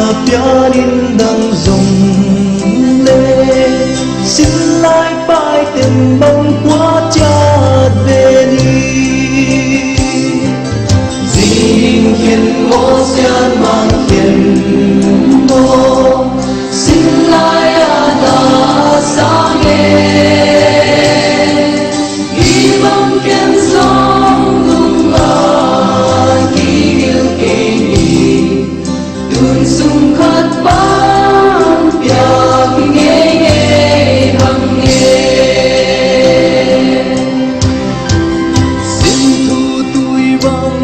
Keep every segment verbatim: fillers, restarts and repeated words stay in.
Pianin dang zong le, sin lai pai tem bang kua ciat ve ni. Zing khen maw, sian mang khen maw, sin lai a na sang e. Hi bang khen zong lungla kigil kei ni. Tun sum khat pan piak ngeingei hang e. Sin thu tui bang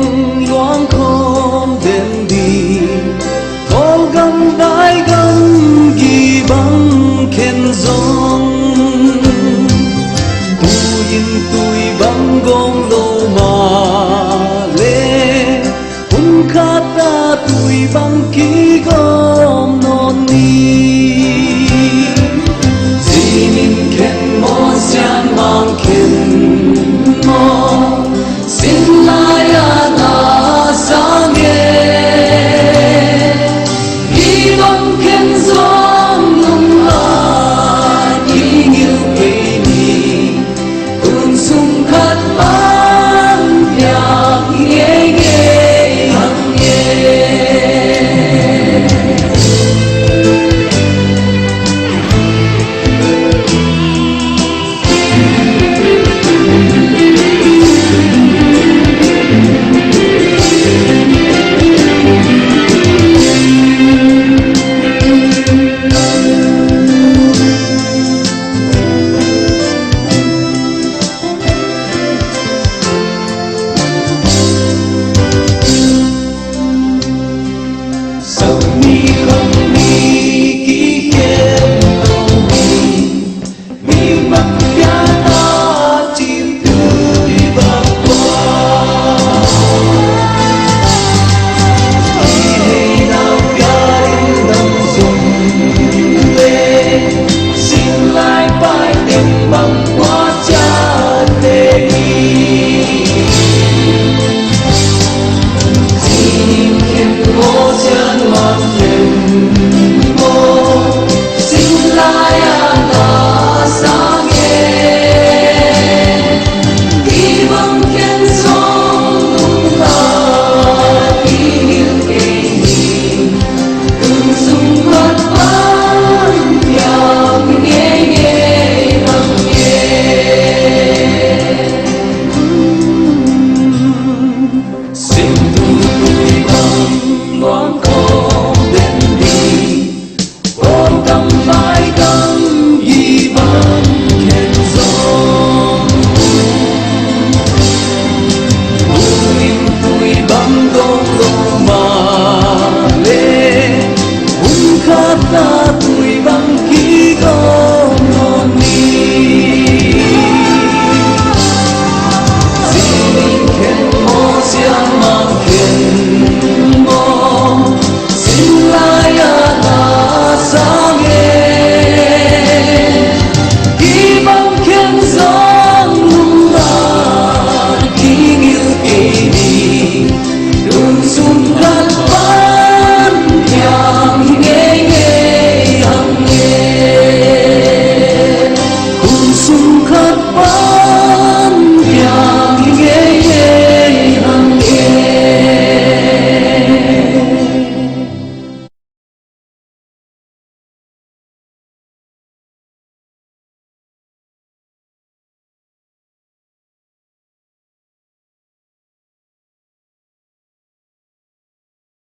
luang khawm den ding, Kawlgam Daigam gii bang khen zong, tu-in tui bang gawm lo mah leh, hun khat a tui bang kigawm nawn ni. Zing khen maw, sian mang khen maw, sin lai a na sang e. Hi bang khen zong lungla kigil kei ni. Tun sum khat pan piak ngeingei hang e.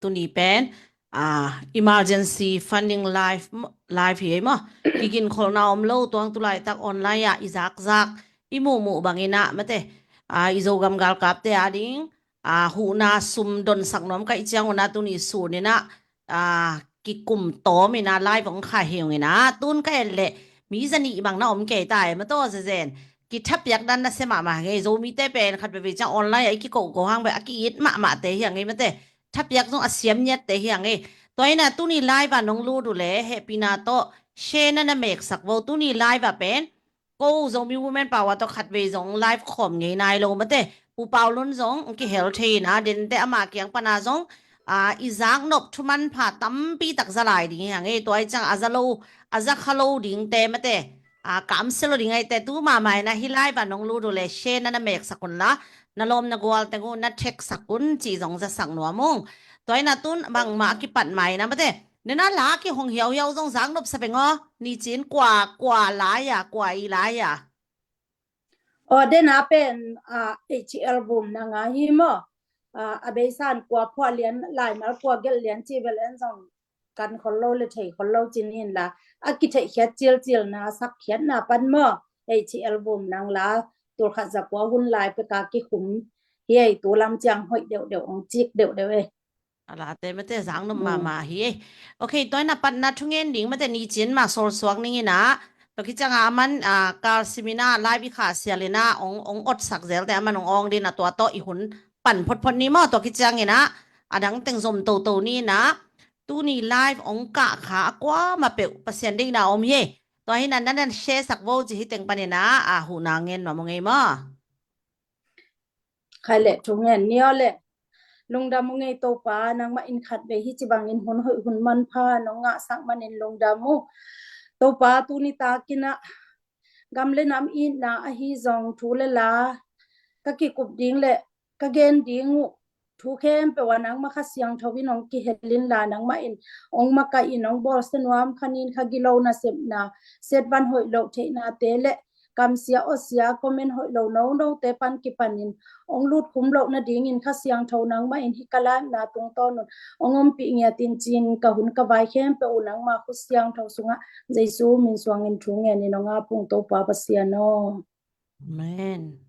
Tuni pen, ah, emergency funding live, live hi ei maw. Kiginkholhna om lo, tuang tulaitak online ah i zakzak, i muhmuh bangin ah mate, ah, i Zogam galkapte ading, ah, huhna sum donsak nuam ka hih ciangun ah tuni sunin ah, ah, kikum tawmin ah live hong khah hi ung in ah, tun ka en leh mi zanih bang na om kei ta e maw, tua zezen kithapiak dan nasia mahmah ngei. Zomite pen khat veivei ciang online ah i kikohkoh hang bek a ki-it mahmahte hi a ngei mate. Thapiak zong a siam ngiatte hi a ngei. Tua in ah tuni live ah nong lut uh leh hehpihna tawh share na na meksak vo. Tuni live ah pen ko Zomi Women Power tawh khatvei zong live khawm ngei nai lo mate. Pu Pau Lun zong kihel thei in ah, dente ama kiang pana zong, a, i zaknop thu manpha tampi tak za lai ding hi hang ei. Tua i ciang a za lo, a za kha lo dingte mate, a, kamsia lo ding aite tu mahmah in a hih live ah nong lut uh le share na na meksak un la, na lawm na gual teng uh na tag sak un cih zong zasak nuam ung. Tua in a tun bangmah a kipat mai na mate, nena la kihong hiauhiau zong zaknop sa peng aw. Nicin kua, kua lai a, kua i lai a? Aw, dena pen, a, H L Bum nang a hi maw? A, a beisan kua phuah lian, laimal kua gelh lian ci bel en zong kan khol lo le thei khol lo cin in la, a kitheihkhiat cilcil na, sakkhiat na pan maw? H L Bum nang la, tulkhat za kua hun lai peka kikhum hi ei, tu lam ciang hoih deuhdeuh, ong cik deuhdeuh ei. A late mate zaknop mahmah hi ei. Ok, tua in a patna thungen ding mate nicin mah sawlsuak ning in a, tua kiciang a aman, a, kalsim in a live i khahsial in a ong, ong otsak zelte aman ong awng ding a, tua tawh i hun pan photphot ni maw. Tua kiciang in a, a dang teng zom toto ni in a, tuni live ong kah kha a kuamah peuh Pasian deihna om hi ei. Tua hi in a na na share sak vo ci hi teng pan in a, a huhna ngen nuam ung ei maw? Khai le thungen ni aw le. Lungdam ung ei Topa, nangmah in khatvei hi ci bangin hun hoih hun manpha nong ngahsak manin lungdam uh. Topa, tuni takin a gam le nam itna ahi zong thu le la ka kikup ding le ka gen ding uh thu khempeuh ah nangmah Kha Siangtho in ong kihel in la, nangmah in ong makaih in ong bawlsia nuam kha nin kha gilo nasepna, setvan hoih loh theihnate le kamsia awsia, comment hoih lo nonote pan kipanin ong lutkhum loh nadingin Kha Siangtho nangmah in hih ka live-na tungtawn un ong ompih ngiat in cin, ka hun ka vai khempeuh uh nangma khut siangtho sungah Jesu min suangin thu ngenin ong ap ung Topa Pasian aw. Amen.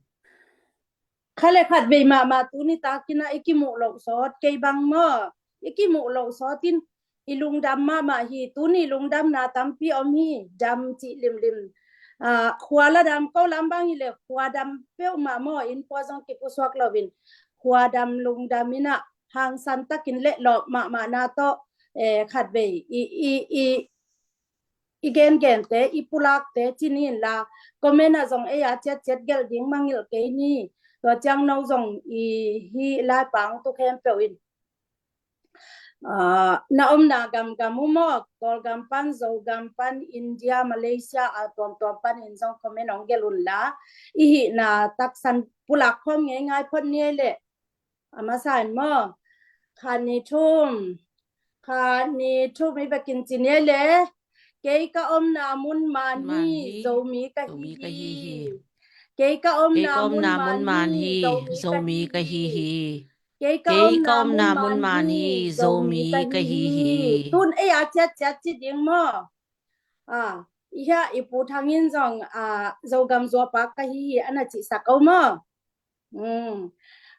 Kha le khatvei mahmah tuni takin a i kimuh loh sawt kei bang maw? I kimuh loh sawt in i lungdam mahmah hi. Tuni lungdamna tampi om hi. Dam cih limlim. Ah, khua la dam ko lam bang hi le khua dam peuhmah maw, inn pua zong kipusuak loin khua dam lungdam in a hangsan takin le lawp mahmahna tawh, eh, khatvei i, i, i, i gengente, i pulakte ci ni in la, comment ah zong ei a ciatciat gelh ding mangngilh kei ni. Tua ciang no zong i hih laipang tu khempeuh in, ah, na omna gamgam uh maw, Kawlgam pan, Zogam pan, India, Malaysia, a tuamtuam panin zong comment ong gelh un la, i hihna taksan pulak khawm ngeingai phot ni ei le. A masa in maw? Khat ni thum. Khat ni thum i vekin ci ni ei le. Kei ka omna mun man hi, Zomi ka hi hi. Kei ka omna mun man hi, Zomi ka hi hi. Kei ka omna mun man hi, Zomi ka hi hi. Tun ei a ciatciat ci ding maw? Ah, i hia i Pu Thang in zong, ah, Zogam zuapa ka hi hi, a na cihsak ko maw? Hmm.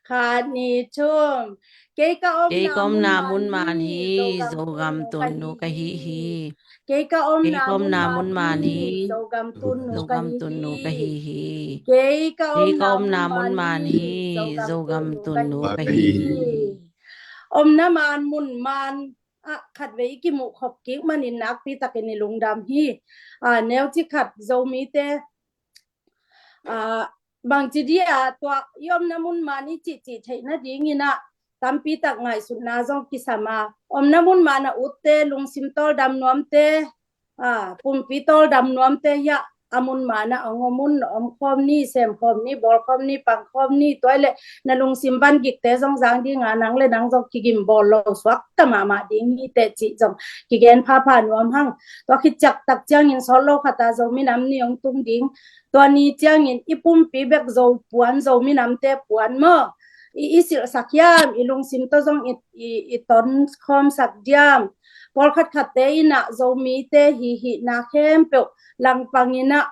Khat ni thum. Kei ka omna mun man hi, Zogam tunnu ka hi hi. Kei ka omna mun man hi, Zogam tunnu ka hi hi. Kei ka omna mun man hi, Zogam tunnu ka hi hi. Omna man mun man ah khatvei i kimuh khop kik manin nakpi takin i lungdam hi. Ah, neuci khat Zomite, ah, bangci dia tua i omna mun man i cihcih theih nadingin ah tampi tak ngaihsutna zong kisam a, omna mun man a utte, lungsim tawldam nuamte, ah, pumpi tawldam nuamte hiah a mun man ah ong om un, om khawm ni, sem khawm ni, bawl khawm ni, pang khawm ni. Tua i le na lungsim van gikte zong zang dinga nang le nang zong kigim bawl lo suak ta mahmah ding hi teh cih zong kigen phapha nuam hang. Tua khit ciaktak ciangin sawt lo khata Zomi Nam Ni ong tung ding. Tua ni ciangin i pumpi bek Zo puan, Zomi namte puan maw? I, i silhsak hiam, i lungsim tawh zong i, i, i tonkhawmsak diam? Pawlkhat khatte in ah Zomite hihihna khempeuh langpang in ah,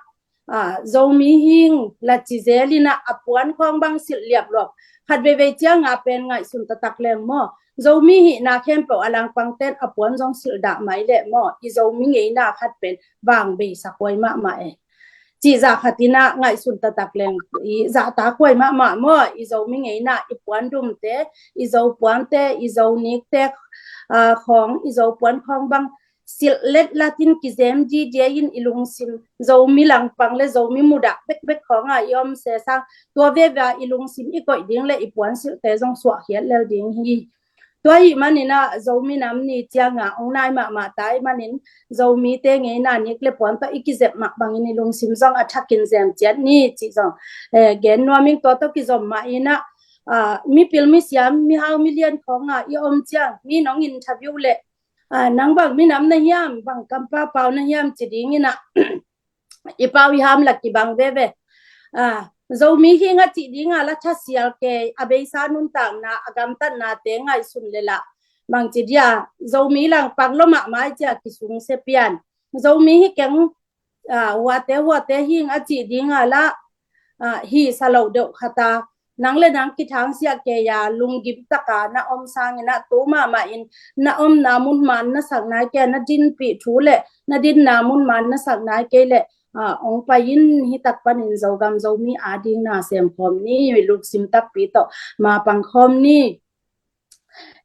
ah, Zomi hing la ci zel in ah a puan khawng bang silh liapluap. Khat veivei cianga pen ngaihsun taktak leng maw? Zomi hihna khempeuh a langpangten a puan zong silh dah mai leh maw? I Zomi ngeina khat pen vang beisak huai mahmah e. Cih zah khat in ah ngaihsun taktak leng, i zahtak huai mahmah maw? I Zomi ngeina, i puandumte, i Zo puante, i Zo nikte, ah, khawng, i Zo puan khawng bang silh letlatin kizem didia in i lungsim, Zomi langpang le Zomi mudah bekbek khawngah i om sesang, tua veve ah i lungsim i koih ding le i puan silhte zong suahkhiat lel ding hi. Tua ahih manin ah Zomi Nam Ni ciangah hong nai mahmah ta ahih manin Zomite ngeina nik le puan tawh i kizep mah bangin i lungsim zong a thakin zem ciat ni cih zong gen nuam ing. Tua tawh kizom mah in ah mipil misiam mihau milian khawngah i om ciang mi nong interview leh nang bang minam na hiam, bang kampau pau na hiam ci dingin ah i pau i ham la kibang veve. Zomi hing a cih dinga la thasial kei a beisa nuntakna a gamtatnate ngaihsun le lah bangci dia Zomi langpak lo mahmah i cia kisung se pian Zomi hi keng huate huate hing a cih dinga la hi sa lo deuh khata nang le nang kithangsiah kei a lunggim taka na om sangin ah tu mahmah in na omna mun man na sak nai kei a na dinpih thu le na dinna mun man na sak nai kei le ong pai in hi tak panin Zogam Zomi ading na sem khawm ni, lungsim takpi tawh ma pang khawm ni.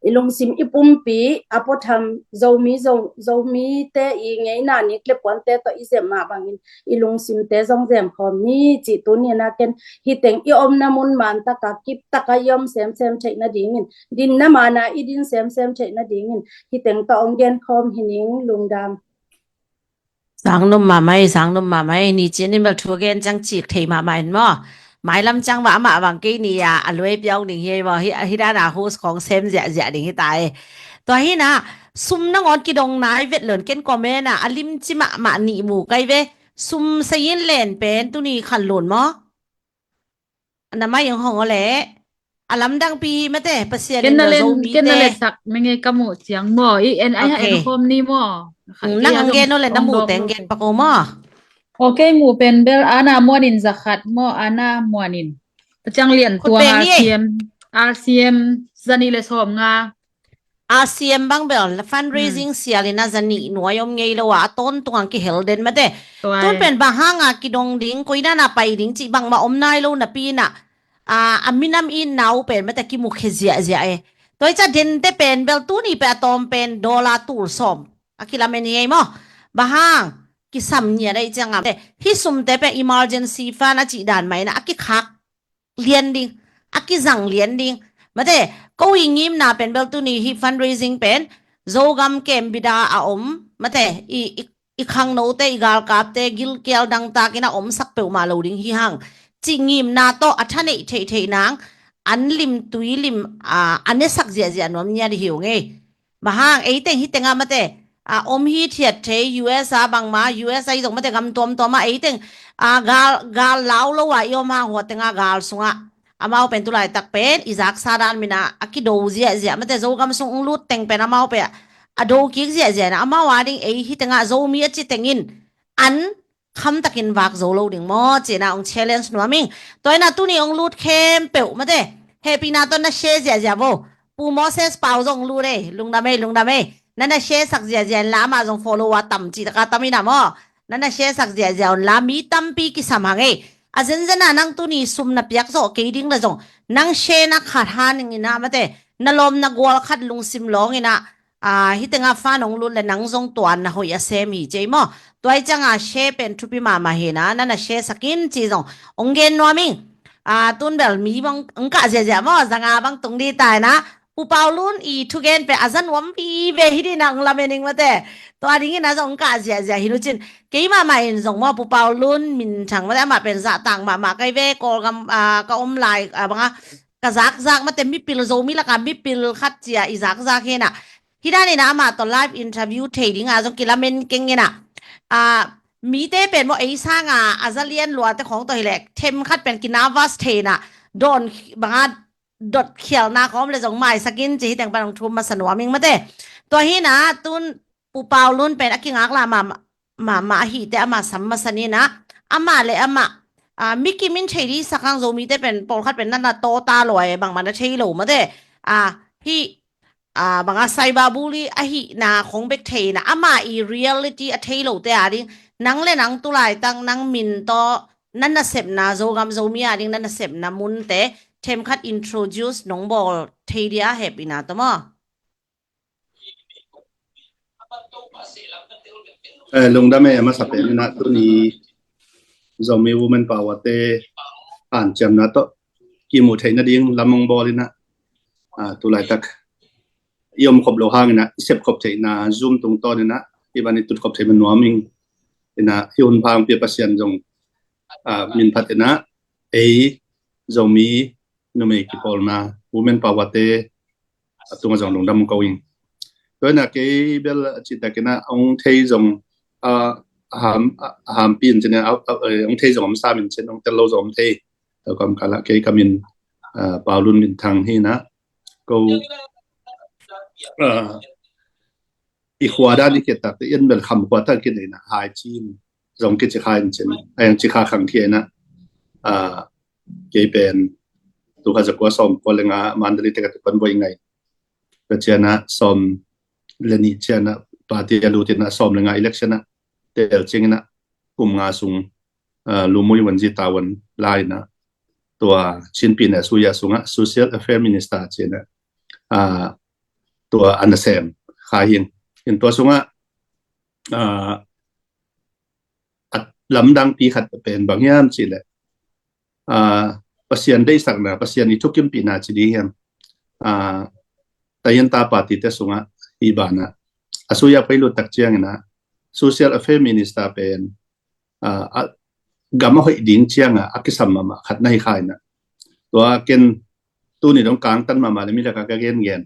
I lungsim i pumpi a puatham Zomi Zomite i ngeina nik le puante tawh i zem mah bangin i lungsimte zong zem khawm ni cih tuni na ken hi teng i omna mun man taka kip taka i om semsem theih nadingin dinna mana i din semsem theih nadingin hi teng tawh ong gen khawm hi ning. Lungdam. Sang num mahmah ei, sang num mahmah ei. Ni cin in bel thu gen ciang cik thei mahmah in maw. Mailam ciang mah amah bang kei ni a a luai piau ning hi ei maw. Hi dana host khawng sem ziahziah ding hi ta ei. Tua hi na sum nangawn kidong nai vet lon ken comment a a limci mahmah nih mu kai ve. Sum sayin len pen tuni khan lun maw. Na mai ong hong ole a lamdangpi mate Pasian in na len ken na le sak menge ka mu ciang maw i en ai ha en khom ni maw. Nang ang gen ole na mu teng gen pako maw. Okay, mu pen bel ana muanin zakhat maw, ana muanin. Ciang lian tua R C M, R C M zani le som nga. R C M bang bel fundraising sial in a zanih nuai om ngei lo a a tawntung ang kihel den mate. Tun pen bang hanga kidong ding, koi dana pai ding cih bangmah om nai lo napi in a a minam i nau pen mate kimu khe ziahziah e. Tua i ca dente pen bel tuni pen a tawm pen dollar tul sawm a kilamen hi ei maw. Bang hang kisam ngiat a i ciangam te hi sumte pen emergency fund a cih dan mah in a a kikhak lian ding, a kizang lian ding. Mate ko i ngimna pen bel tuni hi fundraising pen Zogam kem bida a om mate i, i, i khangnote i galkapte gilkial dangtakin a omsak peuhmah lo ding hi hang cih ngimna tawh a thaneih theihtheih nang an lim tui lim a nesak ziahziah nuam nia di hi ung ei. Bang hang eiteng hi tengah mate a om hi thiat thei U S a bangma U S a i zong mate gam tuamtuam a eiteng a gal gal lau lo a i om hang hua tengah gal sungah amau pen tulaitak pen i zaksa dan mina a kido ziahziah mate Zogam sung ung lut teng pen amau pen a do kik ziahziah na amau a ding ei hi tengah Zomi a ci tengin an khamtakin vak zo lo ding maw cina ong challenge nuam ing. Tua ina tuni ong lut khempeuh mate hehpihna tawh na share ziahziah vo. Pu Moses Pau zong lut ei, lungdam ei, lungdam ei. Na na share sak ziahziah in la amah zong follower tam cih taka tam ina maw. Na na share sak ziahziah un la mi tampi kisam hang ei. A zenzen a nang tuni sum na piak zawh kei ding la zong nang share na khat han ing ina mate na lawm na gual khat lungsim lawng ina a hi tengah fan ong lut le nang zong tuan na hoih a sem hi cei maw. Tua i ciangah share pen thupi mahmah hi na na na share sakin ci zong ong gen nuam ing. A tun bel mi bang ong kah ziahziah maw zanga bang tung di tai na Pu Pau Lun i thugen pen a za nuam vive hi di na ong lamen ing mate. Tua dingin a zong ong kah ziahziah hi lucin kei mahmah in zong maw Pu Pau Lun minthang mate amah pen zahtang mahmah kai ve Kawlgam a ka om lai a banga ka zakzak mate mipil Zomi laka mipil khat cia i zakzak hi na. Hi dan ina amah tawh live interview thei dinga zong kilamen keng ina a mite pen maw ei sanga a za lian luate khawng tawh hileh them khat pen kinavas thei na dawn banga dot khialna khawm le zong maisakin ci hi teng pan ong thum masa nuam ing mate. Tua hi na tun Pu Pau Lun pen a kingak la mahmah mahmah ahite amah sam masa nina amah le amah a mi kimin thei di sak hang Zomite pen pawlkhat pen nana tawta luai bangmah na thei lo mate a hi a banga cyberbully ahihna khong bek theina amah i reality a thei lote a ding nang le nang tulaitak nang min tawh na nasepna Zogam Zomi a ding na nasepna munte themkhat introduce nong bawl thei dia hehpihna tawh maw. Lungdam e a masa pen ina tuni Zomi Women Power te hanciamna tawh kimu theih nading lam ong bawl ina tulaitak i om khop lo hang in ah i sep khop theihna Zoom tungtawn in ah i ban i tut khop theih man nuam ing. In ah hih hun pha hong pia Pasian zong ah, min phat in ah ei Zomi numei kipawlna, women power te a tungah zong lungdam ko ing. Tua in ah kei bel a cihtak in ah hong thei zong ah, a ham, a hampi in cin ah, ah, eh, hong thei zong om sam in cin, hong tel lo zong om thei. Tua kam kal ah kei ka min ah, Pau Lun Min Thang hi in ah ko ah, i khua dan i khet tak te in bel Kham khua tak khin in ah Hai Cin zong kici kha in cin, a yang ci kha khang khi in ah ah, kei pen tul khat za kua sawm kua le nga Mandalay te ka tupan buai ngai. Ka ciang ah sawm le nih ciang ah party a lut in ah sawm le nga election ah tel ciang in ah kum nga sung ah, Lumuyi Wanji Tawan la in ah tua Chin pyine a suya sungah Social Affair Minister ci in ah ah, tua a na sem kha hi ing. In tua sungah ah, a lamdangpi khat pen bang hiam cih leh ah, Pasian deihsakna, Pasian i thukimpihna ci ding hiam, ah, tayan ta party te sungah i banah a suya pai lut tak ciang in ah Social Affair Minister pen ah, a, gam a hoih ding ciang ah a kisam mahmah khat na hi kha in ah tua ken tuni dong kangtan mahmah le mi lakah ka gengen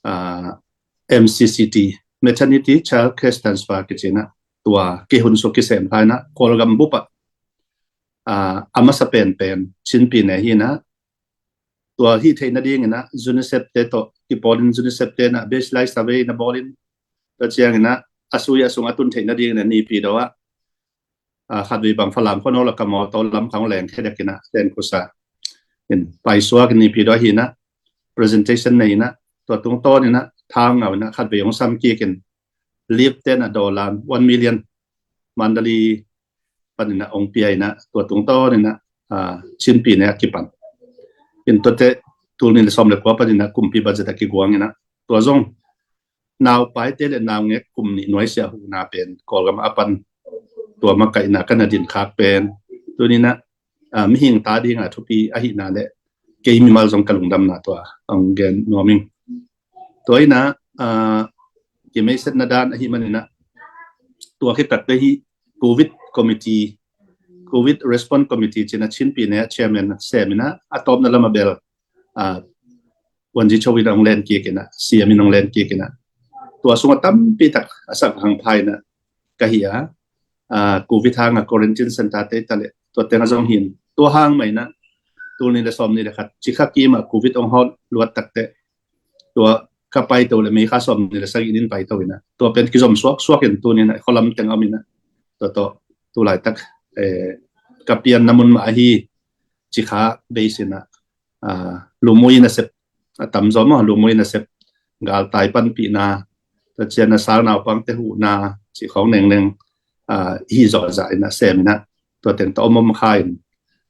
ah, M C C T, Maternity Child Cash Transfer kici in ah tua kihun suk kisem kha in ah Kawlgam bup ah ah, a masa penpen Chin pyine hi in ah tua hih theih nading in ah UNICEF te tawh kipawl in UNICEF te in ah baseline survey na bawl in tua ciang in ah a suya sung a tun theih nading in ah Naypyidaw ah ah, khatvei bang Falam khua no la ka mawtaw lam khang leng khedek in ah len khusa in paisuak in Naypyidaw hi in ah presentation nei in ah tua tungtawn in ah thang ngau in ah khatvei hong sam kik in lip te in ah dollar one million Mandalay pan in ah hong pia in ah tua tungtawn in ah ah, Chin pyine a kipan in tua te tul nih le sawm le kua pan in ah kumpi budget a kiguang in ah tua zong naupaite le naungek kum nih nuaisiah huhna pen Kawlgam a pan tua makaihna ka na din khak pen tuni in ah ah, mihing ta ding a thupi ahihna le kei mimal zong ka lungdamna tua hong gen nuam ing. Tua in ah ah, kimeisetna dan ahih man in ah tua khit tak te hi Covid Committee, Covid Response Committee ci in ah Chin pyine a chairman sem in ah a tawpna lam a bel ah, Wanji Cho in ah hong len kik in ah, C M in hong len kik in ah tua sungah tampi tak a sak hang pha in ah ka hi a ah, Covid hang a quarantine center te ta le tua teng a zong hi in tua hang mah in ah tul nih le sawm nih le khat cikha kim ah Covid hong hawt luat tak te tua ka paito le May kha sawm nih le sagih nin paito in ah tua pen kizom suaksuak in tuni in ah khualam teng a om in ah tua tawh tulaitak eh, ka pianna mun mah ahi cikha base in ah ah, Lumuyi nasep a tamzaw maw, Lumuyi nasep galtai panpihna, tua ciang a sal naupangte huhna cih khawng nengneng ah, hi zawhzah in ah sem in ah tua teng tawh om om kha in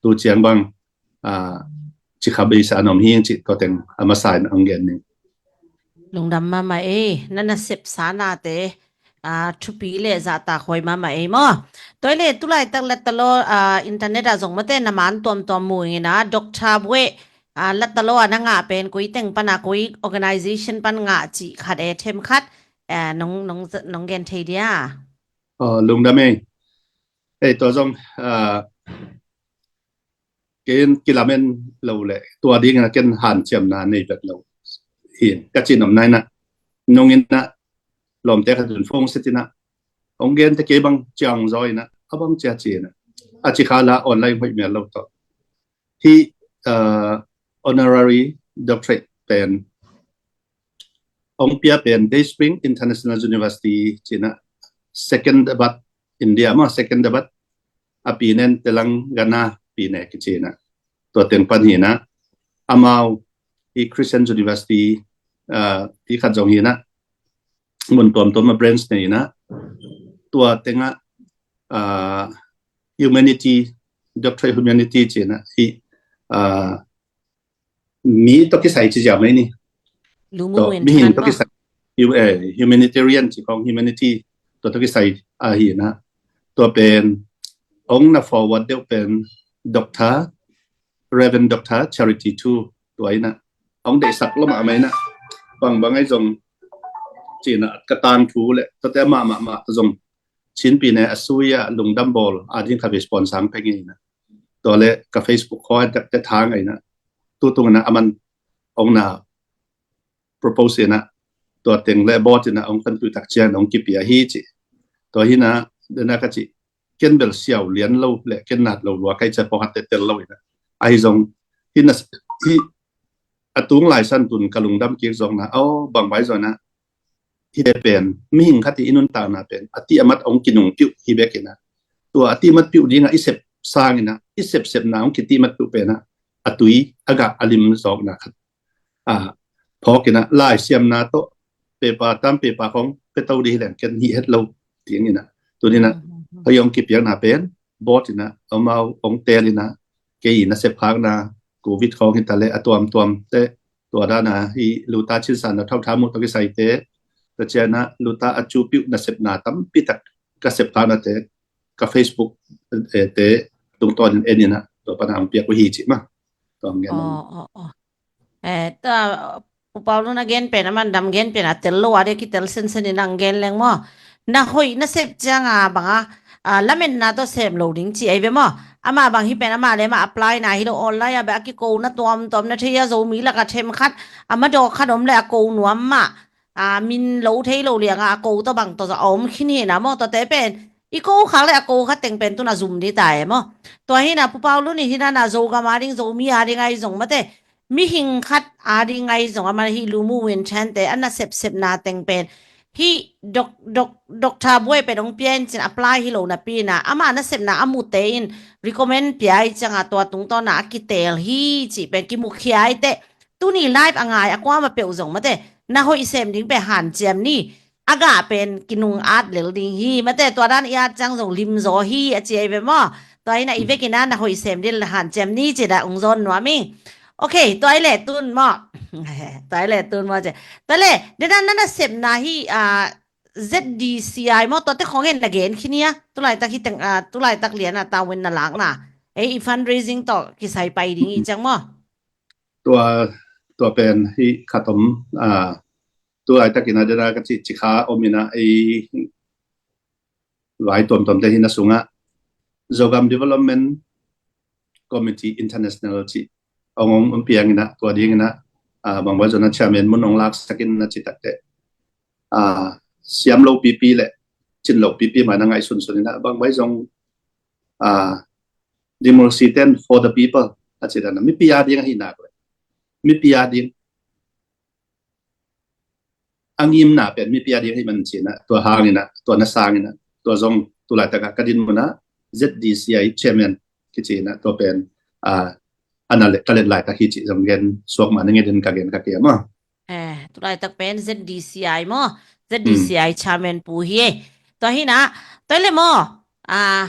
tu ciang bang ah, cikha base a na om hi ing cih tua teng a masa in hong gen ning. Lungdam mahmah ei, na nasep sa nate ah, thupi le zahtak huai mahmah ei maw. Tua hi le tulaitak lattalo ah, internet ah zong mate na man tuamtuam mu ing in ah Doctor Bueh ah, lattalo ah na ngah pen koi teng pan ah koi organization pan ngah cih khat e them khat ah, nong, nong, nong gen thei dia. Ah, lungdam ei. Ei tua zong ah, ken kilamen lo le tua ding in ah ken hanciamna nei vet lo hi ka cin om nai in ah nung in ah lawmte khat in phone set in ah hong gen te kei bang ciang zaw in ah a bang cia ci in ah a cikha la online hoih mial lo tawh hi ah, honorary doctorate pen hong pia pen Day Spring International University ci in ah Secunderabad India maw, Secunderabad a pyine in Telangana pyine kici in ah tua teng pan hi in ah amau hi Christian University ah, hi khat zong hi in ah mun tuamtuam a branch nei in ah tua teng ah ah, humanity, doctorate humanity ci in ah hi ah, mi tawh kisai ci ziau mai ni. Lumu tawh, mihing tawh kisai hu- eh, humanitarian ci khawng humanity tua tawh kisai ahi in ah tua pen hong na forward deuh pen Doctor Reverend Doctor Charity Thu tua in ah hong deihsak lo mahmah in ah bangbang ahi zong cina ka tangthu le tuate mahmah mah ta zong Chin pi ne a sui a lungdam bawl a ding kha vei sponsor peng ina. Tua le ka Facebook kho a te thang aina. Tutung ina aman ong na propose ina tua teng le bawt ina ong kan tui tak cian ong kipia hi ci. Tua hina dena ka ci ken bel siau lian lo le ken nat lo lua kai cia pawh hat te tel lo ina. Ahi zong hina hi a tung lai san tun ka lungdam kik zong na aw bang bai zong na hi te pen mihing khat hi i nuntakna pen a ti amat ong kinung piuh hi bek ina. Tua a ti mat piuh dinga i sep sang ina i sep sepna ong kiti mat piuh pen a a tui a gah a lim zawkna khat a phawk ina lai siamna tawh pepa tam pepa khong peto dih leng ken hi het lo tiang ina. Tun ina hoi ong kipiakna pen bawt ina amau ong tel ina kei ina sep hakna covid khong hita le a tuamtuam te tua dana hi luta chinsan na thau thamu to kisai te ta ciana luta a chu piuh na sepna tampi tak ka sep hakna te ka Facebook te tungtawn in en ina tua pana ang piak uh hi ci ma. Tua ang gen. Oh, oh, oh. Eh, ta Pu Paulu na gen pen a man dam gen pen a tel lo a de ki tel sen sen in ang gen leng maw. Na hoih na sep cianga banga a lametna tawh sem lo ding ci ai ve maw. Ama bang hi pen ama le ma apply na hi lo online a be a ki ko na tuam tuam na thei a Zomi laka them khat ama dawk khat om le a ko nuam ma a min lo thei lo lianga a ko tawh bang tawh a om khin hi na maw. Tua te pen i ko khak le a ko khat teng pen tun a zum di ta e maw. Tua hina Pu Paulu ni hina na Zogam a ding Zomi a ding ai zong mate mihing khat a ding ai zong a man hi lumu win chan te a na sep sep na teng pen hi dok dok dok tha buai pen ong pia in cin apply hi lo na pi na ama na sep na a mu te in recommend pia i cianga tua tungtawn na a kitel hi ci pen ki mu khia i te tuni live a ngai a kuama peuh zong mate na hoih sem ding pe han ciam ni a gah pen kinung at lel ding hi mate tua dan i at ciang zong lim zaw hi a ci ai ve maw. Tua ina i vekin a na hoih sem ding han ciam ni ci da ung zawn nuam i. Ok, tua i le tun maw. Tua i le tun maw ci. Tua le dena na na sepna hi a Z D C I maw tua te khong en na gen khinia tulai tak hi teng a tulai tak lian a tawin na lakna ei i fundraising tawh kisai pai ding i ciang maw. Tua tua pen hi khatom a tulai takin a dena ka ci ci kha om ina ei vai tuamtuam te hina sunga Zogam Development Committee International ci ong ong piang ina tua ding ina a bang bai zona chairman mun ong lak sakin na ci tak te a siam lo pipi le cin lo pipi mai na ngai sun sun ina bang bai zong a democracy ten for the people a ci dana mi pia ding a hi nak le mi pia ding a ngimna pen mi pia ding hi man cina tua hangina tua na sangina tua zong tulai taka ka din muna Z D C I chairman kicina tua pen a ana le ka let lai tak hi ci zong gen suak ma na ngedin ka gen ka kia ma. Eh, tulai tak pen Z D C I maw Z D C I chairman pu hi e. Tua hina tua le maw a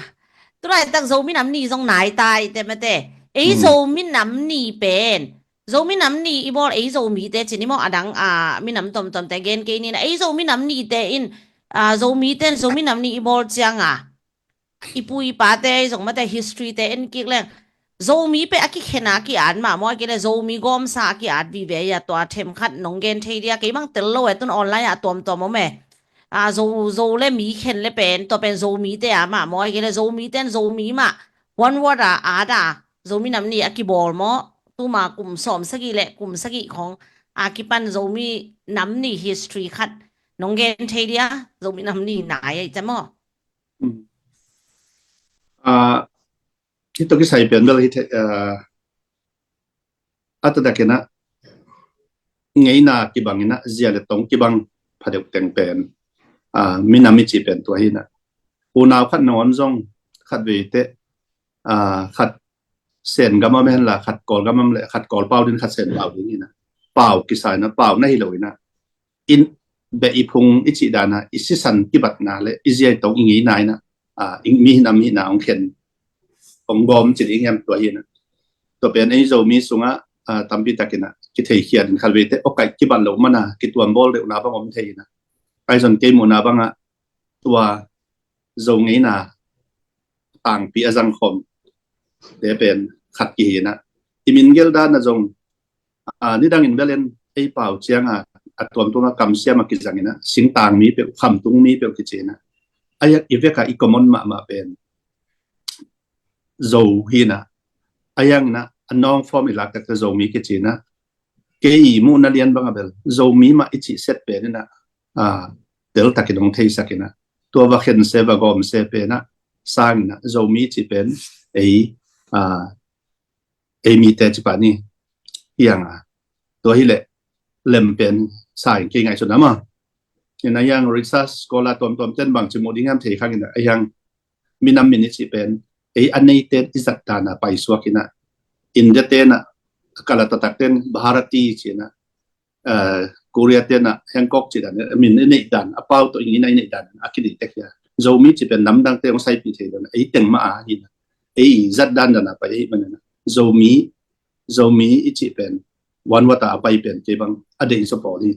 tulai tak Zomi nam ni zong nai tai te mate ei Zomi nam ni pen Zomi nam ni i bawl ei Zomi te cini maw adang a minam tomtom te gen kei nina ei Zomi nam ni te in a Zomi ten Zomi nam ni i bawl cianga i pu i pa te ei zong mate history te en kik leng Zomi pe a kikhen a ki at mah maw a kile Zomi gawmsa a ki at vive a tua them khat nong gen thei dia kei mang tel lo e tun online a tuamtuam om e. A zo zo le mi khen le pen tua pen Zomi te a mah maw a kile Zomi ten Zomi mah one word a at a Zomi nam ni a kibawl maw tuma kum sawm sagih le kum sagih khong a kipan Zomi nam ni history khat nong gen thei dia Zomi nam ni nai ai ca maw. A hito kisai pen bel hi the a a ta dakina ngeina kibangina zia le tong kibang phadeuh teng pen a minam i ci pen tua hina unau khat na om zong khat vei te a khat sen gamam hen la khat kawl gamam le khat kawl pau din khat sen pau din ina pau kisaina pau na hi lo ina in be i phung i cih dana i sisan kibatna le i ziai tong i ngeina ina a mi hinam hina ong khen ong gawm cin i ngiam tua hina tua pen ei Zomi sunga a tampi takina kithei khiat in khalvei te okaih kibat lo mana kituam bawl deuhna bang om thei ina ai zon kei muhna banga tua Zo ngeina tangpi a zangkhom te pen khat kihina i min gel dana zong a nidangin belen ei pau cianga a tuamtuam a kamsiam a kizang in ah, singtang mi peuh, khamtung mi peuh kici in ah, a yak i vek a i common mahmah pen Zo hi in ah, a yang in ah a nawng form i lak tak teh Zomi kici in ah, kei i muhna lian bang a bel Zomi mah i cih set pen in ah, a, tel takin hong theisak in ah, tua va khen se va gawm se pen ah, sang in ah Zomi cih pen ei, a, ei mite ci pah ni, hi hang a, tua hi leh lem pen sa in kei ngaihsun a maw. In ah yang research scholar tuamtuam ten bang ci muh ding hiam thei khang in ah, a yang minam min i cih pen ei a neite i zat dan a paisuak in ah, India ten ah, Karnataka ten Bharati ci in ah, eh, Korea ten ah Hancock ci dan, min i neih dan, a pau tawh ing in ah i neih dan a kineih tek hi a. Zomi cih pen namdangte hong saipih thei dan, ei teng mah a hi in ah, ei zat dan dan a pai ahih manin ah, Zomi, Zomi i cih pen one word a a pai pen kei bang a deih zaw pawl hi.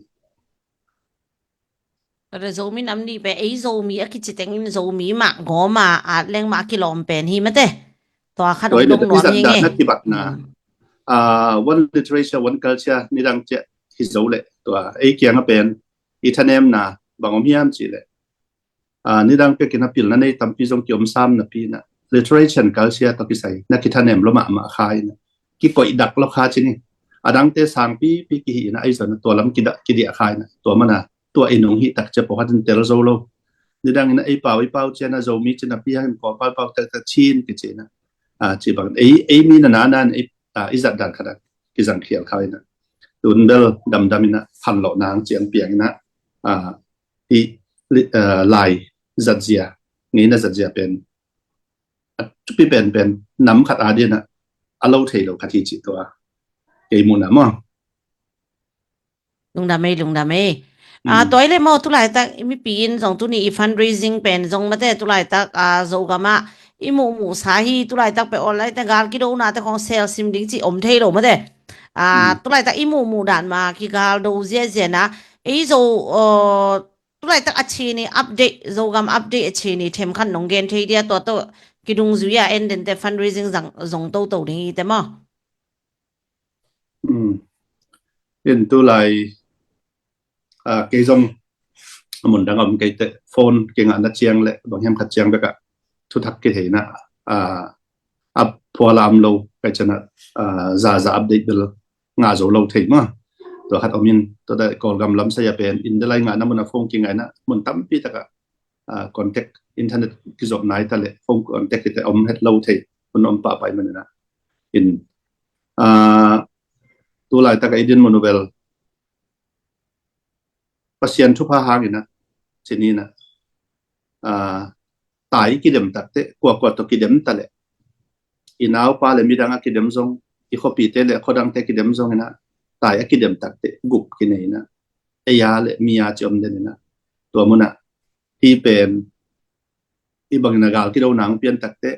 Tua Zomi nam nih pen ei Zomi a kici tengin Zomi mah gawm a, at leng mah a kilawm pen hi mate. Tua khat tua hong hi leh dong i nuam zat hi dan nge. A kibatna, mm, ah, one literature, one culture nidang ciah hi zo leh, tua ei kiang a pen i thanemna bang om hiam cih leh, ah, nidang pek in ah pilna nei tampi zong kiom sam napi in ah, literature and culture tawh kisai na kithanem lo mahmah kha in ah, kikoih dak lo kha ci ni. A dangte sangpipi kihi in ah, ahi zong in ah tua lam kidah, kidiah kha in ah, tua man a tua ei nung hih tak ciang pawlkhat in tel zo lo. Nidang in ah ei pau, ei pau ciang ah Zomi ci napi hang in Kawlpau pau tak tak Chin kici in ah, ah, ci bang ei, ei mi na na na in ei, ah, i zat dan khat ah kizang khial kha in ah, tun bel damdam in ah phanlawh nang ciang piang in ah, ah, i li-, ah, lai zatzia, ngeina zatzia pen a thupi penpen nam khat a ding in ah a lo thei lo khat hi cih tua kei muhna maw. Lungdam ei, lungdam ei. Ah, mm, tua hi leh maw, tulaitak i mipi in zong tuni i fundraising pen zong mate, tulaitak, ah, Zogam ah i muhmuh sa hi, tulaitak pen online te gal kidona te khawng sel sim ding cih om thei lo mate. Ah, mm, tulaitak i muhmuh dan mah kigal do ziazia in ah, ei Zo, ah, tulaitak a cih ni update, Zogam update a cih ni themkhat nong gen thei dia, tua tawh kidungzui a en den te fundraising zang, zong toto ding hi te maw. Hmm. In tulai, ah, kei zong a mun dang a om kei teh phone kingahna ciang leh bang hiam khat ciang bek ah thuthak kithei in ah, ah, a phualam lo kai ciang ah, ah, zaza update bel ngah zo lo thei maw. Tua khat om in, tua dah Kawlgam lam sai a pen in delai ngahna mun a phone kingah in ah mun tampi tak ah, ah, contact, internet kizop nai ta leh phone contact hi teh om het lo thei hun om pahpah ahih manin ah. In, ah, tulaitak a i din mun uh bel Pasian thupha hang in ah, ci ni in ah, ah, tai i kidem tak teh, kuakua tawh kidem ta leh, i naupa leh midang a kidem zong, i khuapihte leh khuadangte kidem zong in ah, tai a kidem tak teh gup kinei in ah, ei a leh mi a ci om den in ah, tua mun ah hih pen i bangin a gal kido nang pian tak teh,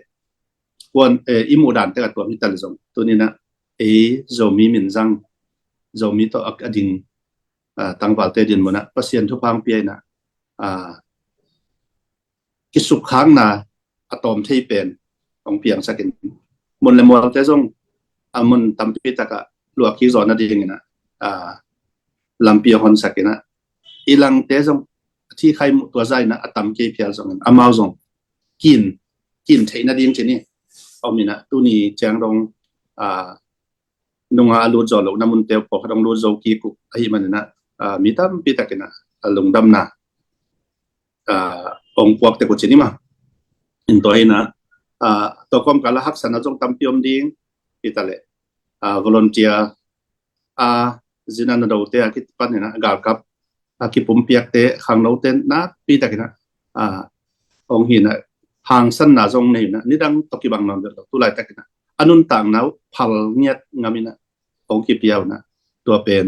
kuan, eh, i muh dan tek a tuam hi ta leh zong, tuni in ah ei Zomi min zang, Zomi tawh a, a ding, ah, tangvalte din mun ah Pasian thupha hong pia in ah, ah, kisukkhakna a tawm thei pen hong piangsak in, mun leh mualte zong a mun tampi tak ah luah kik zawh nading in ah, ah, lampi hong honsak in ah, i langte zong a thi khai muh tua zah in ah a tam kei phial zong in, amau zong kin, kin theih nading ci ni om in ah, tuni ciang dong, ah, nunga a lut zawh lohna munte uh pawlkhat hong lut zo kik uh ahih manin ah, ah, mi tampi tak in ah a lungdamna, ah, hong puak tek uh ci ni maw. In tua hi in ah, ah, tua kawmkal ah haksatna zong tampi om ding hi ta leh, ah, volunteer, ah, zina na dote a kipan in ah galkap a kipumpiakte, khangnote nakpi tak in ah, ah, hong hi in ah, hangsanna zong nei in ah, nidang tawh kibang nawn vet lo, tulaitak in ah a nuntakna uh phal ngiat ngam in ah hong kipia uh in ah, tua pen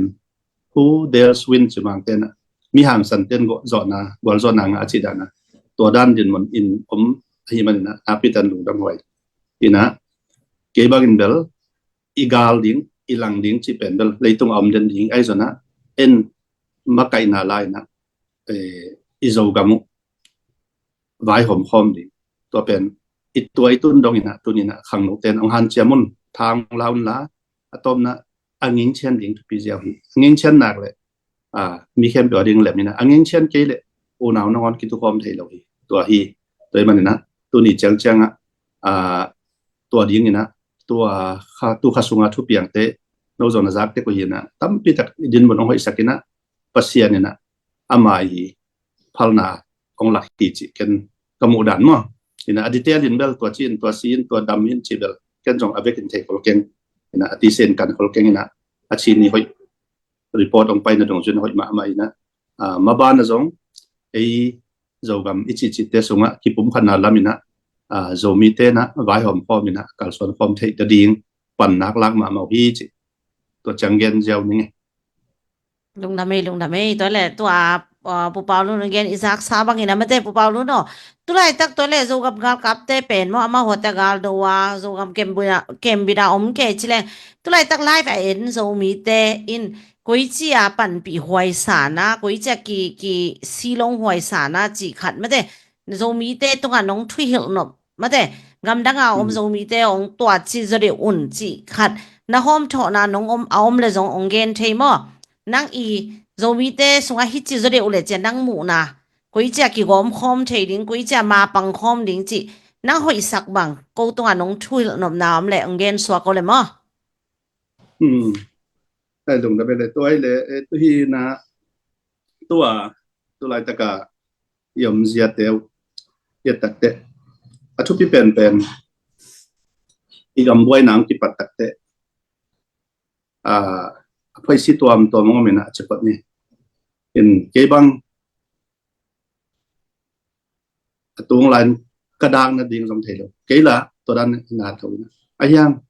who dares win ci Mangte in ah, mi hangsan ten gualzawhna, gualzawhna ngah a cih dan ah, tua dan din mun in om ahih manin ah nakpi tak in lungdam huai. In ah kei bangin bel i gal ding, i lang ding cih pen bel leitung a om den ding ahi zong in ah, en makaihna lai in ah, eh, i Zogam uh vaihawm khawm ding. Tua pen i tua i tun dong in ah, tuni in ah khangnote in hong hanciam un, tha hong la un la, a tawpna a ngingchian ding thupi ziau hi. A ngingchian nak leh, a, mi khempeuh a ding lem in ah, a ngengchian kei leh unau nangawn kitukhawm thei lo hi. Tua hi, tua hi man in ah, tuni ciangciang ah, a, tua ding in ah, tua kha, tu kha sung a thupiangte, no zong na zakte ko hi in ah, tampi tak i dinmun hong hoihsak in ah, Pasian in ah, ama i phalna hong lak hi cih ken ka muh dan maw. In ah a detail in bel tua ci in, tua si in, tua dam in cih bel ken zong a vekin thei khol keng. In ah a tisen kan khol keng in ah, a ci ni hoih report hong paina dong cin hoih mahmah in ah, a, maban ah zong ei Zogam i cihcihte sungah kipumkhatna lam in ah, a, Zomite in ah vaihawm khawm in ah kalsuan khawm theih ta ding pannak lak mahmah uh hi cih tua ciang gen ziau ning e. Lungdam ei, lungdam ei. Tua leh tua, a, Pu Pau Lun gen i zaksa bangin a mate, Pu Pau Lun aw. Tulaitak tua leh Zogam galkapte pen maw, amau huate gal do a, Zogam kembina, kembina om kei ci leng. Tulaitak live a en Zomite in koici a panpih huai sa na, koici a ki, ki silong huai sa na cih khat mate. Zomite tungah nong thuhilh nop mate, gamdang a om Zomite hong tua ci zaw deuh un cih khat na hawm thawhna nong om, a om le zong hong gen thei maw? Nang i Zomite sungah hi ci zaw deuh uh le cian nang muhna, koici a kigawm khawm thei ding, koici a mapang khawm ding cih nang hoihsak bang ko tungah nong thuhilh nopna om le hong gen suak ko le maw? Hmm. Ai dong da bele tua i le, e, tu hi na tua, tu laitaka i om ziate uh, i et takte, a thupi penpen i gambuai nang kipat takte, a, a phoisi tuamtuam om in a ci phot ni. In kei bang a tung lain ka dak nading zong thei lo. Kei la tua dan na tho in a hiang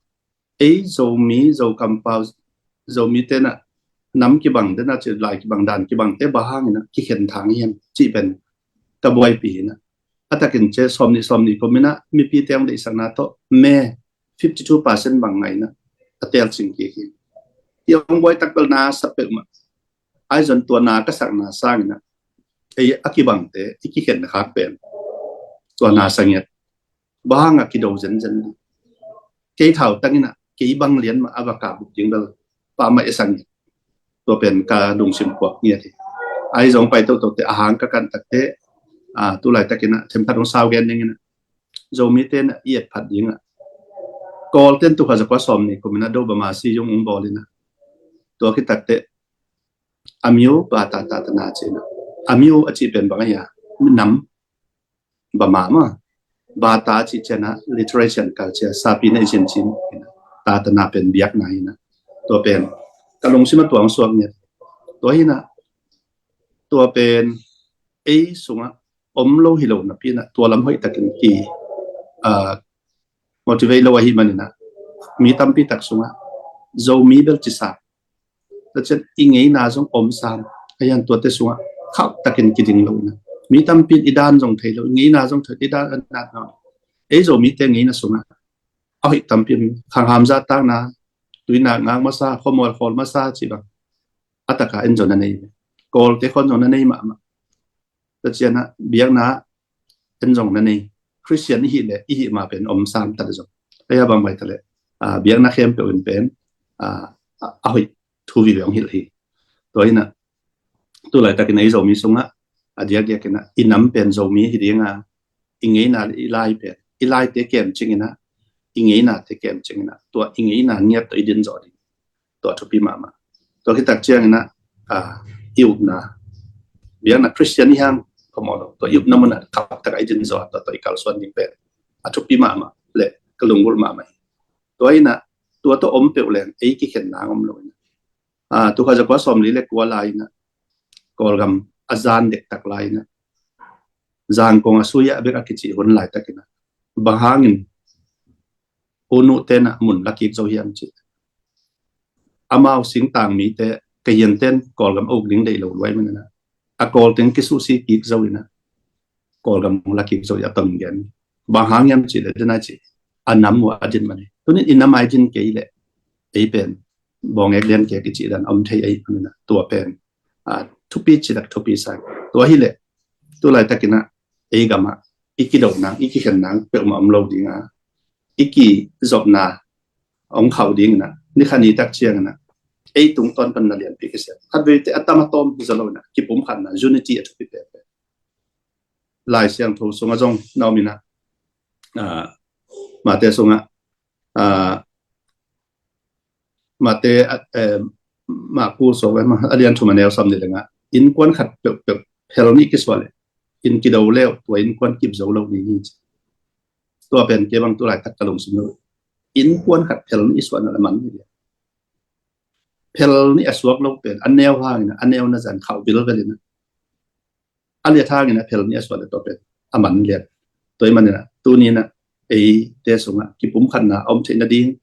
ei Zomi, Zo kampau, Zomite na nam kibang dena ci lai kibang dan kibangte bang hangin a kikhen thang hiam cih pen ka buaipi hi na. A takin ci sawm nih sawm nih kum in a mipi teng deihsakna tawh me fifty two percent bang ngai na a tel cing kik hi. I ong buai tak bel na sa peuhmah. Ai zon tua na ka sakna sangin a ei a kibangte i kikhen khak pen tua na sa ngiat. Bang a kido zenzen. Kei thau tangin a kei bang lian mah a va kah buk ding bel pamah e sa ngiat. Tua pen ka lungsim puak ngiat hi. Ai zong pai tohtohte a hang ka kan takte, a, tu laitakin a themkhat hong sau gen dingin a Zomite na i et phat ding a Kawlten tu kha zakua sawm nih kum in a do bama si yung ung bawl in a tua khit takte a miu ba ta ta ta na ci in a a miu a cih pen bang a hia nam bama ma ba ta cih cian a literature and culture sapi na i sin cin in a ta ta na pen biakna in a tua pen ka lungsim a tuang suak ngiat. Tua hi na tua pen ei sungah om lo hi lo napi in a tua lam hoih takin ki, a, motivate lo ahi man in a mi tampi tak sungah Zomi bel ci sa. Tua cian i ngeina zong om sam a hian tuate sungah khauh takin kiding lo in a mi tampi in i dan zong thei lo, i ngeina zong thei, i dan an nak lo. Ei Zomite ngeina sungah a hoih tampi om, khangham zahtakna, tuina ngak masa, khuamual khawl masa ci bang a taka en zong na nei. Kawlte khon zong na nei mahmah. Tua cian a biakna en zong na nei. Christian i hih leh i hih ma pen om sam ta le zong a hia bang bai ta leh, a, biakna khempeuh in pen, a, a, a hoih thu vive hong hilh hi. Tua in a tu laitakin ei Zomi sungah a diakdiakin a i nam pen Zomi hi ding a i ngeina le i lai pen i laite kem cing in a i ngeinate kem cing in a tua i ngeina ngiat tawh i din zawh ding. Tua thupi mahmah. Tua khit tak ciangin a, a, i upna biakna Christian i hang phamawh lo tua i upna mun a khauh tak a i din zawh tua tua i kalsuan ding pen a thupi mahmah le ka lunggulh mahmah hi. Tua in a tua tawh om peuh leng ei kikhen nang om lo in a, a, tu kha zakua sawm li le kua lai in a Kawlgam a zan dektak lai in a Zangkong a sui a bek a kici hun laitakin a bang hangin u nuhte na mun la kik zo hiam ci. Amau singtang mite ka hianten Kawlgam a uk ding deih lo luai man in a a Kawlteng kisuhsi kik zo in a Kawlgam la kik zo hi a tong gen. Bang hang hiam ci le dena ci a nam uh a din man hi. Tunin i nam a i din kei le ei pen bawngek lian kek i ci dan om thei ei man in a tua pen, a, thupi ci lak thupi sa. Tua hi le tu laitakin a ei gam a i kido nang i kikhen nang peuhmah om lo ding a i kizopna hong khauh ding in a ni kha ni tak ciangin a Ei tungtawn pan na lianpi kisia. Khat vei te a tam a tawm hi zaw lo na, kipumkhatna, unity a thupi pek pek. Lai Siangtho sungah zong na om ina, ah, Mate sungah, ah, Mate, ah, eh, Maku sungah, a lian thum a neu sawm nih le nga, innkuan khat peuhpeuh phel nih kisuah le, inn kido leu, tua innkuan kip zo lo ni hi ci. Tua pen kei bang tu laitak ka lungsim lo. Innkuan khat phel nih i suahna la man hi. Phel nih a suak lo pen, a neu hangin, a neu na zan khauh bilbel ina. A liat hangin a phel nih a suak le tua pen a man lian. Tua i man ina, tuni ina, ei te sungah kipumkhatna a om theih nading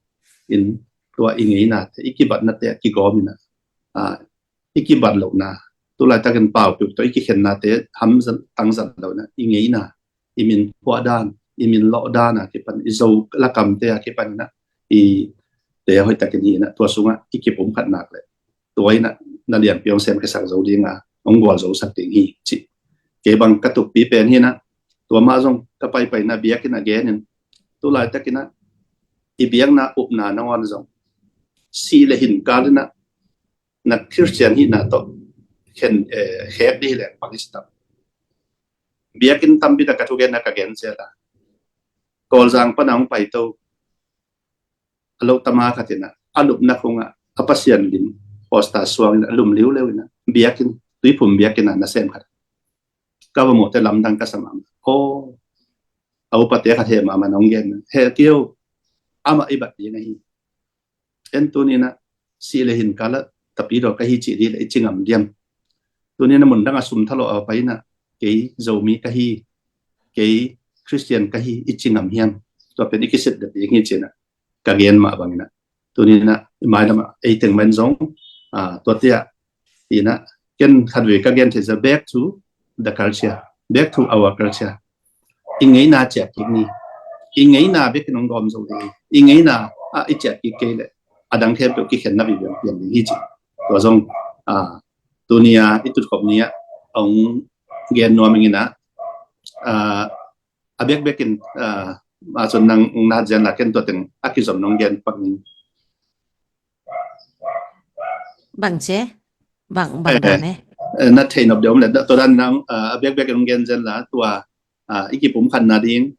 in tua i ngeina te, i kibatna te a kigawm ina, ah, i kibat lohna, tu laitakin pau piuk tawh i kikhenna te ham zan, tang zan lo ina, i ngeina, i min phuah dan, i min lawh dan a kipan, i Zo lakam te a kipan ina, i te hoih takin hi ina, tua sungah i kipumkhat nak le. Tua ina, na lianpi hong sem khesak zo ding a, hong gual zo sak ding hi ci. Kei bang ka tukpi pen hi ina, tua mah zong ka paipai na biakinn a gen in, tu laitak ina, i biakna upna nangawn zong, si le hin kal ina, na Christian hihna tawh khen, eh, khek dih leng pang i si tam. Biakinn tampi tak ka thugenna ka gen zel a. Kawlzang pana hong paito a lo tama khat ina, a lupna khungah, a Pasian lim, posta suang ina, a lum liuleu ina, biakinn, Tuiphum biakinn a nasem khat. Ka va muhte lamdang ka sa mahmah. Aw, a upate khat he mahmah nong gen. He kio, amah i bat ding ahi. En tuni ina, si le hin kal a, tapidaw ka hi cih dih le i ci ngam diam. Tuni ina mun dang a sum thalo a pai ina, kei Zomi ka hi, kei Christian ka hi, i ci ngam hiam. Tua pen i kisit dep ding hi ci ina, ka gen mah bang ina. Tuni ina, i mailam ah, ei teng man zong, ah, tua tia, ina, ken khat vei ka gen thei za, back to the culture, back to our culture. I ngeina ciah kik ni. I ngeina bek in hong gawm zo ding. I ngeina, ah, i ciah kik kei le, a dang khempeuh kikhenna vivian pian ding hi ci. Tua zong, ah, tuni a, i tutkhop ni a, hong gen nuam ing ina, ah, a bekbek in, ah, a cun nang na zian la ken tua teng a kizom nong gen pak ning. Bang ce? Bang, bang dan e? Eh, na thei nop deuh om le, tua dan nang, ah, a bekbek in nong gen zian la, tua, ah, i kipumkhatna ding,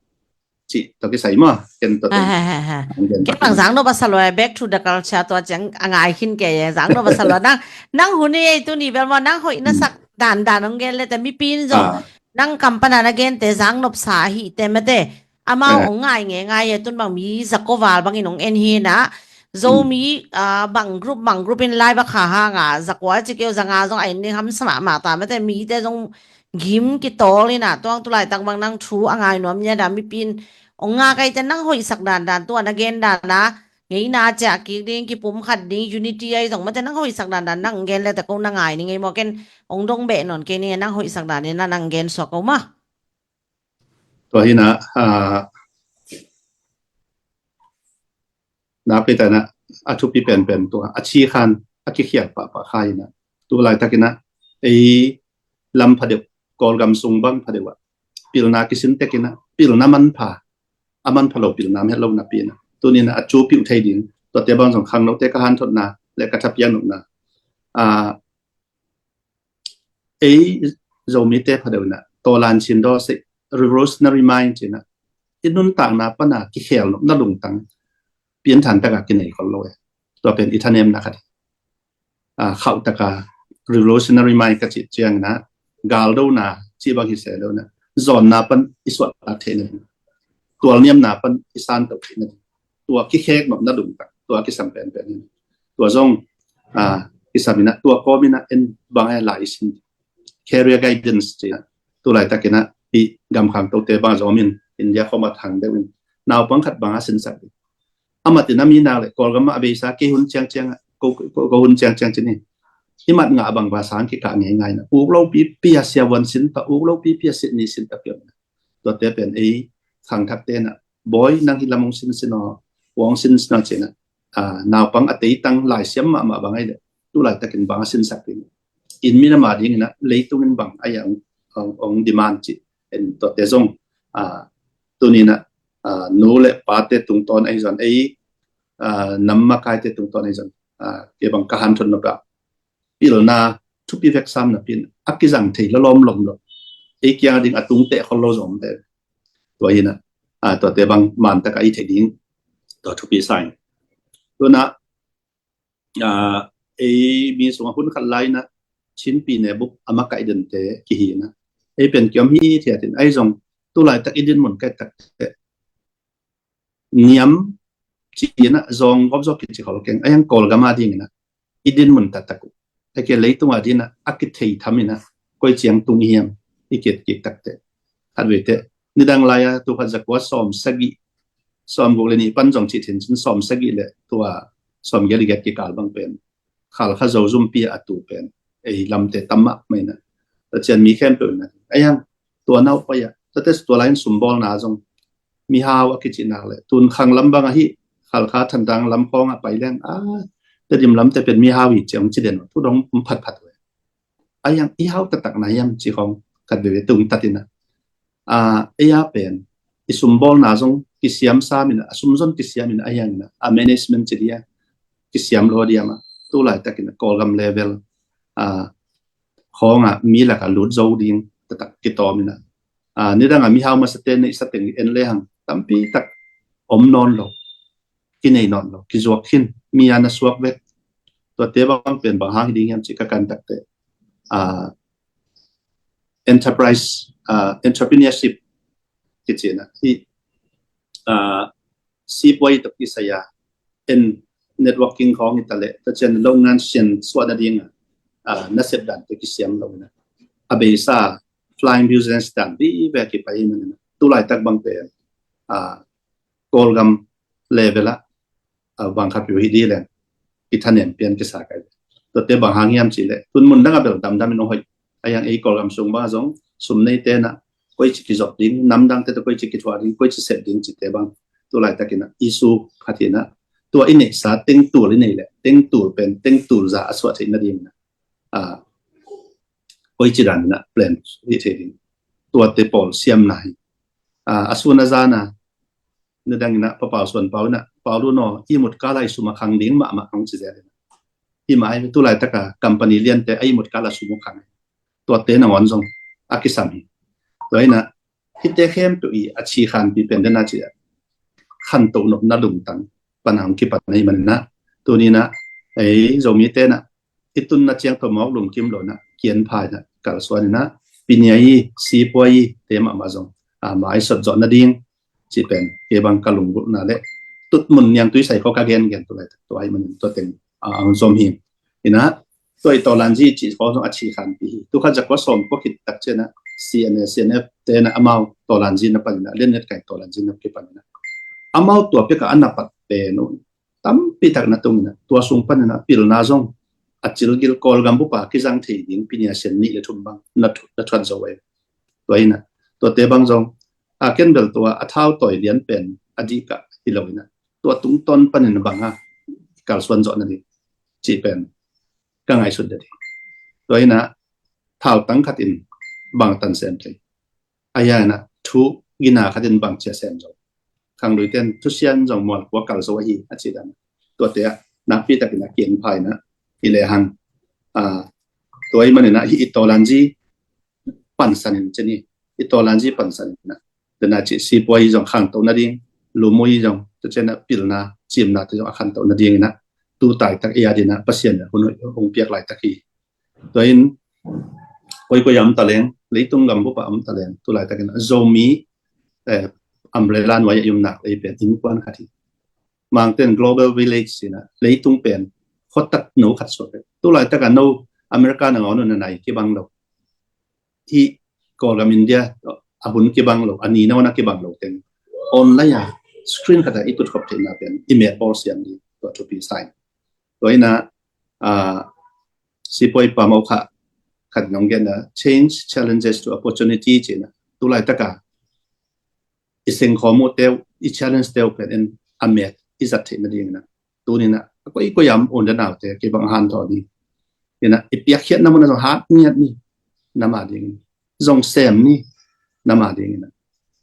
ci, tua kisai maw, ken tua teng. Ha, ha, ha, ha. Nong gen pak ning. Ken bang zang nop a sa lua, back to the culture tua ciang a ngai khin kei e, zang nop a sa lua. Nang, nang hun i ei tuni bel maw, nang hoih na sak dan dan nong gen le, te mipi in zong, ah, nang kam pana na gente zang nopsa ahi te mate. Amau, eh, ong ngai nge ngai e, tun bang mi za ko val bangin ong en hi na. Zomi, ah, bang group, bang group in lai bak ha hanga, za kua ci keu za nga zong a en ding hamsa mahmah ta mate, mite zong gim kitol ina, tuang tu laitak bang nang thu a ngai nuam nia da, mipi in ong nga kai te nang hoihsak dan dan, tua na gen dan na, ngeina ciah kik ding, kipumkhat ding, unity ai zong mate nang hoihsak dan dan, nang gen le te ko na ngai ni ngei maw, ken ong dong beh nawn kei ni, nang hoihsak dan ina nang gen suak ko ma. Tua hi na, ah, na pe ta na, a thupi penpen tua, a ci khan, a kikhial pahpah kha hi na. Tu laitak ina, ei lam phadeuh, Kawlgam sung bang phadeuh ah, pilna kisin tek ina, pilna manpha, a manpha lo pilna om het lo napi ina. Tuni ina, a cu piuh thei ding, tuate bang zong khangnote ka hanthotna, le ka thapiak nopna. Ah, ei Zomite phadeuh ina, tawlan cin daw sei, revolutionary mind ci ina, i nuntakna pana kikhel nopna lungtang, pianthan taka kinei khol lo e. Tua pen i thanemna khat. Ah, khauh taka revolutionary mind ka cih ciang ina, galdona cih bang hi se lo ina, zawnna pan i suahtak theihna ding, tualniamna pan i santoh theihna ding, tua kikhek nopna lungtang, tua kisam penpen hi. Tua zong, ah, kisam ina, tua kawm ina en bang e lai i sin. Career guidance ci ina, tu laitak ina, i gam khangtote bang zong om in, India khawm a thang deuh in, naupang khat bang a sinsak ding. Amah tina mi nak le, Kawlgam ah a beisa kei hun ciangciang ah, ko, ko, ko hun ciangciang ci ni. I mat ngah bang va sang kikah ngei ngai na. Uk lo pipi a siavuan sin ta, uk lo pipi a sit ni sin ta pion na. Tuate pen ei khangthakte na, bawi nang hi lam hong sinsin aw, hong sinsin aw ci na. Ah, naupang a teitang laisiam mahmah bang ai le, tu laitakin bang a sinsak ding. In minam a ding ina, leitung in bang ai a hong, hong, hong demand ci. En tuate zong, ah, tuni ina, ah, nu le pate tungtawn ahi zon, ei, ah, nam makaite tungtawn ahi zon, a, kei bang ka hanthot nop ah pilna thupi vek sam napi in a kizang thei lawlawm lom lo, ei kiang a ding a tung teh khol lo zong om te. Tua hi na, a, tuate bang man tak a i thei ding tua thupi sa ing. Tua na, a, ei mi sung a hun khat lai na Chin pi ne bup a makaih den te kihi na, ei pen kiom hi thiat in, ahi zong tu laitak i dinmun kai tak te niam ci na zong gop zok kici khol keng, a yang Kawlgam a ding na i dinmun taktak uh, a ke leitung a ding na a kithei tham ina koi ciang tung hiam i kit kik tak te. Khat vei te nidang lai a tu khat za kua sawm sagih, sawm guk le nih pan zong cih thin cin sawm sagih le tua sawm giat le giat kikal bang pen Khalkha Zozumpi a tu pen ei lamte tam mahmah ina, Pasian mi khempeuh ina, a yang tua nau pai a, tate tua lai in sumbawlna zong mihau a kici nak le tun khang lam bang ahi, Khalkha Thantlang lam khawng a pai leng a, Tedim lamte pen mihau hi ciang ci den thu dong um phatphat ve. A yang i hau taktak na hiam ci khawng khat veve tung tat ina, a, ei a pen i sumbawlna zong kisiam sam ina, a sumzon kisiam ina, a yang ina a management ci dia kisiam lo diam a, tu laitak ina Kawlgam level, a, khawng a mi lak a lut zo ding taktak kitawm ina, a, nidang a mihau masa te neih sa teng en le hang tampi tak om nawn lo, kinei nawn lo, kizuak khin, mi a na suak vek. Tuate bang pen bang hang hi ding hiam ci ka kan tak te, a, enterprise, a, entrepreneurship kici na hi, a, sipuai tok kisai a, en networking khawng hi ta le, ta cian lo ngan sian suah na ding a, a, na sep dan te kisiam lo na, a beisa flying business dan di ve kipai man na, tu laitak bang pen, a, Kawlgam level a, a, bang khat piu hi di leng i thanem pian kisa kai. Tuate bang hang hiam ci le tun mun dang a bel damdam in ong hoih, a yang ei Kawlgam sung bang a zong sum nei te na koi ci kizop ding, nam dang te koi ci kithuah ding, koi ci sep ding ci te bang tu laitak ina issue khat ina, tua i neihsa tengtul i nei le tengtul pen tengtul za a suah theih na ding na, a, koi ci dan ina plan hi thei ding, tuate pawl siam na hi, a, a sun a zan a nidang ina Pa Pau Suan Pau ina, Pau Lu naw, i mut kala i sum a khang ding mahmah hong ci zel ina, hi mai tu laitak a company lian te a i mut kala sum a khang, tuate nangawn zong a kisam hi. Tua ina hite khempeuh i a ci khanpi pen dena ci a khantoh nopna lungtang pan a hong kipan ahi man ina, tuni na ei Zomi te na i tunna ciang tawh mawk lum kim lo na kian phai na kalsuan ina, pinia i sipuai i te mahmah zong, a, mai sot zawh na ding ci pen kei bang ka lunggulhna le tutmun niang tuisai khaw ka gen gen tu lai tak tua ahi man in tua teng, a, ang zom hi. Ina tua i tawlanzi ci khaw zong a ci khanpi hi. Tu khat za kua sawm kua khit tak cian a C N A, C N F te na amau tawlanzi na pan ina, lian net kai tawlanzi na kipan ina, amau tua pek a a na pat pen uh tampi tak na tung ina, tua sung pan ina pilna zong a cilgil Kawlgam bup a kizang thei ding pinia sian nih le thum bang na thu-, na thuat zo e. Tua ina tuate bang zong a ken bel tua a thau tawi lian pen a dih kah hi lo ina, tua tungtawn pan ina bang a kalsuan zawh na ding ci pen ka ngaihsut ding. Tua ina thau tang khat in bang tan sem thei, a yang ina thu gina khat in bang cia sem zo, khang lui ten thusian zong mual kua kal zo ahi a ci dan. Tuate a nakpi tak ina kian phai na hi le hang, a, tua i man ina hi i tawlanzi pansan in ceni, i tawlanzi pansan ina, dena ci sipuai zong khantoh na ding, lumui zong tu cian a pilna cimna te zong a khantoh na ding ina, tu tai tak i a dina Pasian a hun hong piak lai tak hi. Tua in koi koi a om ta leng, leitung gam bup a om ta leng, tu lai tak ina Zomi, eh, umbrella nuai a i om nak ei pen innkuan khat hi. Mangten global village ci ina leitung pen khuatak no khat suak hi. Tu lai tak a no America nangawn un a nai kibang lo, hi Kawlgam India a hun kibang lo, a ni nawn a kibang lo teng online a screen khat a i tutkhop theihna pen i met bawl siam ding tua thupi sa ing. Tua ina, a, sipuai Pa Mau Kha khat nong gen a, change challenges to opportunity ci ina, tu lai tak a i sengkhawm uh te uh, i challenge te uh pen en a met i zat theih na ding ina, tuni ina koi koi a om u le nau te kei bang hanthawn ni ina, i piakkhiatna mun a zong hat ngiat ni, na ma ding ina, zong sem ni, na ma ding ina,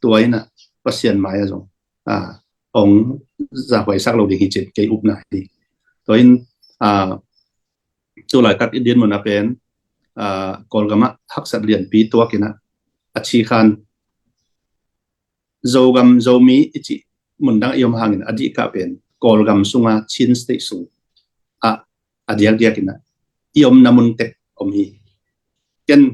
tua ina Pasian mai a zong, a, ong zahuaisak lo ding hi cin kei upna hi. Tua in, Ah, tu laitak i dinmun ah pen, ah, Kawlgam ah haksat lianpi tuak in ah, a ci khan Zogam, Zomi i cih mundang i om hangin a dihkah pen Kawlgam sunga Chin State sung ah a diakdiak in ah i omna mun tek om hi. Ken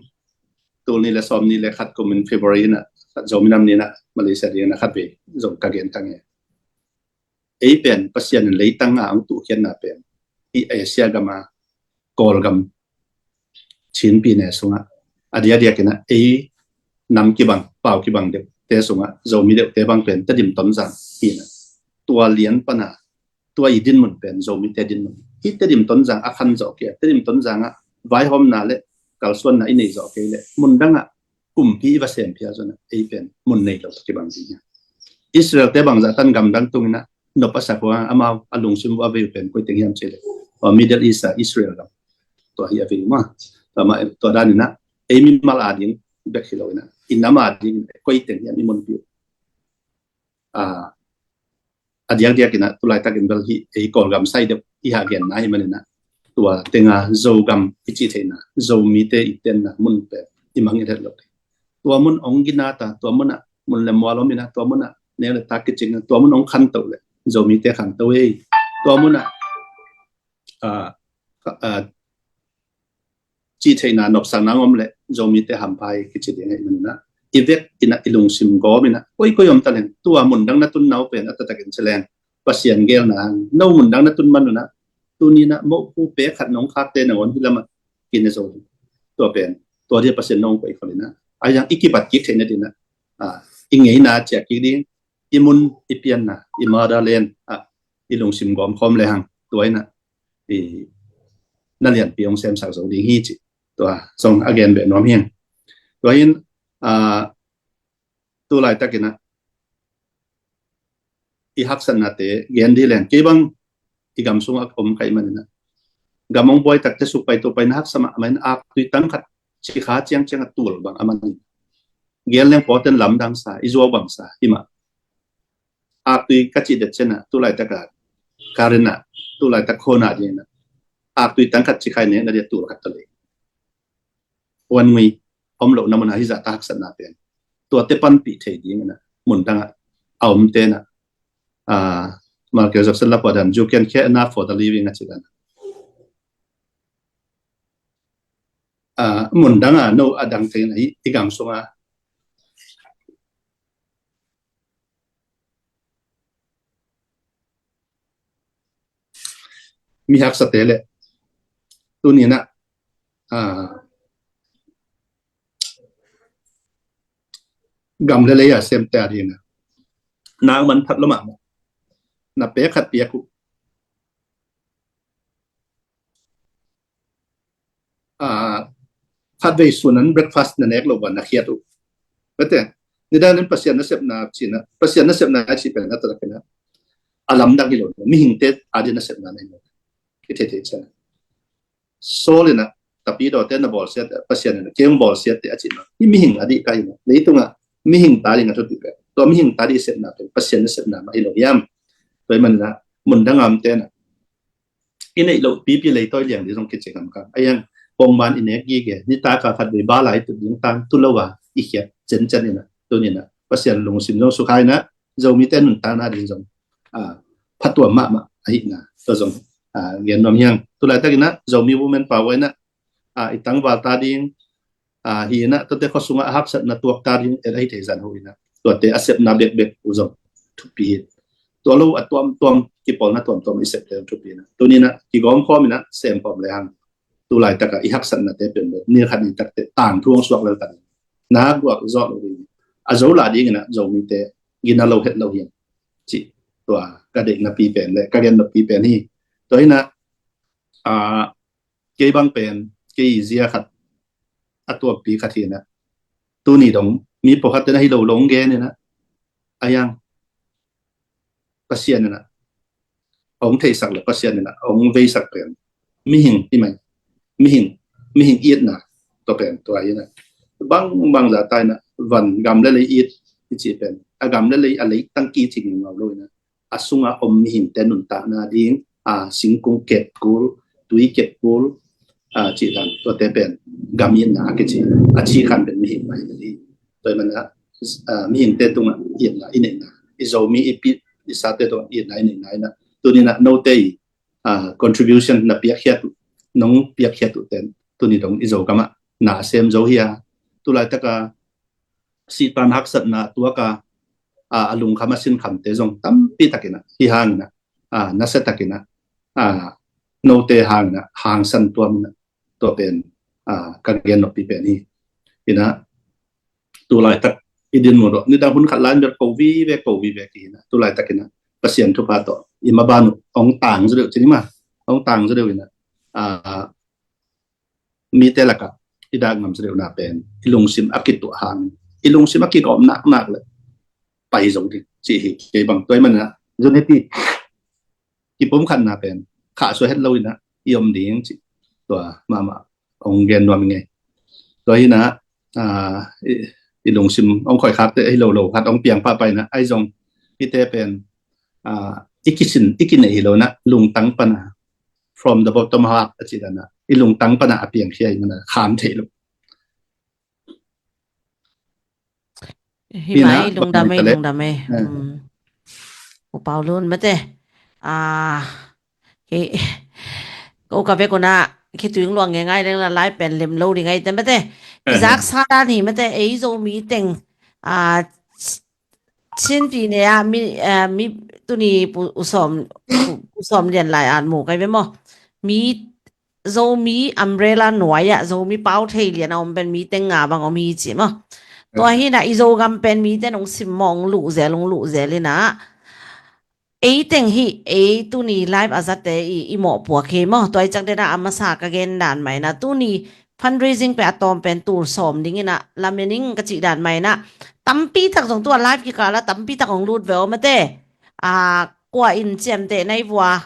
tul nih le sawm nih le khat kumin February in ah, Zomi Nam Ni in ah Malaysia dingin ah khat vei zong ka gen tang e. Ei pen Pasian in leitang a hong tuhkhiatna pen i Asia gam a Kawlgam Chin pyine sungah a diakdiak in ah ei nam kibang, pau kibang deuhte sungah Zomi deuhte bang pen Tedim Tonzang hi in ah, tua lian pan a tua i dinmun pen Zomite dinmun hi. Tedim Tonzang a khan zawh kei a, Tedim Tonzang ah vaihawmna le kalsuanna i nei zawh kei leh mundang ah kumpi i va sem phial zong ah ei pen mun nei lo tawh kibang ding hi. Israel-te bangzah tan gamdang tung in ah nop a sak uh a, amau a lungsim uh a vei uh pen koi teng hiam cih leh, Middle East ah Israel gam, tua hi a vei uh mah. Tua mah, tua dan in ah ei mimal a ding bek hi lo in ah i nam a ding koi teng hiam i munpi uh. Ah, a diakdiak in ah tu laitakin bel hih ei Kawlgam sai deuh i hah genna ahih manin ah tua teng a Zogam i cih theihna, Zomite i tenna mun pen i mangngilh het lo. Tua mun hong gina ta, tua mun ah mun le mual om in ah, tua mun ah neu le tak kicing, tua mun hong khanto leh Zomite khanto ei. Tua mun ah, ah, ah, cih theihna nopsakna hong om leh Zomite hampha hi kici ding ahih manin ah i vek in ah i lungsim gawm in ah koikoi om ta leng tua mundang na tunna uh pen a taktakin ci leng Pasian geelna hang no mundang na tun man un ah tuni in ah moh pu pek khat nong khakte nangawn hih lamah kine zo ding. Tua pen tua dia Pasian nong koih khol in ah a yang i kibat kik theih nading ah, ah, i ngeina ciah kik ding, i mun i pianna, i motherland ah i lungsim gawm khawm le hang tua in ah i na lianpi hong semsak zo ding hi cih tua zong a gen beh nuam hi. Tua hi in, ah, tu laitakin ah i haksatnate gen dih leng kei bang i gam sungah om ka hih manin ah gam hong buai takte suk pai tua pai na haksa mahmah in ah aktui tang khat cikha ciangciang a tul bang a man in gen leng pawten lamdang sa, i zuau bang sa hi mah. Aktui ka cih det ciang ah tu laitak a current ah tu laitak khona ding in ah aktui tang khat cikha i nek na dia tul khat ta lei. Wan ngui om lohna mun ah hih zahta haksatna pen tuate panpih thei ding in ah mundang ah a omte in ah, ah, Michael Jackson la pua dan, "You can care enough for the living," a ci dan. Ah, mundang ah no a dang thei in ah i gam sungah mi haksate leh tuni in ah, ah, gam le lei a semte a ding in ah nak man phat lo mahmah. Na pek khat piak uh, ah, khatvei sun an breakfast na nek lo uh a na khiat uh. Bete, nidang in Pasian nasepna cih in ah, Pasian nasepna cih pen a taktakin ah a lamdang hi lo, mihingte a ding nasepna na hi lo. I thei thei ciang ah Saul in ah tapidawte na bawlsiat, Pasian in ah kei hong bawlsiat teh a cih mah. Hih mihing a ding ka hi mah. Leitungah mihing ta ding a thupi pen, tua mihing ta ding i sepna pen Pasian nasepna mah hi lo hiam? Tua ahih manin ah mundang a omte in ah i neih loh pipi leitawi liang ding zong kici khamkham. A yang pongman i nek gige, nitak a khatvei bala i tut ding tang tu lo a i khiat cencen in ah tuni in ah Pasian lungsim zong sukha in ah Zomite nuntakna ding zong, ah, phatuam mahmah ahihna tua zong, ah, gen nuam hi ing. Tu laitakin ah Zomi Women Power in ah, ah, i tangval ta ding, ah, hi in ah tuate khua sungah a haksatna tuak ta ding et ahi thei zan ho in ah tuate a sepna bekbek uh zong thupi hi. Tua lo a tuamtuam, kipawlna tuamtuam i sep le thupi in ah tuni in ah kigawm khawm in ah sem khawm le hang tu laitak a i haksatnate pen bel ni khat ni takte tangthu hong suak lel ta ding, nak guak zawh lo ding, a zo lah ding in ah Zomite gina lo het lo hi cih tua ka deihna pi pen le ka gen nop pi pen hi. Tua hi in ah, ah, kei bang pen kei i zia khat a tuampi khat hi in ah tuni dong mi pawlkhat ten ahi lo lo hong gen in ah a yang Pasian in ah hong theisak le Pasian in ah hong veisak pen mihing hi mai, mihing, mihing itna tua pen tua hi in ah bang bang zahta in ah van gam le lei it i cih pen a gam le lei a leitang kici ngingau lo in ah a sungah om mihingte nuntakna ding a, singkung kep kul, tui kep kul, a, cih dan tuate pen gam itna a kici a, ci khan pen mihing mah hi. Tua ahih manin a, a, mihingte tungah itna i neihna, i Zomi i pi i sate tungah itna i neihna in a, tuni in a note i, a, contribution na piakkhiat uh, nong piakkhiat uh ten tuni dong i Zogam ah na a sem zo hi a, tulaitak a sihtan haksatna tuak a, a, a lungkham a sinkhamte zong tampi takin a, hi hangin a, a, nasia takin a, a, note hangin a, hangsan tuam in a, tua pen, a, ka gen noppi pen hi. In a, tulaitak i din mu dawh, nidang hun khat lai in bel ko vive, ko vive kihi in a, tulaitak in a, Pasian thupha tawh i maban uh hong tang zaw deuh ci ni maw, hong tang zaw deuh in a, a, mite lakah i dak ngam zaw deuhna pen i lungsim a kituah hang, i lungsim a kigawm naknak le pai zo ding cih hi. Kei bang tua ahih manin a, unity, kipumkhatna pen khahsuah het lo in a i om ding cih tua mahmah hong gen nuam ing ei. Tua hi in a, a, i, i lungsim hong khoikhakte ahi lo lo khat hong piang pahpah in a, ahi zong hihte pen, a, i kisin, i kineih hi lo in a, lungtang pan a, from the bottom heart a cih dan a, i lungtang pan a a piangkhia ahih manin a kham thei lo. Hi mai, lungdam ei, lungdam ei. U Pau Lun mate. A, ko ka vek un a khitui luang ngei ngai leng la lai pen lem lo ding ai te mate. I zaksa dan hi mate, ei Zomi teng, a, Chin pi ne a mi, a, mi tuni pu, u sawm, pu, u sawm lian lai an mu kai ve maw. Mi Zomi umbrella nuai ah Zomi pau thei lian a om pen mi teng nga bang om hi ci maw. Tua hi in a i Zogam pen mite nong sim maw, hong luh zel, hong luh zel in a. Ei teng hi, ei tuni live a zate i, i mawhpuak hi maw. Tua i cak den a a masa ka gen dan mah in a tuni fundraising pen a tawm pen tul sawm ding in a lamen ing ka cih dan mah in a tampi tak zong tua live kikal a tampi tak hong lut ve aw mate. A, kua in ciamteh na i vua.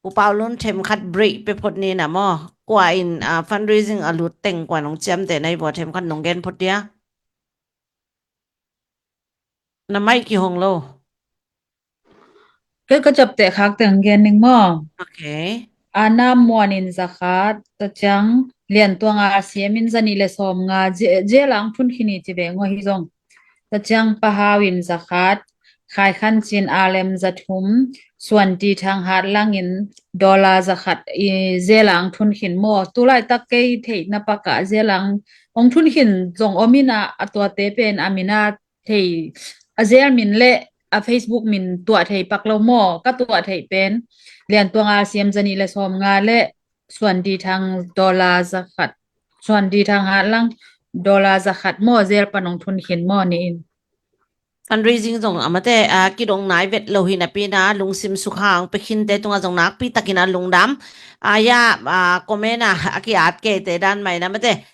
U Pau Lun themkhat break pe phot ni na maw. Kua in, a, fundraising a lut teng kua nong ciamteh na i vua themkhat nong gen phot dia. Na mai kihong lo. Kei ka ciapteh khak teng gen ning maw. Okay. Ana Muan in zakhat, tua ciang Lian Tuang R C M in zanih le sawm nga, je, je lang thun khin i ci ve ngua hi zong. Tua ciang Pa Hau in zakhat, Khai Khan Cin R L M zathum, Suan Ti Thang Hat Lang in dollar zakhat i zelang thun khin maw. Tulaitak kei theihna pakah zelang hong thun khin zong om in a, a tuate pen a min a thei, a zel min le a Facebook min tuah thei pak lo maw. Ka tuah theih pen Lian Tuang R C M zanih le sawm nga le Suan Ti Thang dollar zakhat. Suan Ti Thang Hat Lang dollar zakhat maw, zel pan hong thun khin maw ni in. Fundraising zong a mate, a, kidong nai vet lo hi napi in a lungsim sukha hong pe khinte tungah zong nakpi takin a lungdam. A, ya, a, comment a, a ki-at keite dan mah in a mate.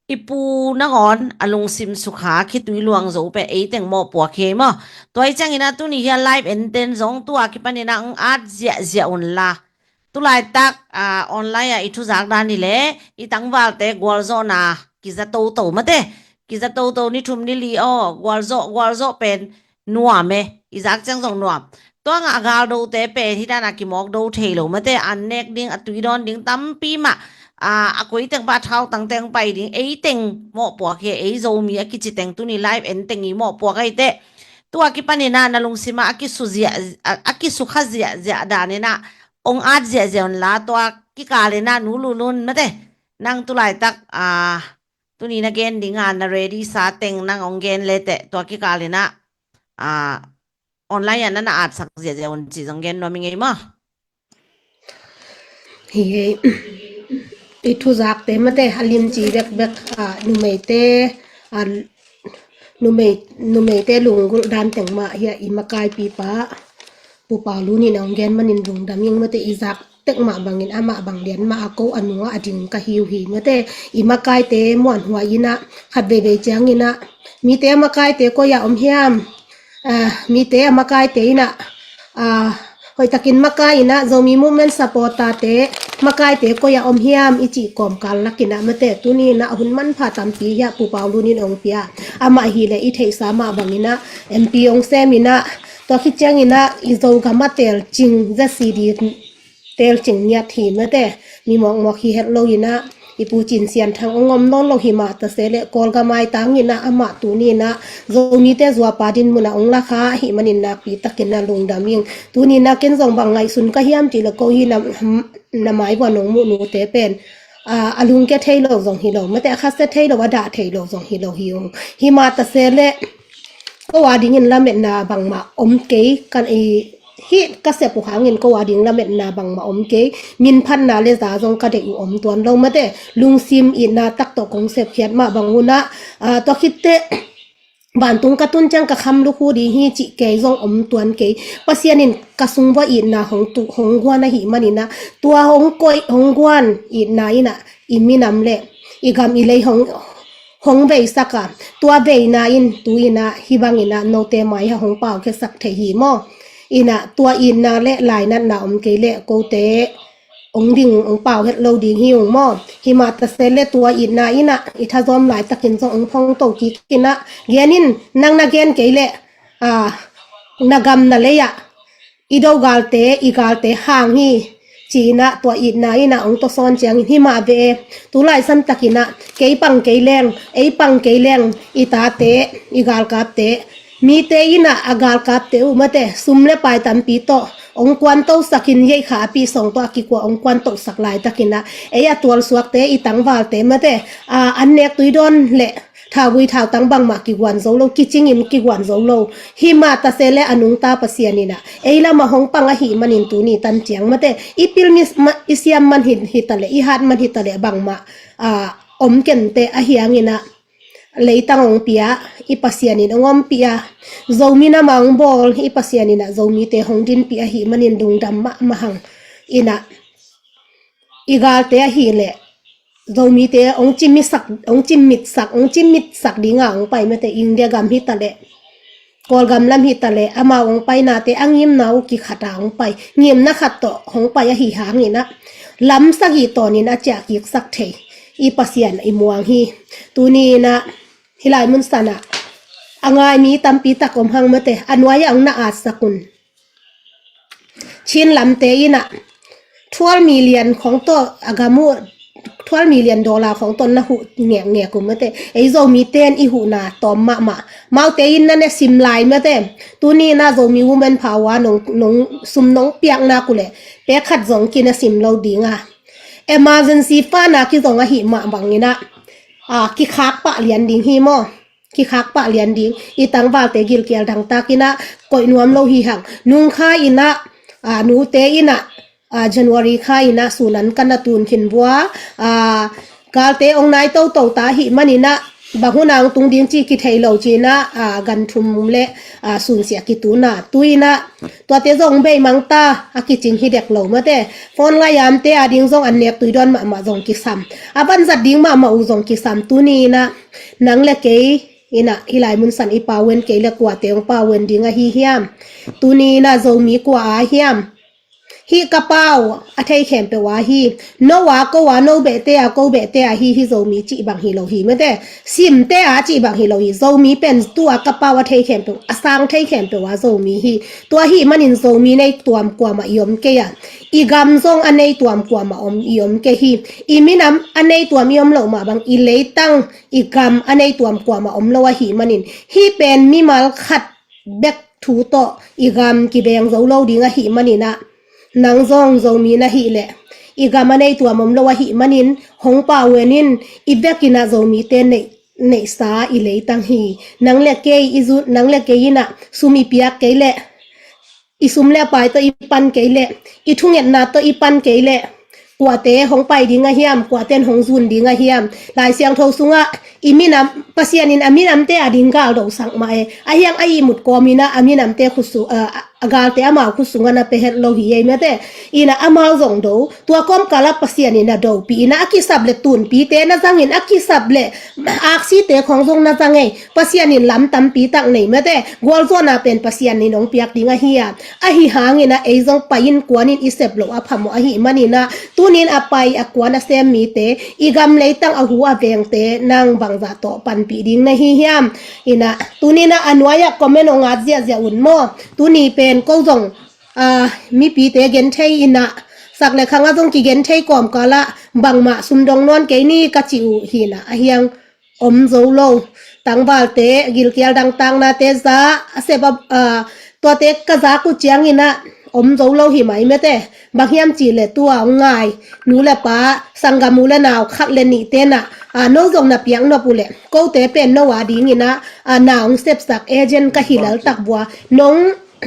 I pu nangawn a lungsim sukha khitui luang zo pen ei teng mawhpuak hi maw. Tua i ciangin a tuni hi a live enten zong tua kipanin a hong at ziahziah un la. Tulaitak, a, online ah i thuzak dan hi leh i tangvalte gualzawhna kiza toto mate. Kiza toto ni thum ni li aw, gualzawh, gualzawh pen nuam e, i zak ciang zong nuam. Tua ngah a galdote pen hi dan a kimawk do thei lo mate, an nek ding, a tui dawn ding tampi mah, a, a koi teng pah thautang teng pai ding, ei teng mawhpuak hi, ei Zomi a kici teng tuni live en teng i mawhpuak ahi teh. Tua kipanin a na lungsim ah a kisukha ziahziah, a, a kisukha ziahziah danin a hong at ziahziah un la, tua kikalin a Nu Lulun mate. Nang tulaitak, a, tuni na gen ding a na ready sa teng nang hong gen le teh, tua kikalin a, a, online ah na na atsak ziahziah un ci zong gen nuam i ngei maw. Hi hei. I thuzakte mate a limci bekbek, a, numeite, a, numei, numeite lunggulh dan teng mah hi a, i makaipipa Pu Pau Lun in hong gen manin lungdam ing mate. I zak tek mah bangin amah bang lian mah a ko a nungah a ding ka hi uh hi mate. I makaite muanhuai in a khat veivei ciangin a mite a makaite koi ah om hiam? A, mite a makaite in a, a, hoihtakin makai in a Zomi Movement supporter-te makaite koi ah om hiam i cih kawmkal lak in a mate, tuni in a hun manpha tampi hi a Pu Pau Lun in hong pia. Amah hi leh i theihsa mah bangin a M P hong sem in a, tua khit ciangin a i Zogam a telcing Z C D telcing ngiat hi mate. Mi mawkmawk hi het lo inah, i Pu Cin Sian Thang hong om nawn lo hi mah ta se leh, Kawlgam ai tang inah amah tuni inah Zomite zuapa dinmun ah hong lakha ahih manin nakpi takin na lungdam ing. Tuni inah ken zong bang ngaihsun ka hiam cih leh, ko hi na, na maivuan hong muh nute pen, a, a lungkia thei lo zong hi lo mate, a khasia thei lo, a dah thei lo zong hi lo hi ung. Hi mah ta se leh, ko a dingin lametna bangmah om kei, kan i, hih ka sep uh hangin ko a ding lametna bangmah om kei. Minphatna le za zong ka deih uh om tuan lo mate. Lungsim itna tak tawh kong sepkhiat mah bang unah, a, tua khitteh vantung ka tun ciang ka kham lukhu ding hi cih kei zong om tuan kei. Pasian in ka sung vua itna hong tuh, hong guan ahih maninah, tua hong koih, hong guan itna inah i minam le i gam i lei hong, hong veisak a, tua veina in tu inah hih bang inah note mai-ah hong paukhiasak thei hi maw? Inah tua itna le lainatna om kei leh kote hong ding, hong pau het lo ding hi ung maw? Hi mah ta se leh tua itna inah i thazawm laitakin zong hong phong to kik inah, gen in, nang na gen kei leh, a, na gam na lei-ah i do galte, i galte hang hi, ci inah tua itna inah hong tawsawn ciangin hi mah ve e. Tu laisan tak inah kei pang kei leng, ei pang kei leng, i tate, i galkapte, mite inah a galkapte uh mate, sum le pai tampi tawh hong kuantosakin, yeikha a pihsawng tawh a kikua hong kuantosak laitak inah, ei a tualsuakte, i tangvalte mate, a, an nek tui dawn le thauvui thautang bangmah kiguan zo lo, kicingin kiguan zo lo. Hi mah ta se leh a nungta Pasian inah ei lamah hong pang ahih manin tuni tan ciang mate, i pil mi, ma, i siam man hi, hi ta leh, i hat man hi ta leh bangmah, a, om kenteh ahi hang inah, leitang hong pia i Pasian in hong ompih a, Zomi nam ah hong bawl i Pasian inah Zomite hong dinpih ahih manin lungdam mahmah hang inah, i galte ahih leh Zomite hong cimmitsak, hong cimmitsak, hong cimmitsak dinga hong pai mate, India gam hi ta leh, Kawlgam lam hi ta leh, amau hong painate a ngimna uh kikhat a hong pai, ngimna khat tawh hong pai ahih hang inah, lam sagih tawnin a ciahkiksak thei i Pasian i muang hi. Tuni inah hih lai mun sanah a ngai mi tampi tak om hang mate, a nuai-ah hong na atsak un. Chin lamte inah twelve million khong tawh a gam uh, twelve million dollar khong tawh na huh ngekngek uh mate. Ei Zomite in i huhna tawm mahmah. Maute in na ne sim lai mate. Tuni inah Zomi Women Power nong, nong sum nong piak nak uh leh pek khat zong kine sim lo ding a, emergency fund a kizong ahih mah bang inah, a, kikhak pah lian ding hi maw? Kikhak pah lian ding. I tangvalte gilkial dangtak inah koih nuam lo hi hang. Nungkha inah, a, nute inah, a, January kha inah sun an ka na tun khin vua, a, galte hong nai toto ta ahih man inah, bang hun a hong tung ding cih kithei lo ci inah, a, gan thum le, a, sunsia kitun a, tu inah tuate zong beimang ta a kicing hi dek lo mate. Phone layamte a ding zong an nek tui dawn mahmah zong kisam, a vanzat ding mahmah uh zong kisam. Tuni inah nang le kei inah hih lai mun san i pauen kei leh kuate hong pauen ding ahi hiam? Tuni inah Zomi kua a hiam? Hih ka pau a thei khempeuh a hi. No a ko a, no behte a ko behte a hi, hih Zomi cih bang hi lo hi mate. Simte a cih bang hi lo hi. Zomi pen tu a ka pau a thei khempeuh, a sang thei khempeuh a Zomi hi. Tua ahih manin Zomi nei tuam kuamah i om kei a, i gam zong a nei tuam kuamah om, i om kei hi. I minam a nei tuam i om loh mah bang, i leitang, i gam a nei tuam kuamah om lo ahih manin, hih pen mimal khat bek thu tawh i gam kibeng zo lo ding ahih man inah, nang zong Zomi na hih leh i gam a nei tuam om lo ahih manin, hong pauen in, i vek inah Zomite neih, neihsa i leitang hi. Nang le kei i zu, nang le kei inah sum i piak kei leh, i sum le pai tawh i pan kei leh, i thungetna tawh i pan kei leh, kuate hong pai ding a hiam, kuate in hong zun ding a hiam? Lai Siangtho sungah i minam, Pasian in a minamte a ding gal do sang mah e. Ahi hang a ihmut kawm inah a minamte khut sung, a, a galte amau khut sungah na pia het lo hi ei mate. Inah amau zong do, tua kawmkal ah Pasian in a dopih inah, a kisap leh tunpite na zang in, a kisap leh aksite khong zong na zang ei. Pasian in lam tampi tak nei mate. Gualzawhna pen Pasian in hong piak ding ahi a, ahi hang inah ei zong pai in kuan in i sep loh a phamawh ahih man inah, tuni in a pai a kuan a sem mite, i gam leitang a hu a vengte nang bangzah tawh panpih ding na hi hiam? Inah tuni inah a nuai-ah comment hong at ziahziah un maw? Tuni pen ko zong, a, mipite genthei inah sak le khang a zong kigen thei kawmkal ah bangmah sumdong nawn kei ni ka ci uh hi na, a hiang om zo lo. Tangvalte gilkial dangtaknate za a sep a, ah, tuate ka zak uh ciangin ah om zo lo hi mai mate. Bang hiam cih le tua hong ngai nu le pa, sanggam u le nau khat le nihte na, ah, no zong na piak nop uh le kote pen no a dingin ah, ah, na hong sepsak agent ka hi laltak vua. Nong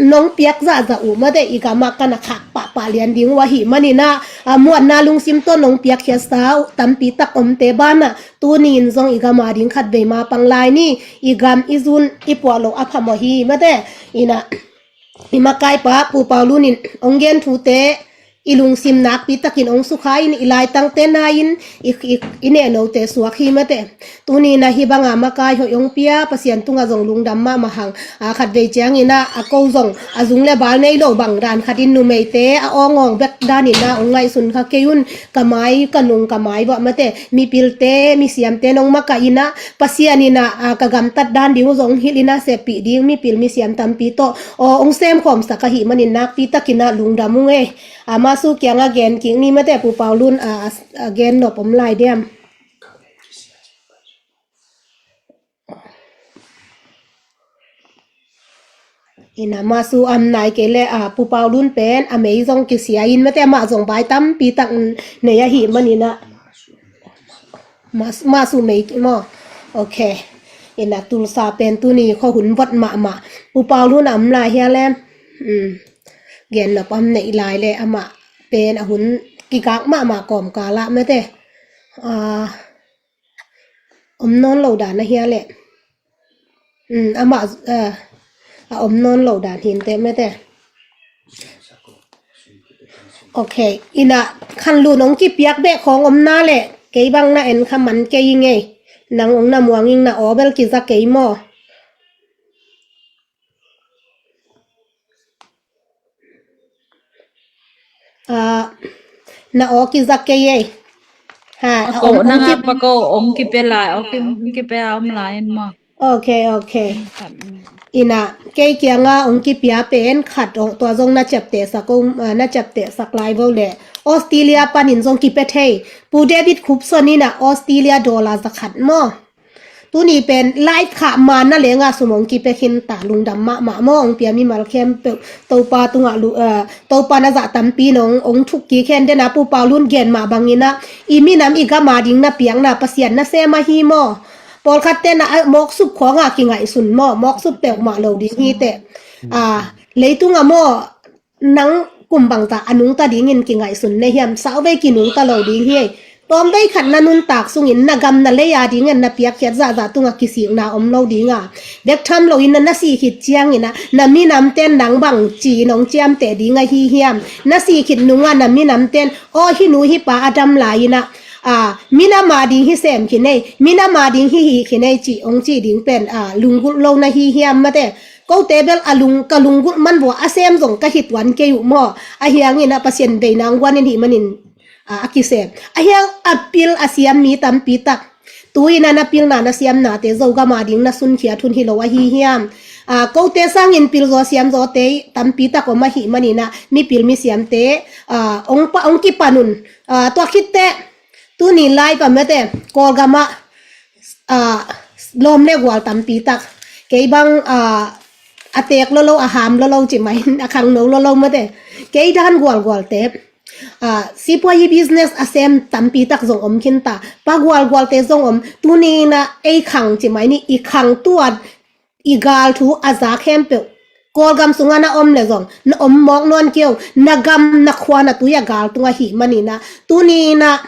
nong piak zahzah uh mate, i gam ah ka na khak pahpah lian ding uh ahih manin ah, ah, muanna lungsim tawh nong piakkhiatsa uh tampi tak omte banah tuni in zong i gam a ding khatvei ma pang lai ni. I gam i zun i puah loh a phamawh hi mate. Ina i makaipa Pu Paulun in hong gen thute i lungsim nakpi takin hong sukha in, i laitangte na in, i, i, i nehnote suak hi mate. Tuni na hi banga makai hoih hong pia Pasian tungah zong lungdam mahmah hang. A khatvei ciangin ah a ko zong a zung le bal nei lo bang dan khatin numeite a awngawng bek danin ah hong ngaihsun kha kei un. Ka mai ka nung ka mai vah mate, mipilte misiamte nong makaih in ah Pasian in ah, a, ka gamtat dan ding uh zong hilh in ah seppih ding mipil misiam tampi tawh aw hong semkhawmsak ahih manin nakpi takin ah lungdam ung ei. A, Masu kiangah gen kik ni mate, Pu Paulun, a, a, a gen nop om lai diam? Ina Masu om nai kei le, a, Pu Paulun pen a mei zong kisia in mate, amah zong vai tampi tak nei ahih manin ah. Mas-, Masu mei maw? Ok. Ina Tulsa pen tuni khuahun vot mahmah. Pu Paulun a om lai hia le? Hmm. Gen nop om neih lai le amah pen a hun kikak mahmah kawmkal ah mate. Ah, om nawn lo dan a hia le? Hmm, amah, ah, a om nawn lo dan hinte mate. Ok, ina khanlun hong kipiak beh khawng om na le kei bang na en kha man kei ing ei. Nang hong na muang ing, na aw bel kiza kei maw? Ah, na aw kiza kei ei. Ha, a ko om, na om nga ki- pa ko ong kipe lai, ong ki-, ong kipe a om lai in maw? Ok, ok. Ina kei kianga ong kipia pen khat ong, tua zong na ciaptehsak ong, ah, na ciaptehsak lai vo le. Australia panin zong kipe thei. Pu David Khupson ina Australia dollar za khat maw? Tuni pen live kha mana lenga sum ong kipe khin ta, lungdam mahmah maw, ong pia mimal khempeuh Topa tungah lu, eh, Topa na zah tampi nong ong thuk kik hen dena Pu Paulun gen mah bangina i minam i gama ding na piakna Pasian na sem ahi maw? Pawlkhatte na, eh, mawksup khawnga kingaihsun maw? Mawksup peuhmah lo ding hi teh. Ah, leitunga maw nang kum bangzah a nungta dingin kingaihsun na hiam? Sauvei kinungta lo ding hi. Tawmvei khat na nuntak sungin na gam na lei a dingin na piakkhiat zahzah tunga kisikna om lo dinga, bek tham loin na, na sih khit ciangina na minamten nang bang ci-in ong ciamteh ding ahi hiam? Na sih khit nunga na minamten aw hih nu hih pa a dam laina, a, minam a ding hi sem khin ei, minam a ding hi hi khin ei ci ong ci ding pen, a, lunggulh lo na hi hiam mate? Kote bel a lung, ka lunggulh man vua a sem zong ka hi tuan kei uh maw? Ahi hangin a Pasian veina ang guanin hih manin, a, a kisem. Ahi hang a pil a siam mi tampi tak. Tuina na pilna na siamnate Zogam a ding na sunkhiat hun hi lo ahi hiam? A, kote sangin pilzaw siamzawte tampi tak om ahih manina mipil misiamte, a, ong pa, ong kipan un. A, tua khitteh tuni lai pa mate, Kawlgama, a, lawm le gual tampi tak. Kei bang, a, a teek lolo, a ham lolo ci mai, a khangno lolo mate. Kei dan gualgualte, a, sipuayi business a sem tampi tak zong om khin ta. Pa gualgualte zong om, tunina ei khang ci mai ni, i khang tuat i gal thu a za khempeuh Kawlgam sunga na om le zong na om mawk nawn kei uh, na gam na khua na tui a gal tung ahih manina, tunina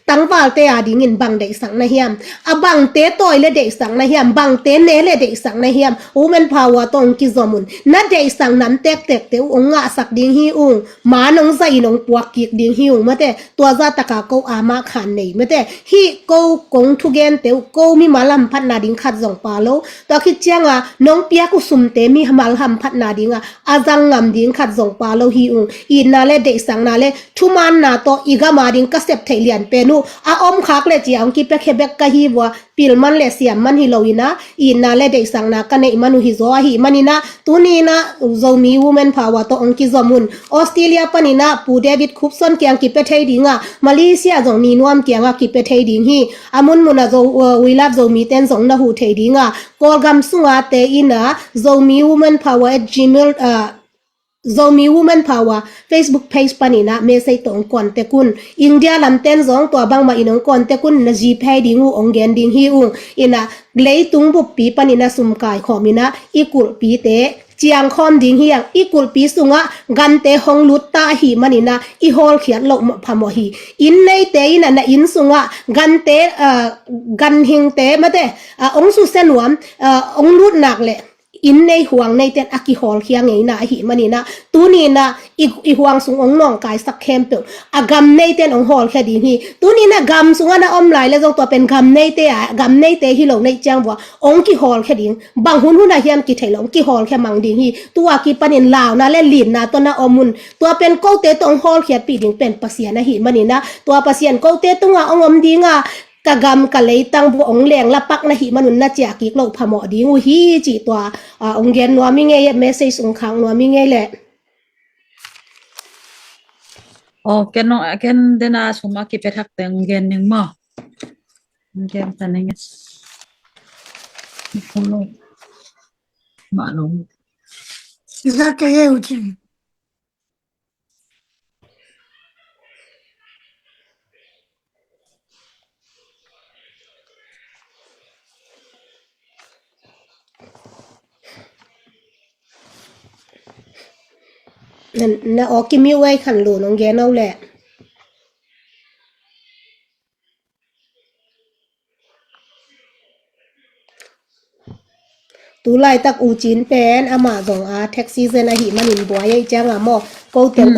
tangvalte a dingin bang deihsak na hiam? A bangte tawi le deihsak na hiam? Bangte ne le deihsak na hiam? Women power tawh ong kizom un. Na deihsak nam tektekte uh ong ngahsak ding hi ung. Ma nong zahin ong puak kik ding hi ung mate. Tua zahtaka ko amah khan nei mate. Hih ko kong thugente uh ko mimal hamphatna ding khat zong pa lo. Tua khit cianga nong piak uh sumte mimal hamphatna dinga a zang ngam ding khat zong pa lo hi ung. Itna le deihsakna le thumaanna tawh i gama ding ka sep theih lian pen a om khak le ci a hong kipiakhia bek ka hi vua, pil man le siam man hi lo in ah, itna le deihsakna ka neih man uh hi zaw ahih manin ah, tuni in ah Zomi Women Power tawh hong kizom un. Australia panin ah Pu David Khupson kiang kipia thei ding a, Malaysia zong ni nuam kiangah kipia thei ding hi. A munmun ah Zo, uh, We Love Zomi ten zong na huh thei ding a, Kawlgam sunga te in ah Zomi Women Power at gmail, uh, Zomi Women Power Facebook page panin ah message tawh hong contact un. India lamten zong tua bangmah in hong contact un, na GPay ding uh hong gen ding hi ung. In ah leitung buppi panin ah sum kaikhawm in ah i kulhpite ciangkhawm ding hi hang. I kulhpi sungah gante hong lut ta ahih manin ah i hawlkhiat loh mah phamawh hi. Inn neite in ah na inn sungah gante, ah, ganhingte mate, ah, hong susia nuam, ah, hong lut nak leh inn nei huang neiten a kihawlkhia ngeina ahih manin ah, tuni in ah i, i huang sung hong nawngkaisak khempeuh a gam neiten hong hawlkhia ding hi. Tuni in ah gam sungah na om lai le zong tua pen gam neite a, gam neite hi lo neih ciang vua hong kihawlkhia ding. Bang hun hun ah hiam kithei lo hong kihawlkhia mang ding hi. Tua kipanin launa le linna tawh na om un. Tua pen kote tawh hong hawlkhiatpih ding pen Pasian ahih manin ah, tua Pasian kote tungah hong om ding a, ka gam ka leitang bua hong leng lapak na hih man un na ciah kik loh phamawh ding uh hi cih tua, ah, hong gen nuam i ngei, message hong khak nuam i ngei leh. Oh, ken nong, ken dena sum a kipia thak teng hong gen ning maw. Hong gen ta ning. Mah lo. Sisa ke ye ucing. Na, na aw ki miu ei khan lo nong gen aw leh. Tu laitak U Cin pen amah zong a tax season ahih manin buai ei cianga maw. Ko tel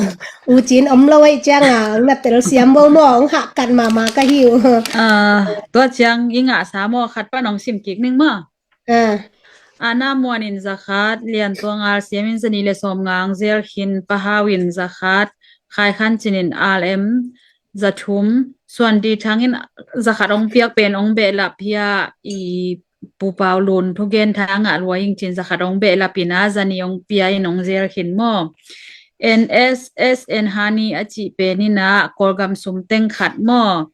U Cin om lo ei cianga ang na tel siam bo maw, ang hah kat mama ka hi uh. Ah, tua ciang i ngah sa maw, khat pan ong sim kik ning maw. Ah. Ana Muan in zakhat, Lian Tuang Al Siam in zani le sawm ngang, Zel Khin Pahau in zakhat, Khai Khan Cin in Al Em zathum, Suan Di Thang in zakhat ong piak pen ong behlap hia, i Pu Pau Lun thugen thang a luai ing cin zakhat ong behlap in a zani ong pia in ong zel khin maw. N S S N Hani a cih pen in a Kawlgam sum teng khat maw.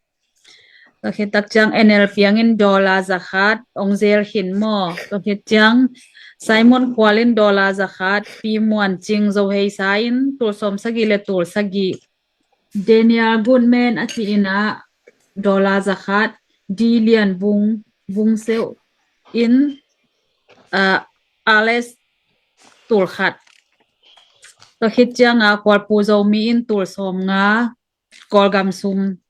Tua khit tak ciang N L Piang in dollar zakhat ong zel khin maw. Tua khit ciang Simon Kual in dollar zakhat, Pi Muan Cing Zo Hei Sa in tul sawm sagih le tul sagih. Daniel Goodman a cih in a dollar zakhat, Di Lian Vung, Vung Seuh in, ah, Alice tul khat. Tua khit ciang a Kual Pu Zomi in tul sawm nga, Kawlgam sum.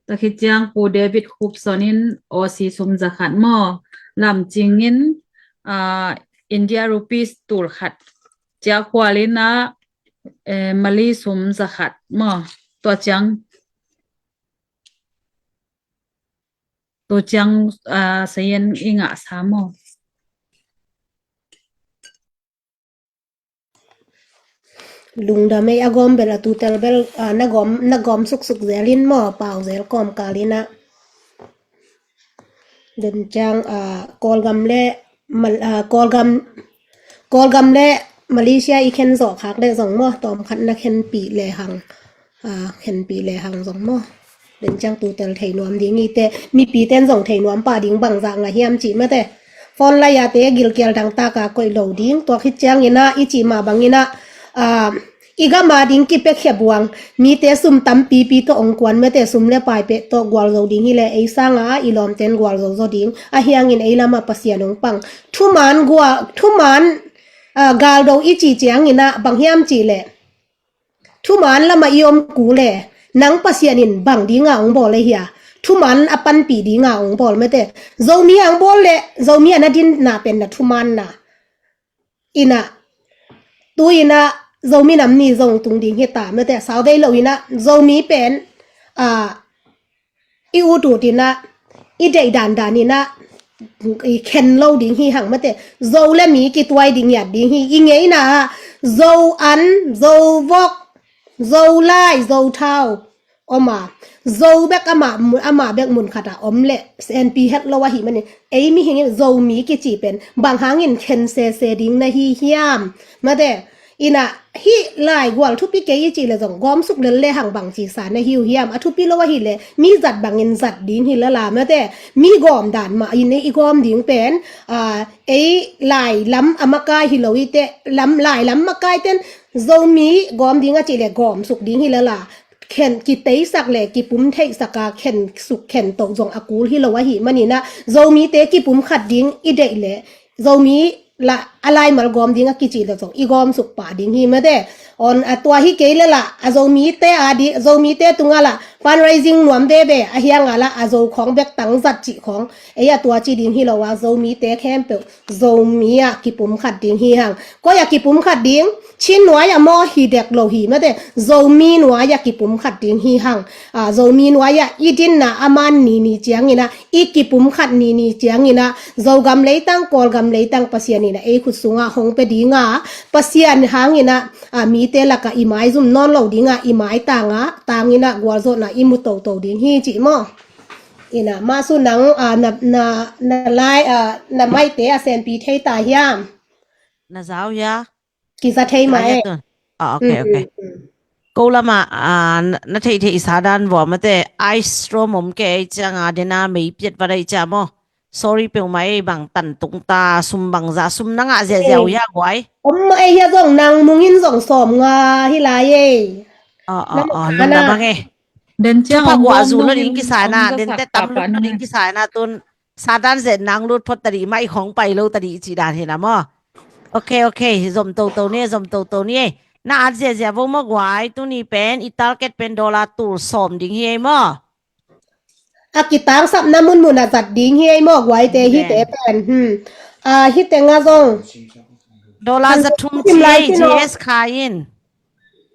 Tua khit ciang Pu David Hupson in Aussie sum zakhat maw. Lam Cing in, ah, India rupees tul khat. Cia Kual in a, eh, Mali sum zakhat maw. Tua ciang, tua ciang, ah, sayen i ngah sa maw. Lungdam ei, a gawm bel a tutel bel, ah, na gawm, na gawm suksuk zel in maw, pau zel kawmkal in a. Den ciang, ah, Kawlgam le Mal-, ah, Kawlgam, Kawlgam le Malaysia i khen zawh khak le zong maw, tawm khat na khenpih le hang, ah, khenpih le hang zong maw. Den ciang tutel thei nuam ding i te, mipi ten zong thei nuam pah ding bang zah ngah hiam cih mate. Phone lai a te gilkial dangtak a koih lo ding, tua khit ciang in a, i cih mah bang in a, ah, i gam a ding kipiakhia buang, mite sum tampipi tawh ong kuan mate, sum le pai peh tawh gualzo ding hi le, ei sang a i lawmten gualzo zaw ding, a hiangin ei lam a Pasian ong pang. Thuman gua, thuman, ah, galdo i cih ciang in a, bang hiam cih le. Thuman lam a i om kul le, nang Pasian in bang ding a ong bawl le hia. Thuman a panpih ding a ong bawl mate. Zomi a ong bawl le, Zomi a na dinna pen na thuman na. In a, tu in a, Zomi nam ni zong tung ding hi ta mate. Sau vei lo in a, Zomi pen, ah, i ut ut in a, i deih dandan in a, i khen lo ding hi hang mate. Zo le mi kituai ding ngiat ding hi. I ngeina ah, Zo an, Zo vok, Zo lai, Zo thau om a. Zo bek amah, amah bek mun khat a om leh senpi het lo ahih manin, ei mihing in Zomi kici pen bang hangin khen sese ding na hi hiam? Mate, ina hih laigual thupi kei i cih leh zong gawmsuk lel le hang bang cisa na hi uh hiam? A thupi lo ahih leh mi zat bangin zat ding hi lala, mate, mi gawm dan mah in i gawm ding pen, a, ei lai lam a makai hi lo i te, lam, lai lam makai ten Zomi gawm ding a cih leh gawmsuk ding hi lala, khen, kiteisak le kipum theihsak a khen suk khen toh zong a kul hi lo ahih manin ah, Zomite kipum khat ding i deih leh Zomi la, a laimal gawm ding a kici leh zong i gawmsuk pah ding hi, mate. On a tua hi kei lala, a Zomite a di, Zomite tungah la fundraising nuam veve a hiang a la a Zo khawng bek tang zat cih khawng, ei a tua ci ding hi lo a, Zomite khempeuh Zomi ah kipum khat ding hi hang. Koi ah kipum khat ding? Chin nuai ah maw? Hi dek lo hi, mate. Zomi nuai ah kipum khat ding hi hang. A, Zomi nuai ah i dinna a man ni ni ciangin ah, i kipum khat ni ni ciangin ah, Zogam leitang, Kawlgam leitang, Pasian in ah ei khut sungah hong pia ding a, Pasian hangin ah, a, mite lakah i maizum nawn lo ding a, i maitang a, tangin ah gualzawhna i mu toto ding hi cih maw? Ina, Masu, nang, a, na, na, na lai, a, na maite a senpi thei ta hiam? Na zau hia? Kiza thei mah e. Ah, ok, ok. Ko lamah, a, na, na theih theih sa dan vua, mate, ice storm om kei ciang a dena mei piat va dai cia maw? Sorry peuhmah ei, bang tan tung ta, sum bangzah sum na ngah ziahziah uh hia guai? Om mah ei hia zong, nang mungin zong sawm nga hi lai ei. Ah, ah, ah, lungdam hang ei. Den ciang ong guah zu lo ding kisai na, den te tam lo ding kisai na, tun Satan zet nang lut phot tadi, mai khong pai lo tadi ci dan hi na maw? Ok, ok, zom toto ni, zom toto ni. Na at ziahziah vo maw guai, tuni pen i target pen dollar tul sawm ding hi ei maw? A kitangsapna munmun a zat ding hi ei maw guaite, hite pen. Hmm. A, hite nga zong. Dollar za thum ci ei, G S kha in.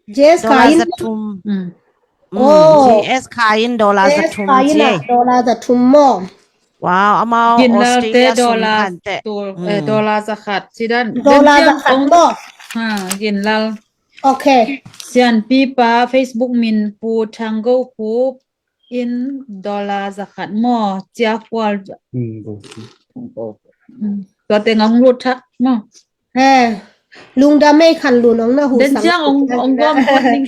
G S kha in. Dollar za thum. Mm. Mm, oh. G S kha in dollar za thum ci ei. Dollar za thum maw? Wow, amau Australia sum khan te. Dollar za khat ci dan. Dollar za khat maw? Ha, Ginlal. Ok. Sianpipa Facebook min Pu Thanggo Khup in dollar za khat maw? Cia khual. Tua teng ong lut thak maw? He, lungdam ei, khan lun ong na hu sang. Den ciang ong gom ning.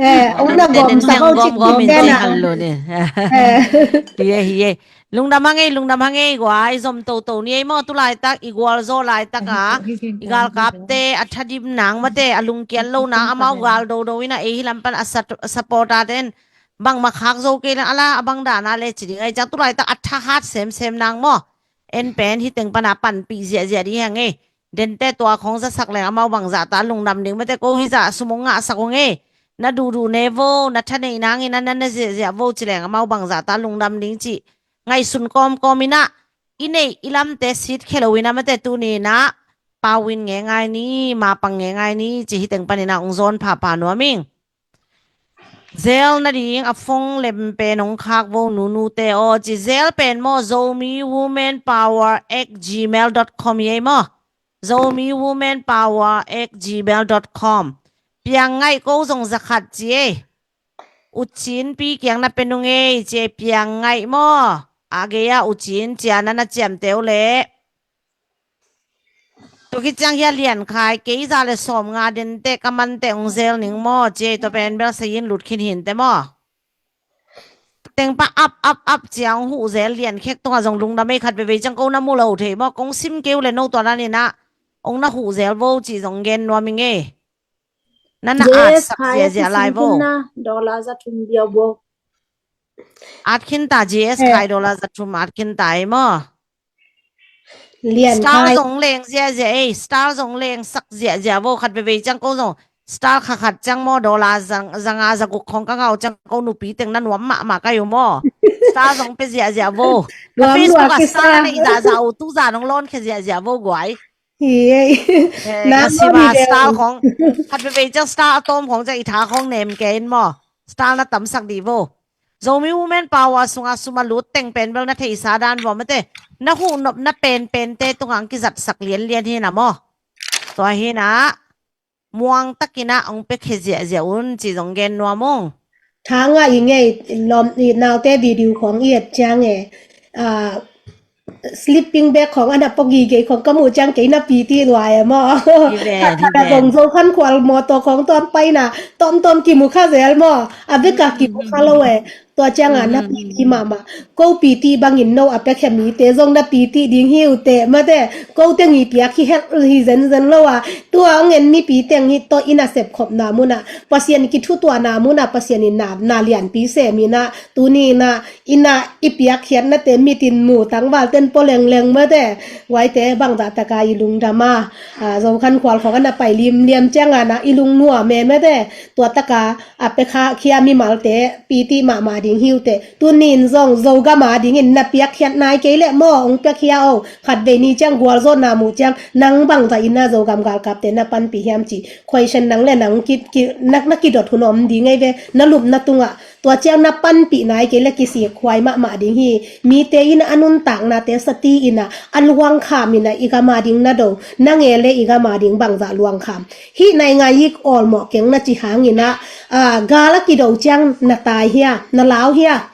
He, ong na gom sa ko cik gom in khan lun e. He. Hi e, hi e. Lungdam hang ei, lungdam hang ei guai, zom toto ni ei maw, tu laitak i gualzo laitak a i galkapte a thadim nang mate, a lungkiat lo nang, amau gal dodo in a ei hi lam pan a support a ten bangmah khak zo kei leng a la a bang dan a le ci ding ei ciang, tu laitak a thahat semsem nang maw? En pen hi teng pan a panpih ziahziah ding hi hang ei. Dente tua khong zasak leng amau bangzah ta lungdam ding mate, ko hi zah sum ong ngahsak ong ei. Na duhduh ne vo, na thaneih nangin a na ne ziahziah vo ci leng amau bangzah ta lungdam ding cih ngaihsun kawmkawm in a, i neih i lamte sit khia lo in a mate, tuni in a pau in nge ngai ni, mapang nge ngai ni ci hi teng pan in a ong zawn phapha nuam ing. Zel nading a phone lem pen ong khak vo nunute aw ci. Zel pen maw, Zomi Women Power at gmail dot com hi ei maw? Zomi Women Power at gmail dot com. Piang ngaih ko zong za khat ci ei. U Cin pi kiang na pe nung ei ci ei, piang ngaih maw? A gei a U Cin cia na na ciamteh uh leh. Tua khit ciang hia Lian Khai, kei za le sawm nga dente ka mante ong zel ning maw ci ei, tua pen bel sayin lut khin hinte maw? Teng pa ap ap ap cia ong huh zel Lian Khek tungah zong lungdam ei, khat veve ciang ko na mu lo thei maw, kong sim kei uh le no tua dan in a ong na huh zel vo ci zong gen nuam ing ei. Na na at sak ziahziah lai vo. Dollar za thum biau bo. At khin ta, G S Khai dollar za thum at khin ta ei maw? Lian Khai. Star zong leng ziahziah ei, star zong leng sak ziahziah vo, khat veve ciang ko zong star kha khat ciang maw, dollar zang, zanga za guk khong ka ngau ciang ko nupi teng na nuam mahmah ka hi uh maw? Star zong pe ziahziah vo. Nuam Facebook a star na i zahzah uh tu zan ong lawn khia ziahziah vo guai. Hi ei. Na sima star khong khat veve ciang star a tawm khong ciang i tha khong nem kei in maw? Star na tamsak dih vo. Zomi Women Power sunga sum a lut teng pen bel na theihsa dan vua mate, na huh nopna penpente tungah ang kizatsak lianlian hi na maw? Tua hi na muang takin a ong pia khia ziahziah un ci zong gen nuam ung. Thanga i ngei lom i naute video khong i et ciang e. Sleeping bag khong ana pawgigei khong ka muh ciang kei na piti luai e maw? Ka zong Zo Khan Khual mawtaw khong tuam paina tawmtawm kimu kha zel maw? A beka kimu kha lo e. Tua cianga na piti mahmah. Ko piti bangin no a piakhia mite zong na piti ding hi uh teh mate. Ko teng i piak hi het hi zenzen lo a, tua hong en mipi teng hi tawh i nasep khopna munah, Pasian kithutuahna munah Pasian in na, na lianpi seminah tuninah inah i piakkhiatnate mitin mu tangvalten pua lengleng mate. Guaite bangzah taka i lungdama, Zo Khan Khual khong ana pai limliam cianga na i lungnuam e mate. Tua taka a piakhia mimalte piti mahmah ding hi uh teh. Tunin zong Zogam a dingin na piakkhiat nai kei leh maw, hong piakhia o. Khatvei ni ciang gualzawhna muh ciang nang bangzah inah Zogam galkapte na panpih hiam ci question nang le nang ki, ki, na, na kidot hun om ding ei ve. Na lupna tungah tua ciang na panpih nai kei leh kisik huai mahmah ding hi. Mite inah a nuntaknate sati inah a luangkham inah i gam a ding na do, na nge le i gam a ding bangzah luangkham. Hih naingai yik awlmawh keng na ci hanginah, gal a kido ciang na tai hia, na lau hia?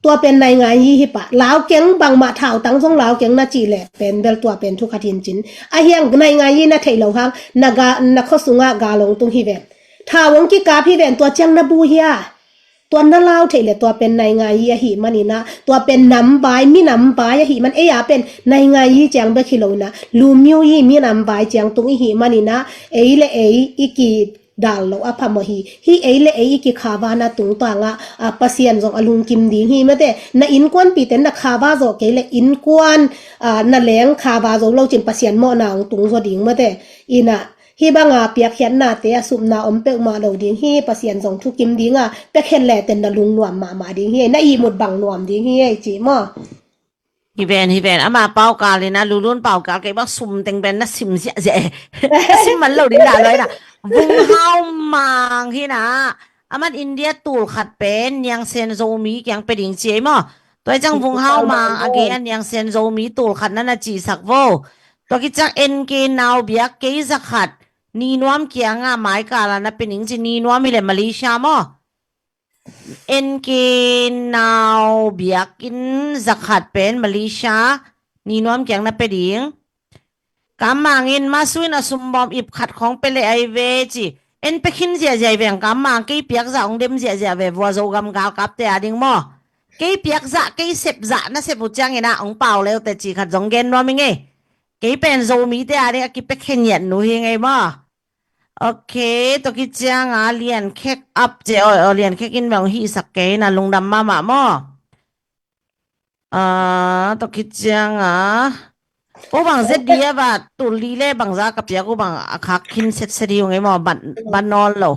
Tua pen naingai yi hi pah. Lau keng bangmah thautang zong lau keng na cih leh pen bel tua pen thukhat hin cin. A hiang naingai yi na theih lo hang na, ga, na khua sungah gal hong tung hi ven. Thau hong kikap hi ven, tua ciang na bu hia? Tua na lau theih leh tua pen naingai yi ahih maninah, tua pen nambai, minambai ahih man, ei a pen naingai yi ciang bek hi lo inah, lumyu yi minambai ciang tung ihih maninah, ei le ei i kidal loh a phamawh hi. Hih ei le ei i kikhava na tungtangah Pasian zong a lungkim ding hi mate. Na innkuanpihte na khava zawh kei leh innkuan na leng khava zo lo cin Pasian mawhna hong tung zaw ding mate. Inah hih banga piakkhiatnate a supna om peuhmah lo ding hi. Pasian zong thukim dinga piakkhiat lehten na lungnuam mahmah ding hi. Na ihmut bang nuam ding hi ei cih maw? Hi ven, hi ven. Ama paukal inah, Lulun paukal kei bang sum teng pen na sim ziahziah e. Na sim man lo ding dah lo inah. Vunghau Mang hinah, aman India tul khat pen Niangsen Zomi kiang pe ding ci ei maw? Tua ciang Vunghau Mang a gei a Niangsen Zomi tul khat na na cihsak vo. Tua kiciang N K Nau Biak kei za khat Ni Nuam kiangah maikala na pe ning ci. Ni Nuam hileh Malaysia maw? N K Nau Biak in za khat pen Malaysia Ni Nuam kiang na pe ding. Kam Mang in masuin a sumbawm ip khat khong pe leh ai ve ci. En pe khin ziahziah veng Kam Mang, kei piakzah hong dem ziahziah ve vua Zogam galkapte a ding maw? Kei piakzah, kei sepzah na sep uh cianginah hong pau leute cih khat zong gen nuam i ngei. Kei pen Zomite a ding a kipia khen ngiat nu hi ngei maw? Ok, tua kicianga Lian Khek up ci ei, o, Lian Khek in meng hihsak kei na lungdam mahmah maw? Tua kicianga u bang zet di a va tul li le bangza ka piak u bang a khak khin setset hi u ngei maw? Ban nawl lo.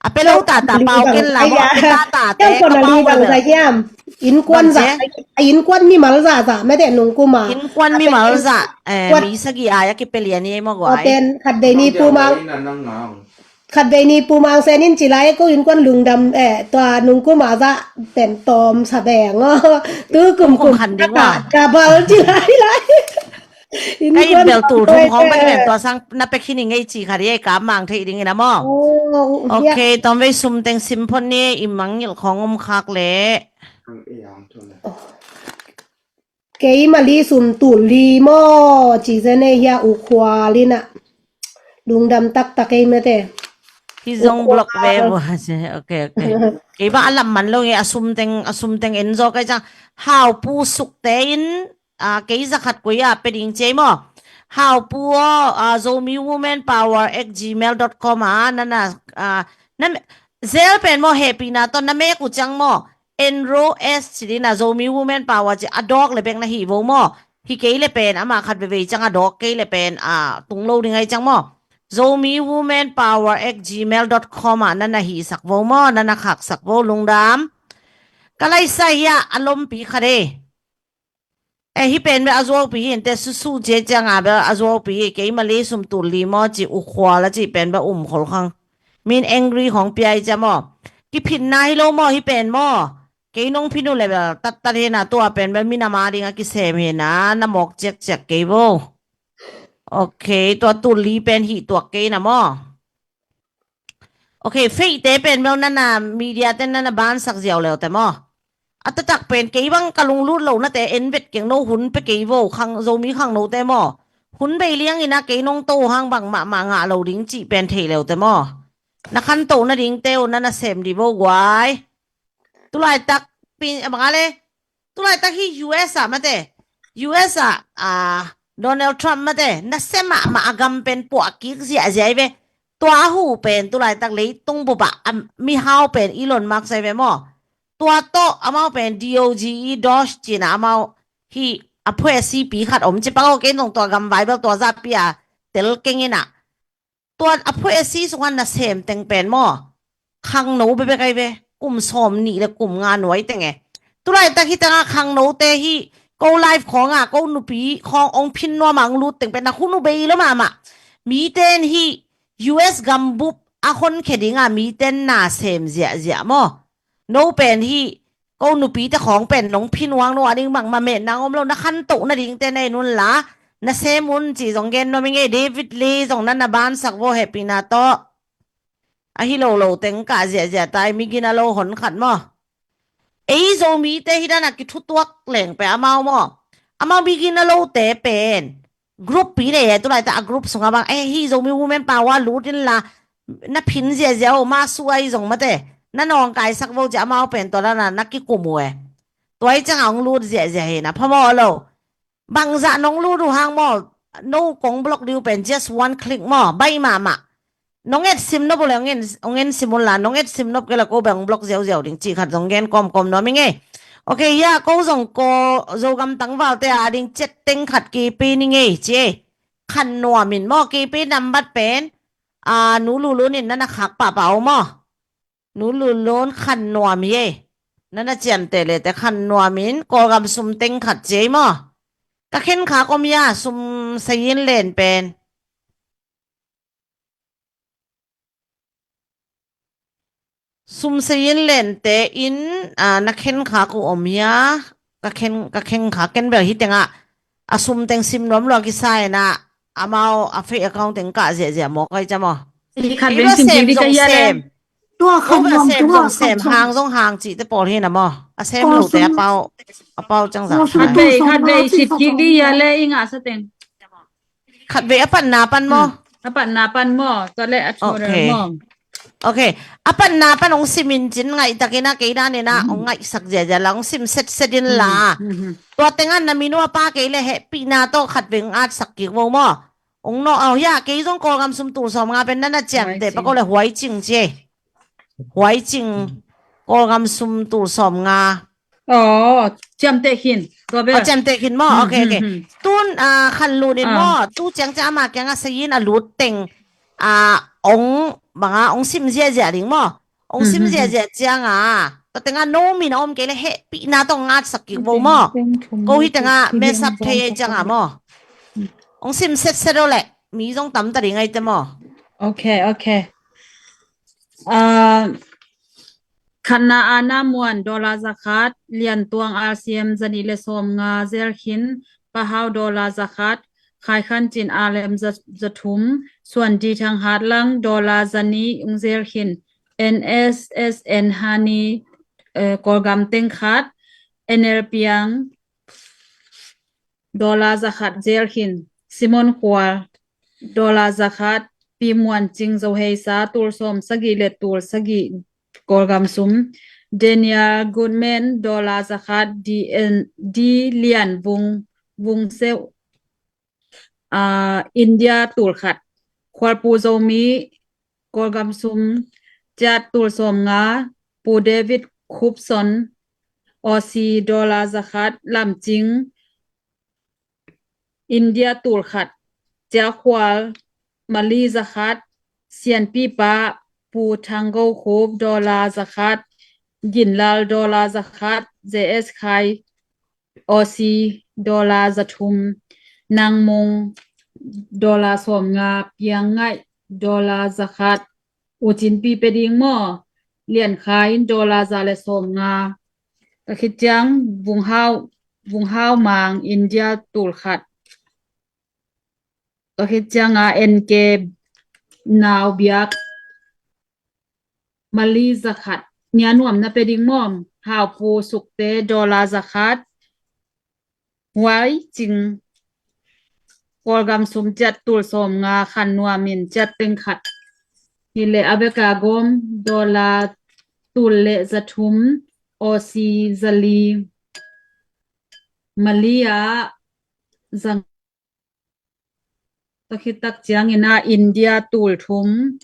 A pe lo tata pau ken la maw? A pe tata te ka pau bang hiam? Innkuan za, a innkuan mimal za za mete nungkuma. Innkuan mimal za, mi sagih ai a kipe lian i ei maw guai? Ten khatvei ni pumang. Khatvei ni pumang sen in ci lai ko innkuan lungdam e, tua nungkuma za pen tawm sa beng aw. Tu kumkum khan ding wa. Double ci lai lai. Ka in bel tul thum khong bang pen tua sang na pe khin i ngei ci kha di ei Kam Mang thei ding ina maw? Ok, tawm vei sum teng sim phon ni i mangngilh khong om khak le. Kei mali sum tul li maw ci zen ei hia u khual ina. Lungdam taktak ei mete. Hi zong block ve vua se. Ok, ok. Kei bang a lam man lo nge a sum teng, a sum teng en zaw kai cang. Hau Pu Suk te in kei za khat koi a pe ding ci ei maw? Hau Pu aw, Zomi Women Power at gmail dot com a nana zel pen maw, hehpihna tawh na mek uh ciang maw? Enro S ci dina Zomi Women Power ci a dawk le bek na hih vo maw? Hi kei le pen ama khat vevei ciang a dawk kei le pen a tung lo ding ai ciang maw? Zomi Women Power at gmail dot com a nana hihsak vo maw, nana khaksak vo, lungdam. Ka laisa hia a lompi khat e. E, hi pen bel a zuaupi hi inte, susu cia cianga bel a zuaupi hi. Kei mali sum tul li maw ci, u khual a ci pen bel um khol khang. Min angry khong piai cia maw? Kiphinna hi lo maw hi pen maw? Kei nong phin uh le bel tattat hina tua pen bel minam a dinga kisem hina na mawk ciakciak kei vo. Ok, tua tul li pen hih tuak kei na maw? Ok, fake te pen bel nana media te nana ban sak ziau leu te maw? A taktak pen kei bang ka lunglut lo nate en vet keng, no hun pe kei vo, khang Zomi khangno te maw? Hun bei liang ina kei nong to hang bang mahmah ngah lo ding cih pen thei leu te maw? Na khantoh nading te uh nana sem di vo guai. Tulaitak pi bang a le, tulaitak hi U S ah mate, U S ah, ah, Donald Trump mate, na sem mahmah a gam pen puah kik ziahziah hi ve. Tua a hu pen tulaitak leitung bup ah, a mihau pen Elon Musk hi ve maw? Tua tawh amau pen D O G E, Doge cina amau hi, a phuesi pi khat om ci pak aw, kei nong tua gam vai bel tua zah pi a tel keng ina. Tua a phuesi sungah na sem teng pen maw? Khangno bebek ai ve. Kum sawm nih le kum nga nuai teng e. Tulaitak hi tengah khangno te hi, ko live khawngah ko nupi khawng ong phin nuam a ong lut teng pen na hun uh bei lo mahmah. Mi ten hi U S gambup a honkhia dingah mi ten na sem ziahziah maw? No pen hi, ko nupite khawng pen nong phin uang no a ding bang mametna om lo, na khantoh nading te na en un la, na sem un ci zong gen nuam ing ei. David Lee zong nana bansak vo hehpihna tawh. Ahi lo lo teng kah ziahziah tai, migina lo hon khat maw? Ei Zomite hi dana kithutuak leng pe amau maw? Amau migina lote pen group pi nei e, tulaitak a group sungah bang, eh, hi Zomi Women Power lut in la, na phin ziahziah uh, ma suai zong mate, na nawngkaisak vo ci amau pen tua dana na kikum uh e. Tua i ciangah ong lut ziahziah hi na phamawh lo. Bangzah nong lut uh hang maw? No kong block di uh pen just one click maw? Baih mahmah. Nong et sim nop uh le ong en, ong en sim un la, nong et sim nop kei le ko beng block ziauziau ding cih khat zong gen kawmkawm nuam ing ei. Ok, hia ko zong ko Zogam tangvalte a ding chat teng khat kipi ning ei ci ei. Khan nuam in maw, kipi nambat pen, a, Nu Lulun in nana khak pahpah uh maw? Nu Lulun khan nuam hi ei. Nana ciamteh le te khan nuam in Kawlgam sum teng khat ci ei maw? Ka khen khak om hia, sum sayin len pen. Sum sayin lente in, a, na khen khak uh om hia? Ka khen, ka khen khak ken bel hi tengah a sum teng sim nuam lua kisa ina, amau a fake account teng kah ziahziah maw, kai cam aw. Khat veng sim kik di ka hia le. Tua khat nuam sem, tua zong sem, hang zong hang cihte pawl hi na maw? A sem lo te a pau, a pau cang zang. Khat vei, khat vei sim kik di hia le i ngah sa teng. Khat vei a patna pan maw? A patna pan maw? Tua le a thu maw? Ok. A patna pan ong sim in cin ngaihtakin a kei dan ina ong ngaihsak ziahziah la, ong sim setset in la. Tua tengah na minu a pa kei le hehpihna tawh khat vei ong atsak kik vo maw? Ong nawh aw hia, kei zong Kawlgam sum tul sawm nga pen nana ciamteh pak aw le huai cing ci ei. Huai cing, Kawlgam sum tul sawm nga. Aw, ciamteh khin. Tua bel. Aw, ciamteh khin maw? Ok, ok. Tun, a, khan lut in maw? Tu ciang ciang ama kiangah sayin a lut teng, a, ong banga ong sim ziahziah ding maw? Ong sim ziahziah cianga tua tengah no min a om kei le hehpihna tawh ong atsak kik vo maw? Ko hi tengah mess up thei ei cianga maw? Ong sim setset aw le mi zong tam ta ding ai te maw? Ok, ok. A, Khatna Ana Muan dollar zakhat, Lian Tuang R C M zanih le sawm nga zel khin, Pahau dollar zakhat, Khai Khan Cin R M za, zathum, Suan Di Thang Hat Lang dollar zanih ung zel khin, N S S N Hani, eh, Kawlgam teng khat, N L Piang dollar zakhat zel khin, Simon Khual dollar zakhat, Pi Muan Cing Zo Hei Sa tul sawm sagih le tul sagih Kawlgam sum, Daniel Goodman dollar zakhat, D N, D Lian Vung, Vung Seuh, ah, India tul khat, Khualpu Zomi Kawlgam sum, ciat tul sawm nga, Pu David Khupson Aussie dollar zakhat, Lam Cing India tul khat, Cia Khual Mali zakhat, Sianpipa Pu Thang Go Khup dollar zakhat, Ginlal dollar zakhat, J S Khai Aussie dollar zathum, Nang Mung dollar sawm nga, Piang Ngaih dollar zakhat, U Cin Pi pe ding maw, Lian Khai in dollar za le sawm nga. Ka khit ciang Vung Hau, Vung Hau Mang India tul khat. Ka khit cianga N K Nau Biak Mali zakhat. Nia nuam na pe ding mawm. Haupu sukte dollar zakhat. Huai cing. Kawlgam sum ciat tul sawm nga khan nuamin ciat teng khat. Hi le a beka gawm dollar tul le za thum, Aussie za li. Mali ah za Tua khit tak ciangin ah India tul thum,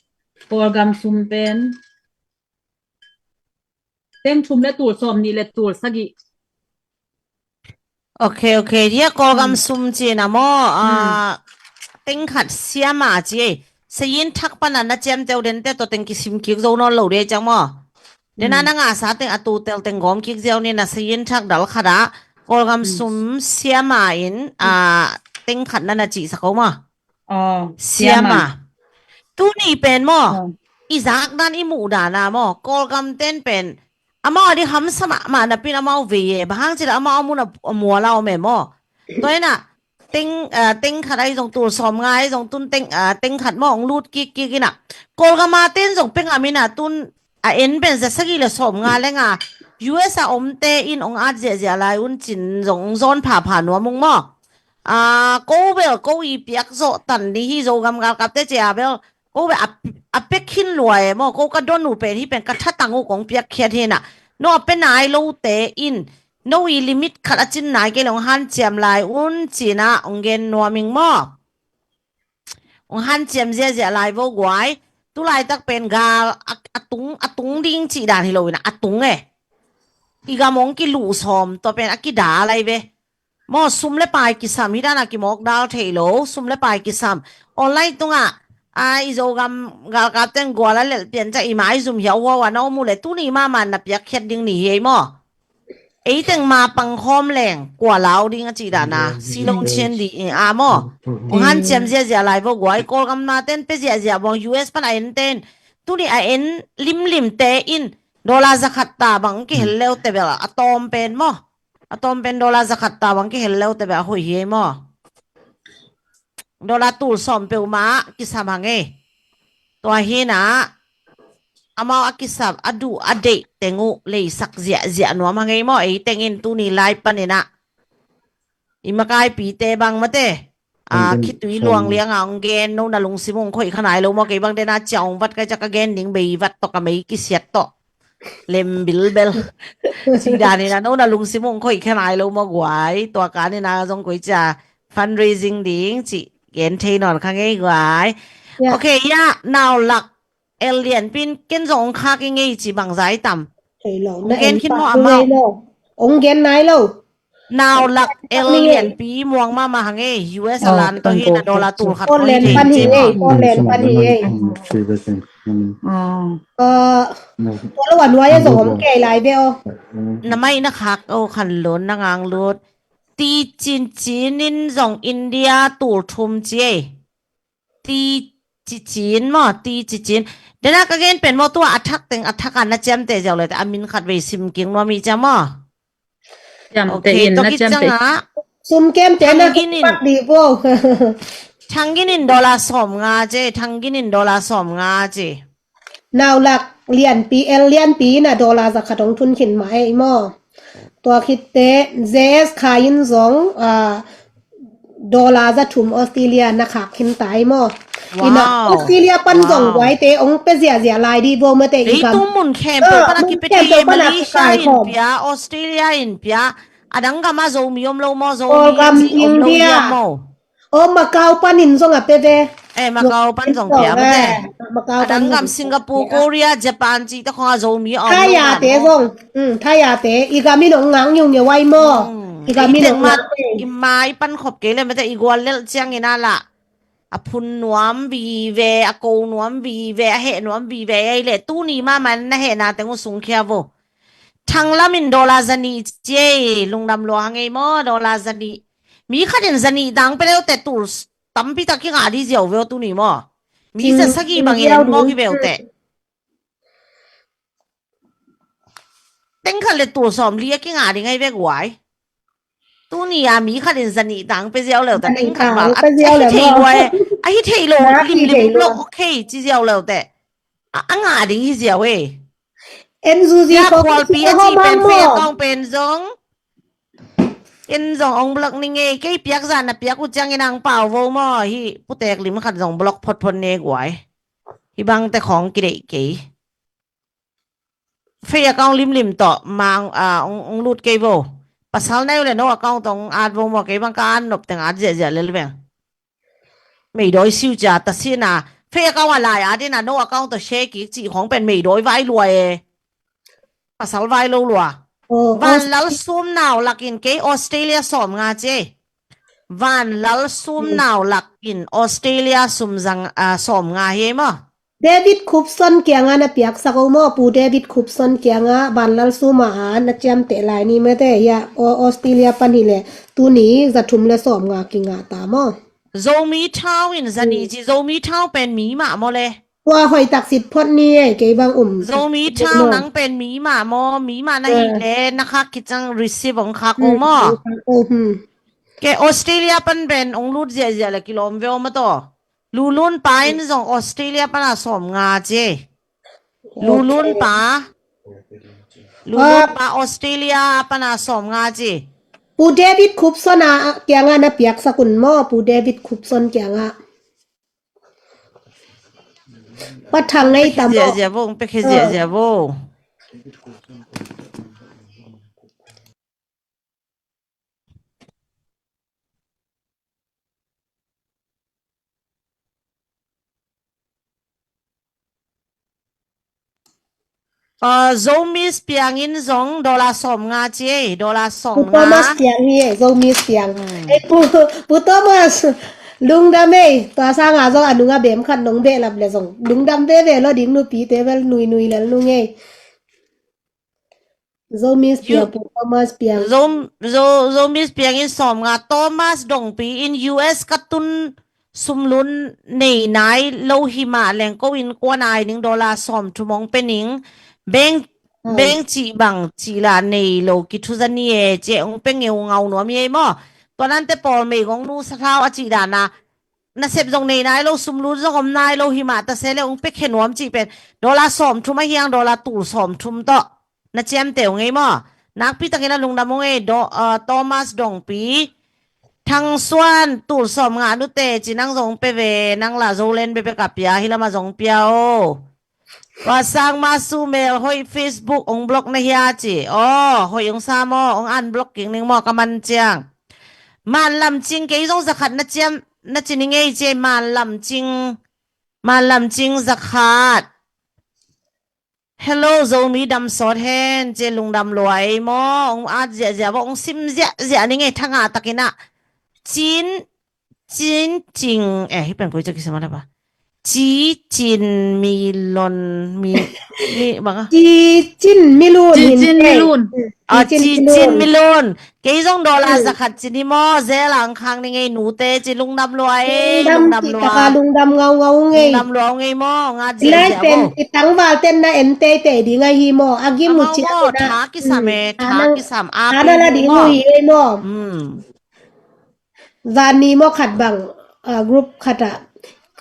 Kawlgam sum pen teng thum le tul sawm nih le tul sagih. Ok, ok. Dia Kawlgam sum cin a maw, ah, teng khat siama ci ei. Sayin thak pana na ciamteu dente tawh teng kisim kik zo nawn lo dia ciang maw. Dena na ngahsa teng a tutel teng gawm kik ziau ni na sayin thak dal khat ah Kawlgam sum siama in, ah, teng khat na na cihsak o maw. Aw, siama. Tuni pen maw, i zakdan i muhdana maw, Kawlgam ten pen amau a di hamsa mahmah napin amau vei e, bang hang cila amau a mun a muala om e maw. Tua ina teng, ah, teng khat ai zong tul sawm nga ai zong tun teng, ah, teng khat maw ong lut kik kik ina. Kawlgama ten zong pengam ina tun a en pen za sagih le sawm nga le nga U S a omte in ong at ziahziah lai un cin zong ong zawn phapha nuam ung maw. Ah, ko bel ko i piak zawh tan ni hi Zogam galkapte cia bel ko bel a, a pek khin lua e maw, ko ka don uh pen hi pen ka thatang uh kong piak khiat hi na. No a pe nai lote in no i limit khat a cin nai kei le ong hanciam lai un cina ong gen nuam ing maw. Ong hanciam ziahziah lai vo guai. Tulaitak pen gal a, a tung, a tung ding cih dan hi lo ina a tung e. I gam ong kiluh sawm tua pen a kida lai ve. Maw sum le pai kisam hi dana kimawk dal thei lo, sum le pai kisam. Online tungah a i Zogam galkap teng gual a lelh pian ca i maizum hiauh huau a na om uh le tuni mahmah na piak khiat ding ni hi ei maw. Eiteng ma pangkhawm leng kua lau ding a cih dana silong chian di a maw. Ong hanciam ziahziah lai vo guai, Kawlgam na ten pe ziahziah buang U S pan a en ten tuni a en limlimte in dollar zakhat ta bang kihel leu te bel a tawm pen maw. A tawm pen dollar zakhat ta bang kihel leu te bel a hoih hi ei maw. Dollar tul sawm peuhmah kisam hang ei. Tua hina amau a kisap a duh a deih teng uh leisak ziahziah nuam hang ei maw. Ei tengin tuni lai paninah i makaipite bang mate a khitui luang lianga ong gen no na lungsim ung khoih kha nai lo maw. Kei bang dena cia ong vat kai ca ka gen ding bei vat tawh ka mei kisiat tawh lem bilbel. Cih daninah no na lungsim ung khoih kha nai lo maw guai. Tua kaninah zong koi cia fundraising ding cih gen thei nawn kha ngei guai. Ok, ya naulak el lianpin ken zong ong khak i ngei ci bangzai tam. Ong gen khin maw amau. Ong gen nai lo. Naulak el lianpi muang mahmah hang ei. U S a lan tawh hi na dollar tul khat tawh hi thei ci maw. Tua lo a nuai a zong om kei lai ve aw. Na mai na khak o khan lon na ngang lut. Ti cin cin in zong India tul thum ci ei. Ti cicin maw, ti cicin. Dena ka gen pen maw tua a thak teng a thak a na ciamte ziau le te a min khat vei sim king nuam i ciam maw. Ok, tua kicang a sum kem te na pak di bo. Thang ginin dollar sawm nga ce, thang ginin dollar sawm nga ce. Naulak lianpi, el lianpi na dollar zakhat ong thun khin mah ei maw. Tua khitte Z S kha in zong, ah, dollar za thum Australia na khak khin tai maw. Ina Australia pan zong guaite ong pe ziahziah lai di bo mate i gam. Tung mun khempeuh pan a kipe thei e, Malaysia in pia, Australia in pia. Adang gam a Zomi om lo maw, Zomi om lo maw. O Macau panin zong a pe ve. Eh, Macau pan zong pia mate. Adang gam Singapore, Korea, Japan cihte khong a Zomi a om lo. Thaiate zong, Thaiate i gam in ong ngang ngiungeu ai maw. I gam in ong ngang. I mai pan khop kei le mate i gual lel ciangin a lah a phun nuam vive, a ko nuam vive, a heh nuam vive ei le tuni mahmah na hehna teng uh sungkhia vo. Thanglam in dollar zanih ci ei, lungdam lua hang ei maw, dollar zanih. Mi khat in zanih dang pe leute tul tampi tak kingah di ziau veu tuni maw. Mi za sagih bangin en maw ki veute. Teng khat le tul sawm li a kingah di ngai vek uai. Tuni a mi khat in zanih dang pe ziau leute teng khat bang a hi thei uai. A hi thei lo limlim lo ok ci ziau leute. A, a ngah ding hi ziau e. En zuzi. Sia ko khualpi a ci pen, fei a kong pen zong. Ken zong ong block ni ngei, kei piak zah na piak uh ciangin ang pau vo maw, hi putek lim khat zong block photphot ne guai. Hi bangte khong kideih kei. Fei a kong limlim tawh mang, a, ong, ong lut kei vo. Pasal nai uh le no a kong tawh ong at vo maw, kei bang ka an nop teng at ziahziah lel veng. Meidawi siu cia ta sina. Fei a kong a lai at ina no a kong tawh share kik cih khong pen meidawi vai lua e. Pasal vai lo lua. Oh, Vanlal Sum Nau lakin kei Australia sawm nga ci. Vanlal Sum Nau lakin Australia sum zang, a, sawm nga hi maw. David Khupson kianga na piaksak o maw, Pu David Khupson kianga Vanlal Suma a na ciamteh lai ni mete hia, Au-, Australia pan hi le tuni za thum le sawm nga kinga ta maw. Zomi Town in za ni ci, Zomi Town pen mi mah maw le. Tua hoih tak sit phot ni e, kei bang um. Zomi Town nang pen mi mah maw, mi mah na hi le na khak kicang receive ong khak o maw. Ong khak o, hmm. Ke Australia pan pen ong lut ziahziah le kilawm ve o maw taw. Lulun pa in zong Australia pana sawm nga ci. Lulun pa. Lulun pa Australia pana sawm nga ci. Pu David Khupson a kianga na piaksak un maw, Pu David Khupson kianga. Pathang ngei tam ziahziah vo, ong pekhe ziahziah vo. Uh, Zomis piangin zong dollar sawm nga ci ei, dollar sawm nga. Pu Thomas piang hi ei, Zomis piang. Hmm. Ei, Pu, Pu Thomas, lungdam ei, tua sanga zong a nunga bem khat nong behlap le zong lungdam veve lo ding, nupite vel nuinui lel nung ei. Zomis piang, Pu Thomas piang. Zo, Zo, Zomis piangin sawm nga, Thomas Dongpi in U S ka tun sumlun nei nai lo hi mah leng ko in kuan ai ning dollar sawm thum ong pe ning, beng, beng cih bang cih lah nei lo kithu za ni e ci, ong pe ngeu ngau nuam hi ei maw. Tua nante pawl mei gong nu sa hlau a cih dana, nasep zong nei nai lo, sumlut zong om nai lo hi mah ta se le ong pe khe nuam cih pen dollar sawm thum a hiang dollar tul sawm thum tawh na ciamteh ung ei maw. Nakpi takin a lungdam ung ei, do, uh, Thomas Dongpi. Thang Suan, tul sawm nga nute ci, nang zong pe ve, nang lah Zolen bebek a pia, hi lama zong pia o. Tua sang ma su mel hoih Facebook ong block na hia ci. Aw, hoih ong sa maw, ong unblock kik ning maw, ka man ciang. Man Lam Cing, kei zong zakhat na ciam, na ci ning ei ci, Man Lam Cing, Man Lam Cing zakhat. Hello, Zomi dam sawt hen, ci lungdam lua ei maw, ong at ziahziah vo, ong sim ziahziah ning ei, thanga takin ah. Cin, Cin Cing, eh, hi pen koi ca kisam a la ba. Ci Cin Mi Lon, Mi, Mi bang a. Ci Cin Mi Lun. Ci Cin Mi Lun. Ah, Ci Cin Mi Lun. Kei zong dollar zakhat ci ni maw, zel ang khang ni ngei nute ci, lungdam lua ei, lungdam lua. Lungdam ngau ngau ngei. Lungdam lua ngei maw, ngat ziahziah pen maw. I tangval ten na en teitei ding ahi maw, a gim uh ci a maw, tha kisam e, tha kisam a, tha na la ding uh hi ei maw. Zan ni maw khat bang, ah, group khat ah.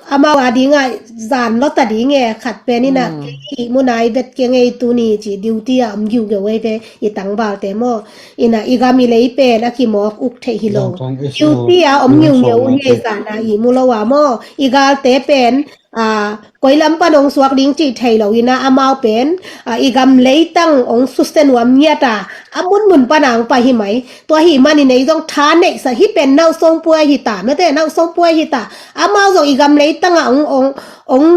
Amau a ding ah zan lawt a ding e, khat pen in ah, kei i mun a i vet kei ngei tuni ci, duty ah om giugeu ei ve i tangvalte maw. In ah i gam i lei pen a kimawk uk theih hi lo. Duty ah om ngiungeu uh hi ei zan a i mu lo a maw. I galte pen, ah, koi lam pan ong suak ding cih thei lo in ah amau pen, ah, i gam leitang ong suse nuam ngiat a, a munmun pan ang pai hi mai. Tua hi manin ei zong tha neihsa hi pen, nausong puai hi ta, mete, nausong puai hi ta. Amau zong i gam leitang a ong, ong, ong,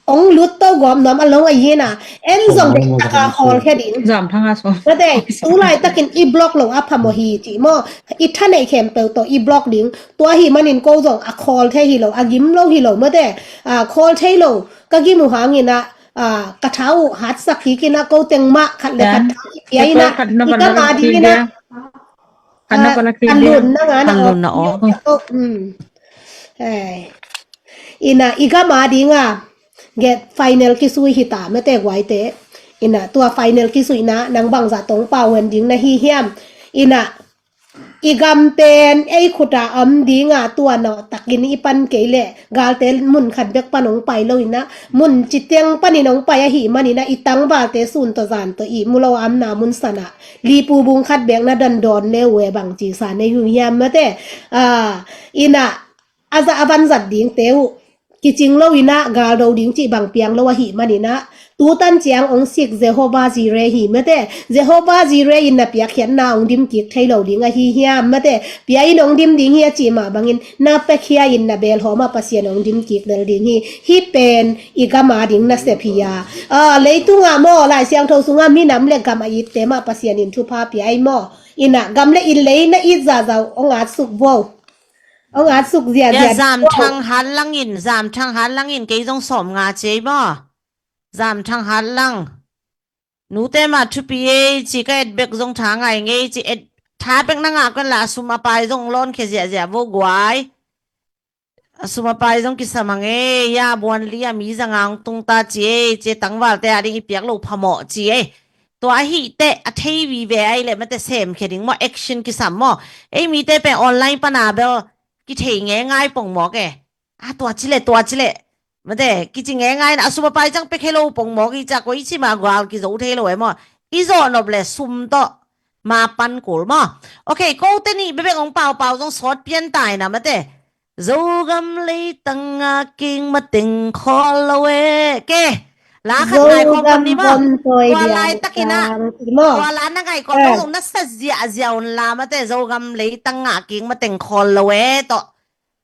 ong lut to gawm nuam a long a hi na. En zong deihtak a khawl khe ding. Zam thang a song. Mete, tu laitakin i block lo a phamawh hi ci maw. I tha neih khempeuh tawh i block ding. Tua hi manin ko zong a khawl thei hi lo, a gim lo hi lo, mete. A khawl thei lo, ka gim uh hangin ah, ah, ka tha uh hatsak kik in ah, ko teng mah khat le khat tha kipia in ah, i gam a ding in ah, ah, an lun na nga na aw. In ah, i gam a ding a, get final kisui hi ta, mete guaite. In ah, tua final kisui na, nang bangzah tawh ong pau hen ding na hi hiam. In ah, i gam pen ei khut a om ding a, tua nawh takin i pan kei leh galte mun khat bek pan hong pai lo in ah, mun citeng panin hong pai ahih manin ah, i tangvalte sun tawh zan tawh ihmu lo a omna mun san ah lipu bung khat bek na dawn dawn le uh e, bangci sa nei uh hiam mate. Ah, in ah, a zah a van zat dingte uh kicing lo in ah, gal do ding cih bang piang lo ahih manin ah, tu tan ciang hong sik Jehovah Jireh hi mate. Jehovah Jireh in na piakkhiatna hong dim kik thei lo ding ahi hiam mate. Pia in hong dim ding hi a cih mah bangin, na piakhia in na belhawm ah Pasian hong dim kik lel ding hi. Hih pen i gam a ding nasep hi a. Ah, leitung ah maw, Lai Siangtho sungah minam le gam a itte mah Pasian in thupha pia ei maw. In ah, gam le inn lei na it zahzah uh hong at suk vo. Hong at suk ziahziah. Zam Thang Hat Lang in, Zam Thang Hat Lang in kei zong sawm nga ci ei maw. Zam Thang Hat Lang. Nute mah thupi ei ci, ka et bek zong tha ngai ngei ci, et tha bek na ngah kei un la, a sum a pai zong lawnkhia ziahziah vo guai. A sum a pai zong kisam hang ei, ya buan li a mi za nga hong tung ta ci ei ci, tangvalte a ding i piak loh phamawh ci ei. Tua ahih teh a thei vive ahih leh mate semkhia ding maw, action kisam maw. Ei mite pen online pan a bel kithei ngeingai pongmawk e. A tua ci leh, tua ci leh mate kici ngeingai in ah, a sum a pai ciang pia khe lo pongmawk i ci a, koici mah gal kizo thei lo e maw. I zawh nop leh sum tawh ma pan kul maw. Ok, kote nih bekbek hong paupau zong sawt pian ta in ah mate. Zogam leitang a kik mateng khawl lo e. Ke, la khat ngai khawm pan ni maw. Tua laitakin ah, tua la na ngai khawm lo zong na sa ziahziah un la mate, Zogam leitang a kik mateng khawl lo e tawh.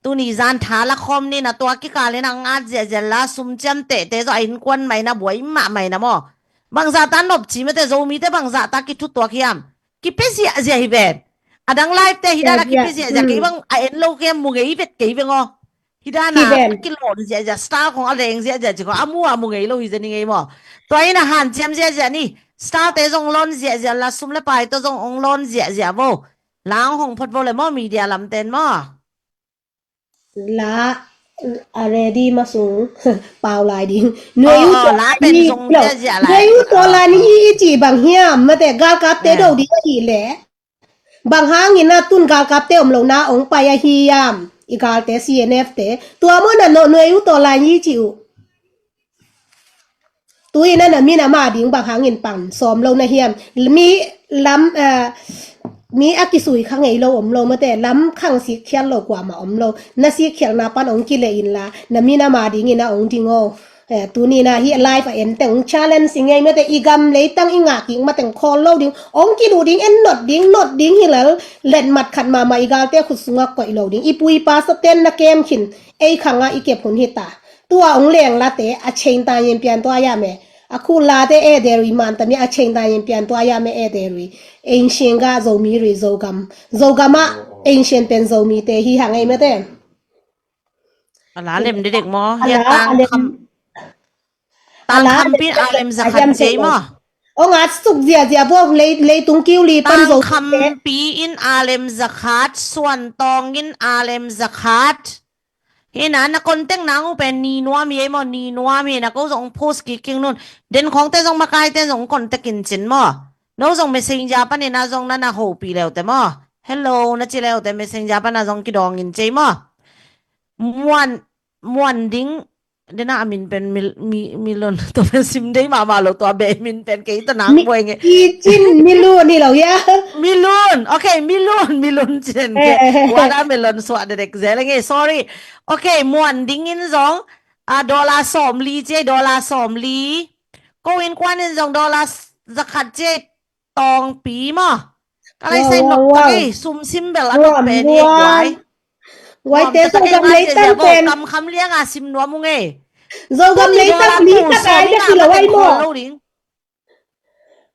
Tuni zan tha la khawm ni in ah, tua kikal in ah hong at ziahziah la, sum ciamtehte zong a innkuan mah in ah buai mahmah in ah maw. Bangzah ta nop ci mate, Zomite bangzah ta kithutuak hiam. Kipia ziahziah hi ven. A dang live te hi dan a kipia ziahziah, kei bang a en lo kei a mu ngei vet kei veng aw. Hi dan a kilawn ziahziah, style khong a leng ziahziah ci khong a mu a mu ngei lo hi zen hi ngei maw. Tua in a hanciam ziahziah ni. Style te zong lawn ziahziah la, sum le pai tawh zong hong lawn ziahziah vo. La hong hong phot vo le maw, media lamten maw. La a ready masung pau lai ding. Nuai uh tawh la pen zong ziahziah lai. Nuai uh tawh la ni hi i cih bang hiam mate, galkapte do ding ahih leh. Bang hangin a tun galkapte om lo na hong pai ahi hiam, i galte C N F te. Tua maw na nuai uh tawh la ni i cih uh. Tu in a na minam a ding bang hangin pan sawm lo na hiam. Mi lam, eh, mi a kisui kha ngei lo om lo mate, lam khang sikkhial lo kuamah om lo. Na sikkhialna pan hong kileh inla, na minam a dingin a hong ding aw. Eh, tuni in a hih live a en teng hong challenge i ngei mate, i gam leitang i ngah kik mateng khawl lo ding, hong kiluh ding, en not ding, not ding hi lel, letmat khat mahmah i galte khut sungah koih lo ding. I pu i pa saten na kem khin, ei khangah i kep hun hi ta. Tua hong leng late a chain ta in pian tua hiam e. A khu late e de rui man tam i a chain ta in pian tua hiam e, e de rui. Ancient ga Zomi rui Zogam. Zogam ah ancient pen Zomite hi hang ei mate. A la lem dedek maw. A la lem. Tangkhampi in a lem zakhat ci ei maw. Hong at suk ziahziah vo, lei, leitung kiu li pan Zomite. Tangkhampi in a lem zakhat, Suantawng in a lem zakhat. Hi na, na contact nang uh pen ni nuam hi ei maw, ni nuam hi na, ko zong post kik kik un. Den khawngte zong makaite zong contact in cin maw. No zong messenger panin a zong na na hopih leute maw. Hello na ci leute messenger pan a zong kidawng in ci ei maw. Muan, Muan Ding, den a min pen mi, mi, Milun, tua pen sim dei mahmah lo, tua beh min pen kei tawh nang buai ngei. Kicin Milun hi lo hia. Milun, ok, Milun, Milun cin ke. Watermelon suah dedek zel ngei, sorry. Ok, Muan Ding in zong, a, dollar sawmli ci ei, dollar sawmli. Ko innkuan in zong dollar zakhat ci ei, Tawngpi maw. Ka lai sai nok tak ei, sum sim bel a nok pen hi guai. Guaite Zogam leitang pen. Kamkham liang a sim nuam ung ei. Zogam leitang li ka dai bek hi lo ai maw.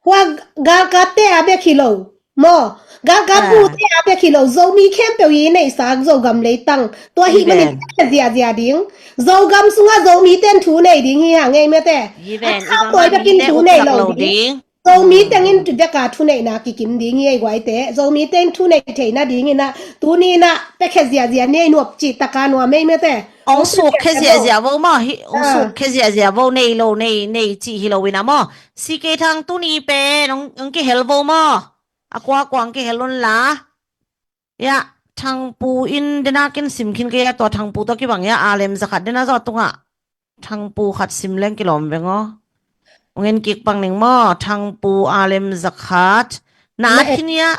Hua galkapte a bek hi lo maw. Galkap bute a bek hi lo. Zomi khempeuh i neihsa Zogam leitang. Tua hih manin ziahziah ding. Zogam sungah Zomite in thu nei ding hi hang ei mate. A thau tawi bekin thu nei lo ding. Zomi tengin tu deka thuneihna kikim ding hi ei guaite. Zomi teng thunei theihna dingin ah tuni in ah piakhia ziahziah ni ei, nuam cih taka nuam ei mate. Hong sukkhia ziahziah vo maw, hong sukkhia ziahziah vo, nei lo nei, nei cih hi lo in ah maw. C K Thang tuni pen hong kihel vo maw. A kuakua hong kihel un la. Ya, Thangpu in dena kin sim khin kei a, tua Thangpu tawh kibang ya, alem zakhat dena zaw tungah Thangpu khat sim leng kilawm veng aw. Ong en kik pang ning maw, Thangpu alem zakhat. Na khin ya.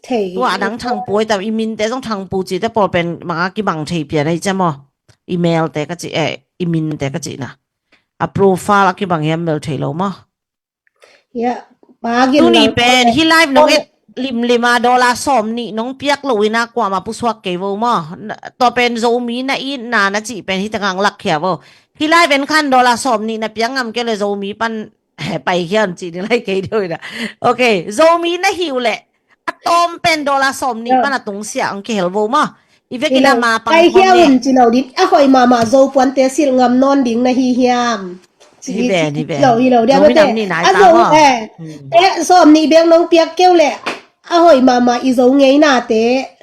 Tua a dang Thangpu ai tam, i minte zong Thangpu cite pawl pen manga kibang thei pian ai cia maw. I melte ka ci, eh, i minte ka ci na. A profile a kibang hiam bel thei lo maw. Tuni pen hi live nong et limlim a dollar sawm nih nong piak lo ina kuama pusuak kei vo maw. Tua pen Zomi na itna na cih pen hi tangang lakkhia vo. Hi live en khan dollar sawm nih na piak ngam kei le Zomi pan paikhia un cih ni lai kei deuh ina. Ok, Zomi na hi uh leh a tawm pen dollar sawm nih pan a tungsia ang kihel vo maw. I vekin a ma pang khawm ni. Ci lo din, a hoih mahmah Zo puante silh ngam nawn ding na hi hiam? Hi ven, hi ven. Hi lo, hi lo dia mate. A Zo, eh, eh, sawm nih beng nong piak keu leh a hoih mahmah i Zo ngeinate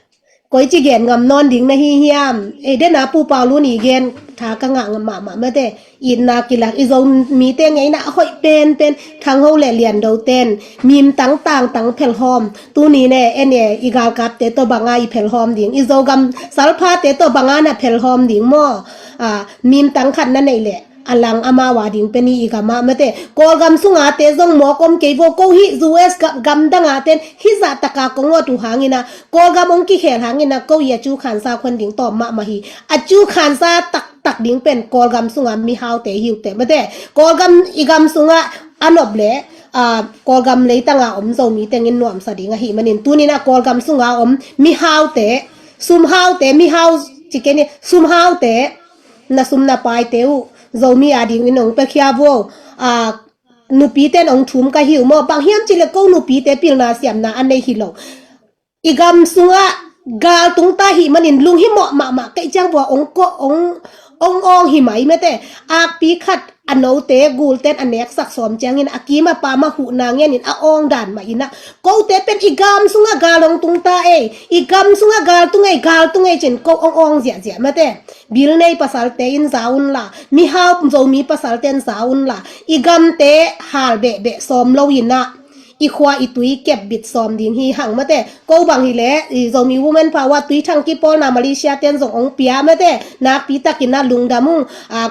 koici gen ngam nawn ding na hi hiam? Ei dena Pu Pau Lun i gen tha ka ngah ngam mahmah mate. Itna kilak i Zomite ngeina a hoih penpen, Thang Ho le Lian Do ten mim tangtang tang phelhawm. Tuni ne en e, i galkapte tawh banga i phelhawm ding, i Zogam salphate tawh banga na phelhawm ding maw? Mim tang khat na neih leh a lang amau a ding pen i gam ah mate. Kawlgam sunga te zong mawk om kei vo, ko hih U S gam danga ten hih zahtaka kong awt uh hangina, Kawlgam ong kikhel hangina ko i a cu khansa khuan ding tawm mahmah hi. A cu khansa taktak ding pen Kawlgam sunga mihaute hi uh teh mate. Kawlgam i gam sunga a nop le Kawlgam leitanga om Zomi tengin nuamsa ding ahi manin tunina Kawlgam sunga om mihaute, sumhaute, mihau ci kei ni, sumhaute, na sum na paite uh Zomi a dingin ong pekhia vo. Nupite in ong thum ka hi uh maw, bang hiam ci le ko nupite pilna siamna a nei hi lo. I gam sungah gal tung ta hi manin lunghimawh mahmah kei ciang vua ong kawh ong ong awng hi mai mate. Akpi khat a note gulten a neksak sawm ciangin a kim a pam a huhna ngenin a awng dan mah inah kote pen i gam sungah gal ong tung ta ei, i gam sungah gal tung ei, gal tung ei cin ko ong awng ziahziah mate. Bil nei pasalte in za unla, mihau Zomi pasalte in za unla, i gamte hal behbeh sawm lo inah i khua i tui kepbit sawm ding hi hang mate. Ko bang hileh i Zomi Women Power tui thang kipawlna Malaysia ten zong ong pia mate. Nakpi takin a lungdam ung.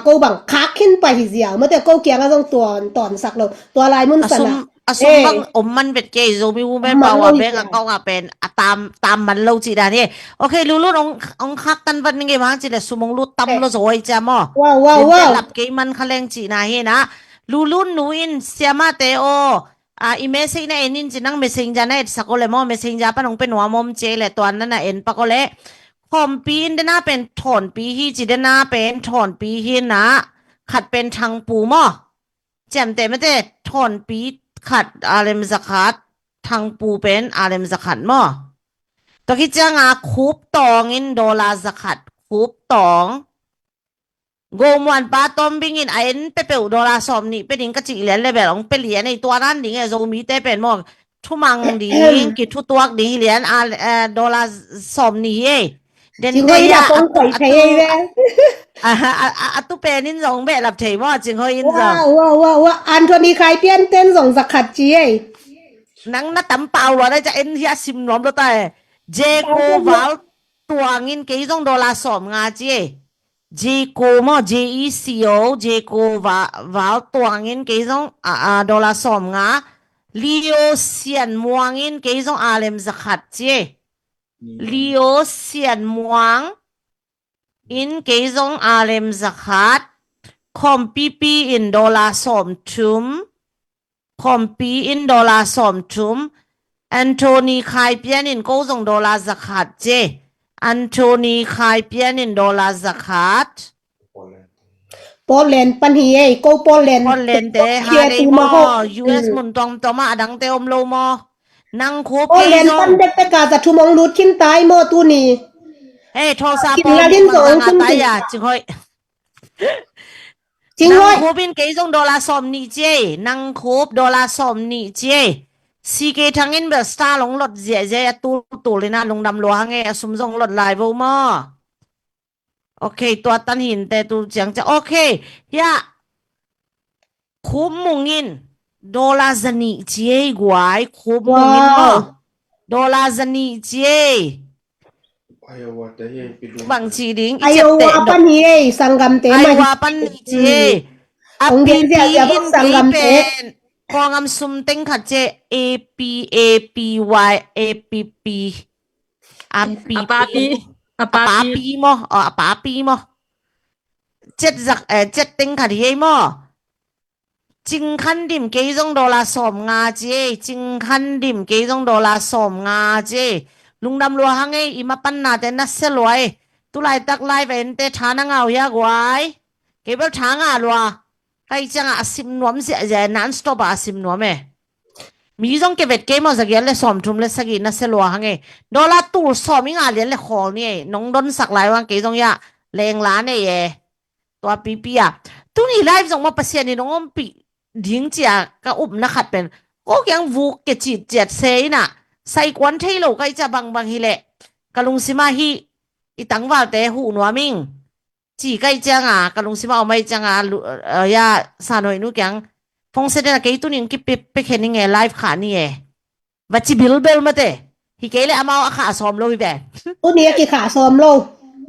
Ko bang khak khin pai hi ziau mate, ko kiangah zong tuan tawnsak lo. Tua lai mun sana a sum bang om man vet kei, Zomi Women Power bank account ah pen a tam tam man lo cih dan hi. Ok, Lulun ong khak tan vat ning ei, mang cih le sum ong lut tam lo zaw ei cia maw. Wow, wow, wow. Lap kei man kha leng cihna hi na. Lulun nu in siamate aw, i message na en in ci, nang messenger na etsak aw le maw, messenger pan ong pe nuam om ci ei le tuan na na en pak aw le. Khawmpi in dena pen Thawnpi hi ci, dena pen Thawnpi hi na, khat pen Thangpu maw. Ciamteh mate, Thawnpi khat alem zakhat, Thangpu pen alem zakhat maw. Tua khit cianga Khup Tawng in dollar zakhat, Khup Tawng. Gomuan pa Tawm Bing in a en pepeuh dollar sawm nih pe ding ka cih lian le bel ong pe lian ei, tua nan ding e, Zomite pen maw. Thumang ding, kithutuak ding hi lian a, dollar sawm nih hi ei. Den Cing Hoi in a kong koi thei ei ve. A tu pen in zong behlap thei maw, Cing Hoi in zong. Wa wa wa wa, Anthony Khai Pian ten zong zakhat ci ei. Nang na tam pau lua na ca en hi a sim nuam lo ta e. Jeko Val Tuang in kei zong dollar sawm nga ci ei. Jeko maw, J E C O, Jeko Val Tuang in kei zong a, a, dollar sawm nga. Leo Sian Muang in kei zong alem zakhat ci ei. Leo Sian Muang in kei zong alem zakhat. Khawmpipi in dollar sawm thum. Khawmpi in dollar sawm thum. Anthony Khai Pian in ko zong dollar zakhat ci ei. Anthony Khai Pian in dollar zakhat. Portland pan hi ei, ko Portland. Portland te ha dei maw, U S mun tuamtuam ah a dangte om lo maw. Nang Khup kei zong. Portland pan dekdek a za thum ong lut khin tai maw tuni. Hei, Tulsa pawl kin lalin zong ong tung tai a, Cing Hoi. Cing Hoi. Nang Khup in kei zong dollar sawm nih ci ei, nang Khup dollar sawm nih ci ei. C K Thang in bel star long lot ziahziah a tultul in a lungdam lua hang ei, a sum zong lot lai vo maw. Ok, tua tan hinte tu ciang ciang. Ok, ya. Khup Mung in dollar za nih ci ei guai, Khup Mung in maw. Dollar zanih ci ei. Iowa te hi, pi lu. Bang ci ding, i Iowa ciat te pan hi ei, sanggamte mah hi. Iowa pan hi ci ei. A pipi in kei pen Kawlgam sum teng khat ci ei, A P, A P Y, A P P. A pipi. A papi. A papi. A papi maw? Oh, a papi maw? Ciat zak, eh, ciat teng khat hi ei maw? Cing Khan Dim kei zong dollar sawm nga ci ei, Cing Khan Dim kei zong dollar sawm nga ci ei. Lungdam lua hang ei, i mapanna te na sia lua ei. Tulaitak live en te tha na ngah uh hia guai? Kei bel tha ngah lua. Kai ciangah a sim nuam ziahziah, non stop ah a sim nuam e. Mi zong ke vet kei maw, zagiat le sawmthum le sagih na sia lua hang ei. Dollar tul sawm i ngah lian le khawl ni ei. Nong donsak lai uh hang kei zong ia leng la nei e. Tua pipi a. Tuni live zong maw Pasian in hong ompih ding ci a ka upna khat pen. Ko kiang vuk ke cit ciat se in ah. Saikuan thei lo kai cia bangbang hi leh. Ka lungsim ah hih i tangvalte huh nuam ing. Ci kai ciang a, ka lungsim ah om ai ciang a, lu-, eh, ia, Sanhoih nu kiang. Phone se den a kei tuni hong kipe, pe khen ing e, live khah ni e. Va ci bilbel mate. Hi kei le amau a khah sawm lo hi ve. Tuni a kikhah sawm lo.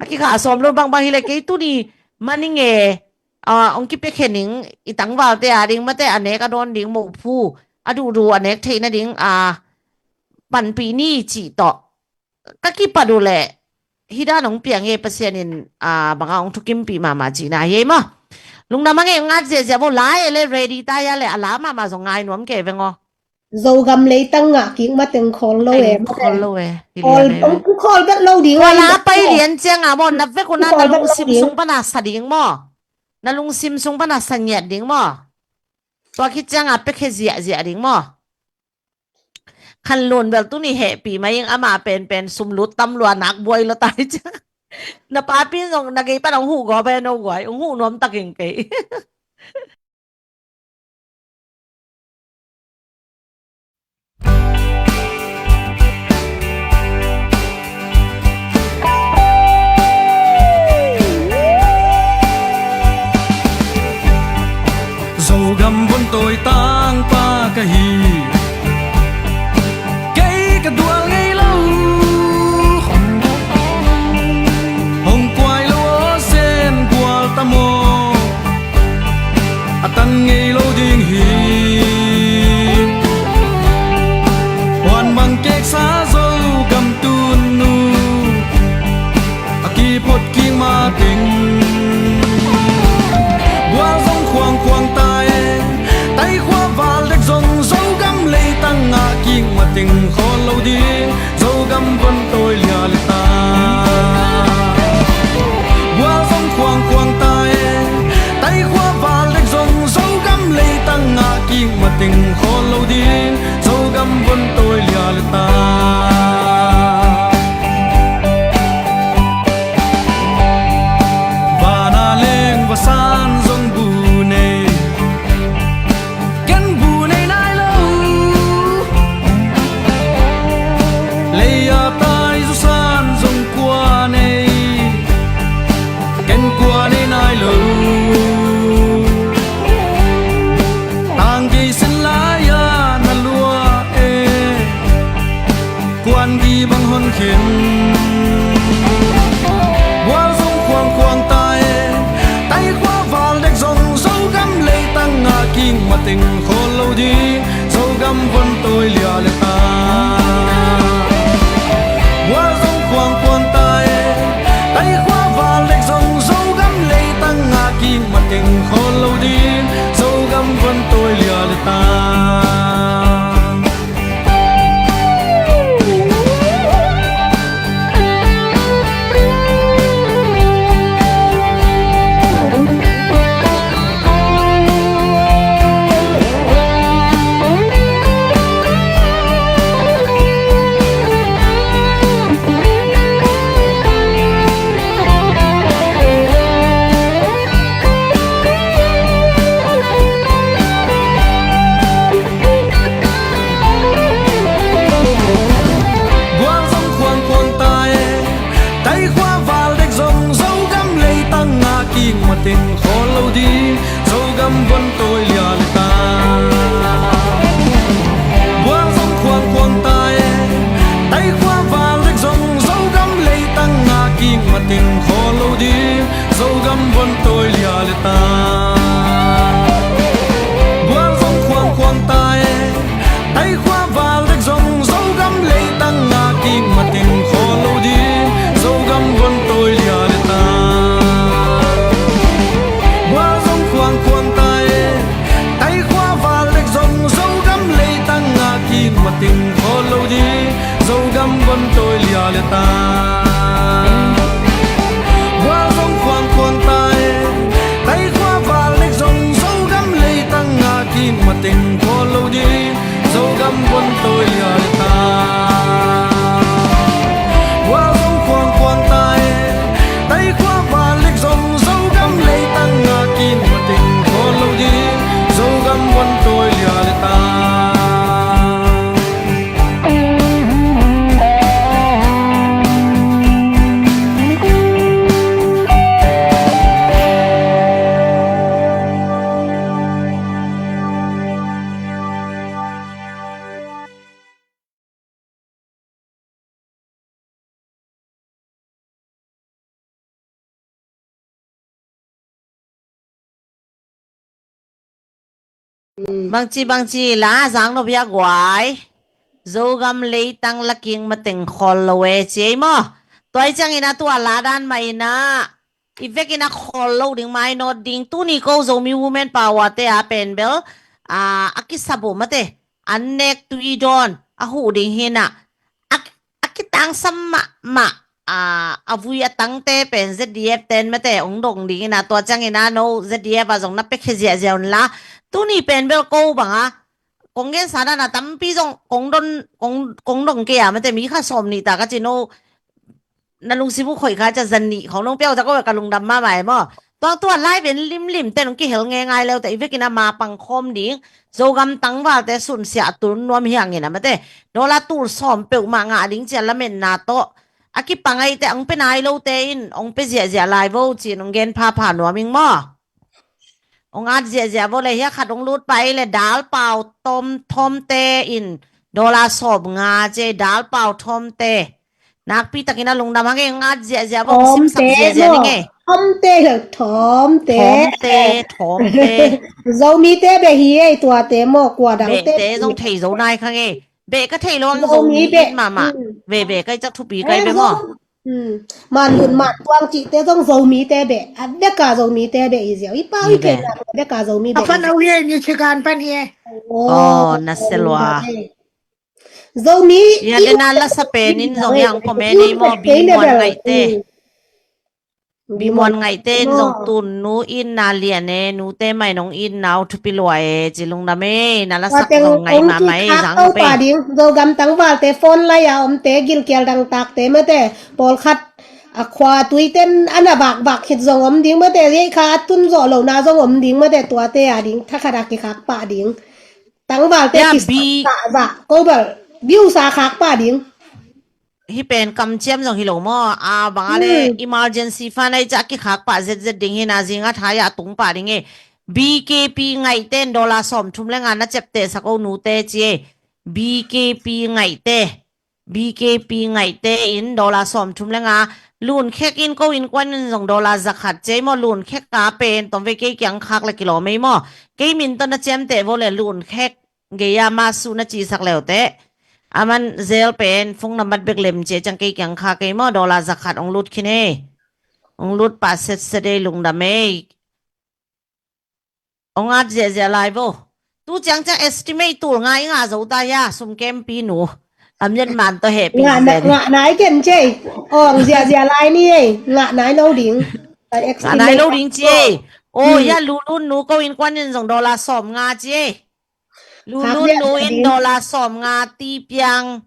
A kikhah sawm lo bangbang hi le kei tuni man ing e, ah, hong kipia khen ing i tangvalte a ding mate a nek a dawn ding mophu. A duhduh a nek theihna ding, ah, panpih ni cih tawh. Ka kipat uh leh, hi dan hong piang hi Pasian in, ah, bang a hong thukimpih mahmah cihna hi ei maw. Lungdam hang ei, ngat ziahziah bo lai e le ready ta ia le a la mahmah zong ngai nuam kei veng aw. Zogam leitang ngah kik mateng khawl lo e. Khawl lo e. Khawl, hong khawl vet lo ding. Khawl a pai lian ciang a maw, na vek un a na lungsim sung pan a sa ding maw. Na lungsim sung pan a sa ngiat ding maw. Tua khit ciang a pekhe ziahziah ding maw. Khan lun bel tuni hehpih mai ing, ama penpen sum lut tam lua nak buai lo tai ciang. Na papi zong na gei pan hong huh gawp e no guai, hong huh nuam tak ing kei. Zogam von tawi tangpa ka hi. Kei ka dual ngei lo. Hong kuai lo aw sen gual ta maw. A tan ngei lo ding hi. Huan mang keksa Zogam tun nu. A kiphot kik mateng. Bual zong khuangkhuang ta e. Taikhua val dek zong Zogam leitang ngah kik mateng khawl lo ding. Zogam von tawi lia le ta. Bual zong khuangkhuang ta e. Taikhua val dek zong Zogam leitang ngah kik mateng khawl lo ding. Zogam von tawi lia le ta. Vana leng vasan zong bu nei. Ken bu nei nai lo. Lei a tai zusan zong kua nei. Ken kua nei nai lo. Tang kei sin lai a na lua e. Kuan gi bang hon khen. Bual zong khuangkhuang ta e. Taikhua val dek zong Zogam leitang ngah kik mateng khawl lo ding. Zogam von tawi lia le ta. Bual zong khuangkhuang ta e. Taikhua val dek zong Zogam leitang ngah kik mateng khawl lo ding. Zogam von tawi lia le ta. Bual zong khuangkhuang ta e. Taikhua val dek zong Zogam leitang ngah kik mateng khawl lo ding. Zogam von tawi lia le ta. Bual zong khuangkhuang ta e. Lia le ta. Gual zong khuang khuang ta e. Tai khua val nek zong Zogam leitang a kin mateng khawl lo ding. Zogam bon tawi lia le ta. Gual zong khuang khuang ta e. Tai khua val nek zong Zogam leitang a kin mateng khawl lo ding. Zogam bon tawi lia le ta. Bangci bangci la zang nop hia guai. Zogam leitang laking mateng khawl lo e ci ei maw? Tuai ciangin a tua la dan mah in a i vekin a khawl lo ding, mainawt ding. Tuni ko Zomi Women Power te a pen bel a, a kisabu mate, an nek tui dawn a huh ding hi na. A, a kitangsam mahmah a, a vui a tangte pen Z D F ten mate ong dong ding hi na. Tua ciangin a no Z D F a zong na pekhe ziahziah un la. Tuni pen bel ko bang a kong gensa dan a tampi zong kong don, kong, kong dong kei a mate, mi kha sawm nih ta ka ci no. Na lungsim uh khoih kha ca zan nih khong nong piau ca ko ka lungdam mahmah e maw? Tua tua lai ven limlim te nong kihel ngeingai leu te i vekin a ma pang khawm ding. Zogam tangval te sunsiah a tul nuam hi hangin a mate, dollar tul sawm peuhmah ngah ding cia lametna tawh a kipang ai te ong pe nai lo te in ong pe ziahziah lai vo ci nong gen phapha nuam ing maw? Ong at ziahziah vo le hia khat ong lut pai le dal pau tom thawmte in dollar sawm nga ci ei, dal pau thawmte. Nakpi takin a lungdam hang e, ong at ziahziah vo, ong simsak ziahziah ning e. Thawmte maw? Thawmte le thawm. Thawmte, thawmte. Zomite beh hi ei tuate maw, kua dangte. Behte zong thei zo nai kha nge. Beh ka thei lo ang Zomi beh. Zomi in mahmah. Hmm. Beh beh kai cak thupi kai beh maw? Hmm. Man hun man tuang cihte zong Zomite beh. A beka Zomite beh i ziau. I pau i pen a beka Zomi beh. A pan au hi ei, Michigan pan hi ei. Oh, na selua. Zomi. Ya, i dena lasa pen in zong yang comment ei maw, Bimuan Ngaihte. Hmm. Bimuan Ngaihte in zong tun nu in na lian e, nute mai nong in nau thupi lua e ci lungdam e, na lasak zong ngai mahmah e, zang na pe. Zogam tangvalte phone lai a omte, gilkial dangtakte mate, pawlkhat a khua tuiten a na vakvak khit zong om ding mate, ziai kha a tun zawh lohna zong om ding mate, tuate a ding thakhat a kikhak pah ding. Tangvalte kisak pah zah ko bel views a khak pah ding. Hih pen kamciam zong hi lo maw? A bang a le emergency fund ai ciah kikhak pah zetzet ding hi na, zinga thai ah tung pah ding e. B K P Ngaihte in dollar sawmthum le nga na ciapteh sak o nute ci e. B K P Ngaihte, B K P Ngaihte in dollar sawmthum le nga. Lunkhek in ko innkuan in zong dollar zakhat ci ei maw? Lunkhek a pen tomvei kei kiang khak le kilawm ei maw? Kei min tawh na ciamteh vo le Lunkhek gei a masuh na cisak leute. Aman zel pen phone number bek lem cia ciang kei kiang kha kei maw, dollar zakhat ong lut khin ei. Ong lut pah setset ei, lungdam ei. Ong at ziahziah lai vo. Tu ciang ciang estimate tul nga i ngah zo ta hia, sum kempi nu. Amian man tawh hehpih zen. Ngah nai ken cei. Ong ziahziah lai ni ei. Ngah nai lo ding. Ngah nai lo ding ci ei. Oh, hia Lulun nu ko innkuan in zong dollar sawm nga ci ei. Lulun nu in dollar sawm nga, Tipiang,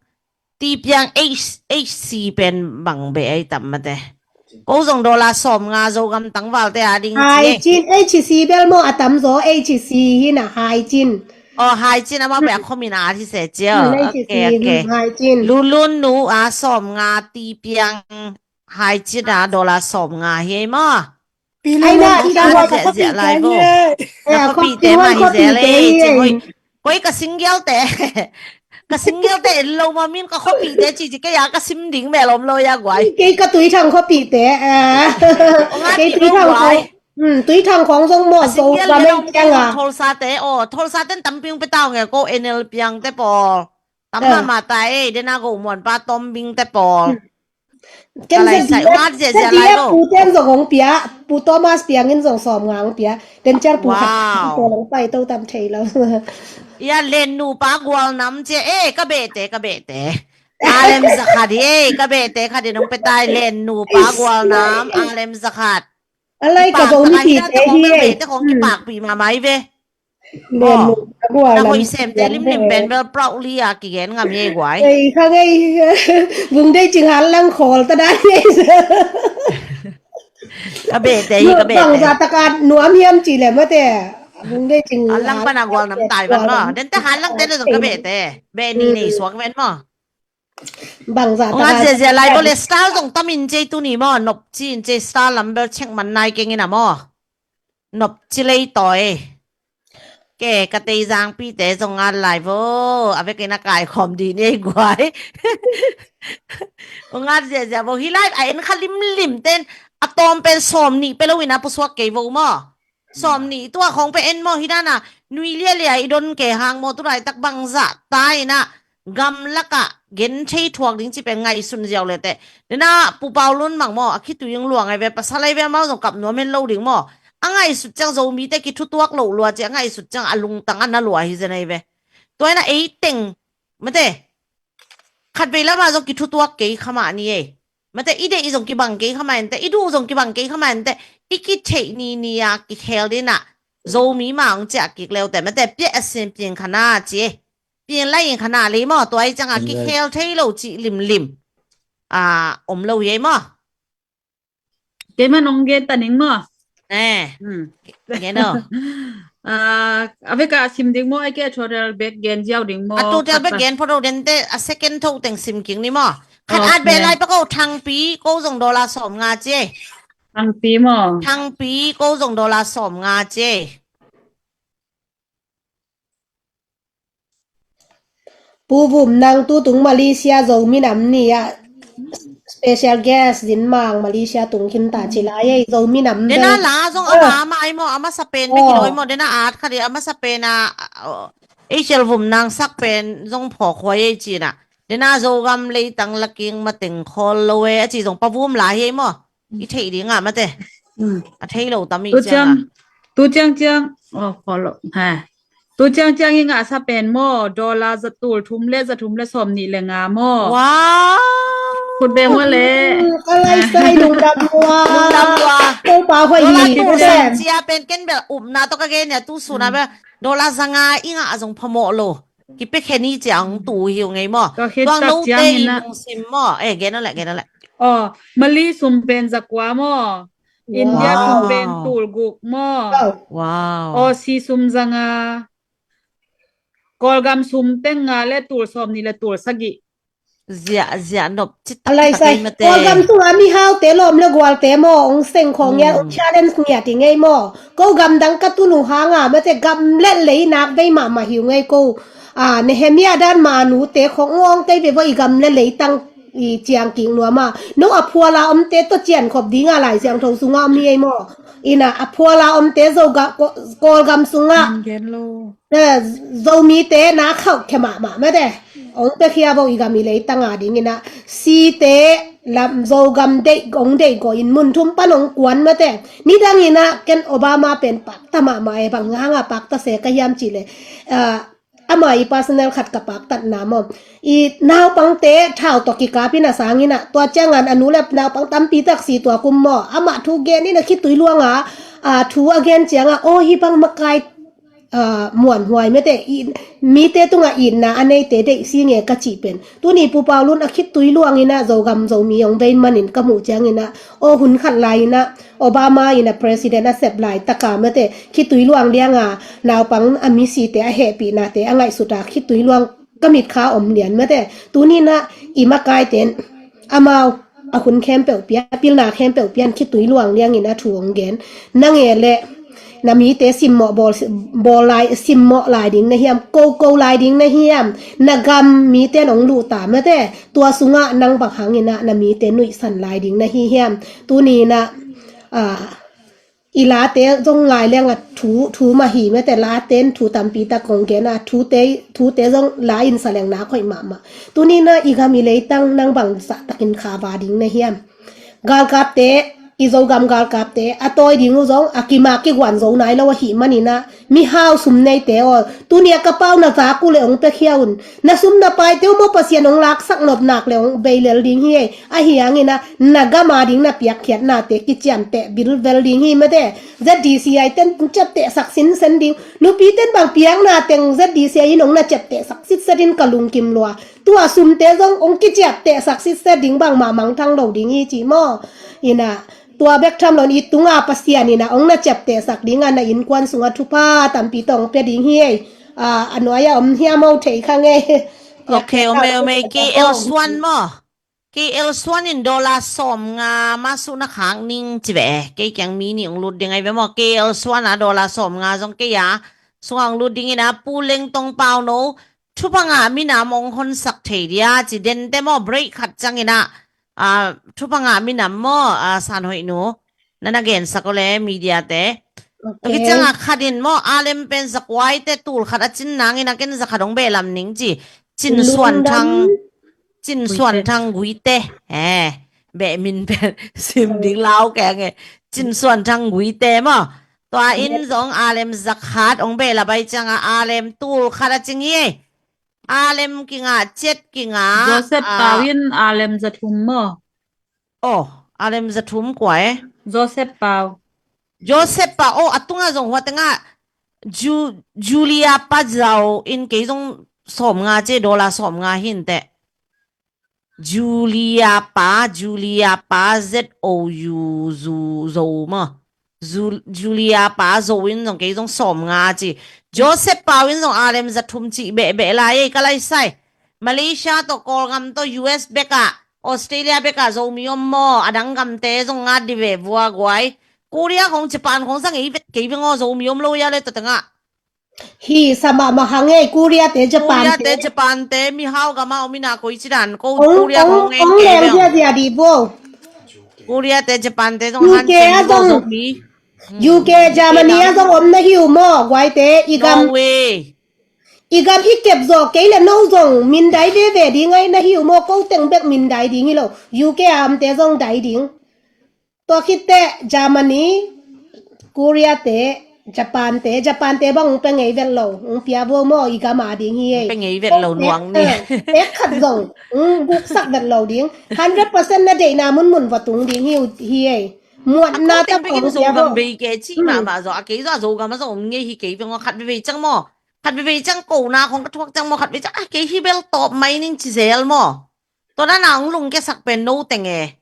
Tipiang H, H C pen bang beh ai tam mate. Ko zong dollar sawm nga Zogam tangvalte a ding ci e. Haicin, H C bel maw a tam zaw, H C hi na Haicin. Oh, Haicin amah beh a khomin a at hi se ci o. Haicin. Lulun nu a sawm nga, Tipiang Haicin a dollar sawm nga hi ei maw? Ai na, ong at ziahziah lai vo. Na khuapihte mah hi zel ei ci. Koi ka single te. Ka single te en lo ma min ka khuapihte ci ci kei a ka sim ding mel om lo ia guai. Kei ka Tuithang khuapihte. Kei Tuithang khong. Tuithang khong zong maw zo ka mei kiang a. Tholsate, oh, Tholsate in tampi ong pe ta ong e ko N L Piang te pawl. Tam mahmah ta ei, dena go muan pa Tombing te pawl. Ken Z D F, Z D F pu ten zong hong pia, Pu Thomas Piang in zong sawm nga hong pia. Den ciang pu khat hong paito tam thei lo. Ia len nu pa gual nam cia e, ka behte, ka behte. Alem zakhat hi ei, ka behte khat in hong pia tai, len nupa gualnam, alem zakhat. A lai ka Kipak Zomi taka hi pite na, te khong hi bel ei. Behte khong Hmm. kipakpih mahmah hi ve. Len Oh. nupa gualnam Na hoih semte lam limlim he. Pen bel proudly a kigen ngam hi ei guai. Ei, kha ngei, Vung Dei Cing han lang khawl ta dan hi ei. Ka behte hi, ka behte. Bangzah taka nuam hiam cih leh mate. Vung Dei Cing han lang pan a gualnam tai bang maw. Gualnam. Den te han lang te le zong ka behte. Beh ni nei suak ven maw. Bangzah taka. Ngat ziazia lai bo le star zong tam in cei tuni maw. Nop ci in cei star lam bel check man nai keng in a maw. Nop ci lei tawi. Ke ka tei zangpite zong ngat lai vo. A vekin a kaikhawm di ni ei guai. Ngat ziazia vo. Hi lai a en kha limlim ten a tawm pen sawm nih pe lo in a pusuak kei vo maw. Sawm nih tua khong pe en maw hi dana nui lialia i don ke hang maw tu laitak bangzah ta in a gam lakah gen thei thuak ding ci pen ngaihsun ziau le teh. Dena Pu Pau Lun Mang maw a khitui ing luang ai ve pasal ai ve amau zong kap nuam hen lo ding maw. A ngaihsut ciang Zomite kithutuak loh lua ci a ngaihsut ciang a lungtang a na lua hi zen ai ve. Tua in a ei teng mate. Khatvei lama zong kithutuak kei kha mah ni ei. Mate i deih zong kibang kei kha mah ente, i duh zong kibang kei kha mah ente, i kitheih ni ni a kikhel dina. Zomi ma ong ciah kik leute, mate piah a sin piang khana ci. Piang lai in khana lei maw, tua i cianga kikhel thei lo ci limlim. A, om lo hi ei maw. Kei man ong gen ta ning maw. Eh. Hmm. Gen o. Ah, a veka sim ding maw, ai ke a total bek gen ziau ding maw. A total bek gen photo den te a second tho teng sim king ni maw. Khat at be lai pa ko Thangpi, ko zong dollar sawm nga ci. Thangpi maw. Thangpi, ko zong dollar sawm nga ci. Pu Vum Nang tu tung Malaysia Zomi nam ni a special guest din mang Malaysia tung khin ta ci lai ei Zomi nam. Dena la zong ama ama ai maw, ama sapen bek ki doi maw, dena at khadi ama sapen a ei Khel Vum Nang sak pen zong phawk huai ei cina. Dena Zogam leitang laking mateng khawl lo e a ci zong pa Vum la hi ei maw. I theih ding ah mate. Hmm. A thei lo tam i tu ciang ciang, tu ciang ciang. Oh, follow. Ha. Tu ciang ciang i ngah sa pen maw, dollar za tul thum le za thum le sawm nih le nga maw. Wow. Khut beng maw le. Hmm, ka lai sai lungdam lua. Lungdam lua. Ko pa hoi dollar hi tul sawm cia pen ken bel upna to ka gen ya tu suna bel dollar za nga i ngah a zong phamawh lo. Kipia khe ni ciang tu hi uh ngei maw. Tuang note i lungsim maw. Eh, gen a le, gen a le. Oh, Mali sum pen za kua maw. India sum pen tul guk maw. Wow. Aussie sum za nga. Kawlgam sum teng nga le tul sawm nih le tul sagih. Zia, zia nop cit tak tak mate. Kawlgam sunga mihaute lawm le gualte maw, ong seng khawng ngiat, ong challenge ngiat i ngei maw. Ko gam dang ka tun uh hanga mate gam le lei nak vei mahmah hi uh ngei ko. A, Nehemiah dan ma nute khawng ong tei ve vo i gam le leitang i ciang kik nuam a. No a phuala omte tawh cian khop dinga Lai Siangtho sunga om hi ei maw. Ina a phuala omte Zo ga, Kawlgam sunga. Zomite na khauh khe mahmah mate. Ong pekhia vo i gam i leitanga dingina. Site lam Zogam deih ong deih go in mun thum pan ong kuan mate. Nidangina ken Obama pen pakta mahmah e bang hanga pakta se ka hiam cile. Ah, ama i personal khat ka paktatna maw. I naupangte thau tawh kikapina sangina. Tua ciangan a nu le naupang tampi taksi tua kum maw. Ama thu genina khitui luanga, ah, thu a gen cianga. Oh, hi bang makai ah, muanhuai mete, mite tunga itna a neite deih si nge ka cih pen. Tuni Pu Paulun a khitui luangina Zogam Zomi ong vei manin ka muh ciangina, aw hun khat laina, Obama ina president a sep lai taka mete, khitui luang lianga, naupang a misite a hehpihnate a ngaihsuta khitui luang ka mitkha om lian mete. Tunina i makaiten, amau a hun khempeuh pia, pilna khempeuh pian khitui luang liangin a thu ong gen. Na nge le na mite simmawh bawl, bawl lai, simmawh lai ding na hiam, koko lai ding na hiam, na gam mite nong luhta mete, tua sungah nang bang hangina na mite nuihsan lai ding na hi hiam. Tunina, ah, i late zong ngai lenga thu, thu mah hi mete laten thu tampi tak kong gena thute, thute zong la in saleng nak hoih mahmah. Tunina i gam i leitang nang bang zahtakin khava ding na hiam. Galkapte i Zogam galkapte a tawi ding uh zong a kima kiguan zo nai lo ahih manin ah, mihau sum neite aw, tuni a ka pau na zak uh leh hong piakhia un. Na sum na paite uh maw, Pasian hong laksak nop nak leh hong bei lel ding hi ei. Ahi hangin ah na gam a ding na piakkhiatnate kiciamteh bilvel ding hi mate. Z D C I ten ciaptehsak sinsen ding. Nupiten bang piakna teng Z D C I in hong na ciaptehsak sitset in ka lungkim lua. Tua sumte zong hong kiciaptehsak sitset ding bangmah mangthang lo ding hi ci maw. Inah tua bek tham lo in i tunga Pasian inah hong na ciaptehsak ding a, na innkuan sungah thupha tampi tawh hong pia ding hi ei. A, a nuai-ah om hiam, ho thei kha ngei. Ok, om ei, om ei. K L Suan maw? K L Suan in dollar sawmnga mah suk na khak ning ci ve. Kei kiang mi nih hong lut ding ahi ve maw? K L Suan a dollar sawmnga zong kei a sungah hong lut ding inah, Pu Leng Tong Pau No, thupha ngah minam hong honsak thei dia ci. Dente maw, break khat ciang inah, a, thupha ngah minam maw, a, San Hoih Nu, na na gensak uh le media te. Ok. Tua khit ciangah khat in maw, Alem pen zakuaite tul khat a cin nangin a ken za khat hong beh lam ning ci. Cin Suan Thang, Cin Suan Thang Guite. Eh, beh min pen sim ding lau keng e. Cin Suan Thang Guite maw. Tua in zong Alem za khat hong beh la bai ciangah Alem tul khat a cing hi. Alem kingah, ciat kingah. Joseph Pau in Alem za thum maw? Oh, Alem za thum kua e? Joseph Pau. Joseph Pau, oh, a tungah zong hua tengah Ju-, Julia Pa Zau in kei zong sawmnga ci, dollar sawmnga hi inteh. Julia Pa, Julia Pa, Z O U, Zu, Zo maw. Zu-, Julia Pa Zo in zong kei zong sawmnga ci. Joseph Pau in zong Alem za thum ci behbeh lai ei, ka lai sai. Malaysia tawh, Kawlgam tawh, U S bekah, Australia bekah Zomi om maw, a dang gamte zong ngat di ve vua guai. Korea khong, Japan khong zang ei vet kei veng aw, Zomi om lo ia le tua tengah. Hi sa mahmah hang ei, Korea te, Japan te. Korea te, Japan te, mihau gama om ina koi ci dan ko, Korea khong ei kei veng. Korea te, Japan te zong U K a zong, U K, Germany a zong om na hi uh maw, guaite, i gam. Norway. I gam i kep zawh kei le no zong min dai veve ding ahi na hi uh maw, ko teng bek min dai ding hi lo. U K a omte zong dai ding. Tua khit teh Germany, Korea te, Japan te, Japan te bang hong pia ngei vet lo, hong pia vo maw, i gam a ding hi ei. Hong pia ngei vet lo nuang ni. Pek khat zong hong guksak vet lo ding. Hundred percent na deihna munmun va tung ding hi uh hi ei. Muatna tak hong pia vo. Bei ke ci mahmah zaw, a kei zaw a Zogam a zong om ngei hi kei veng aw, khat veve ciang maw. Khat veve ciang kona khong ka thuak ciang maw, khat veve ciang, a kei hi bel tawp mai ning ci zel maw. Tua na na hong lungkiasak pen no teng e.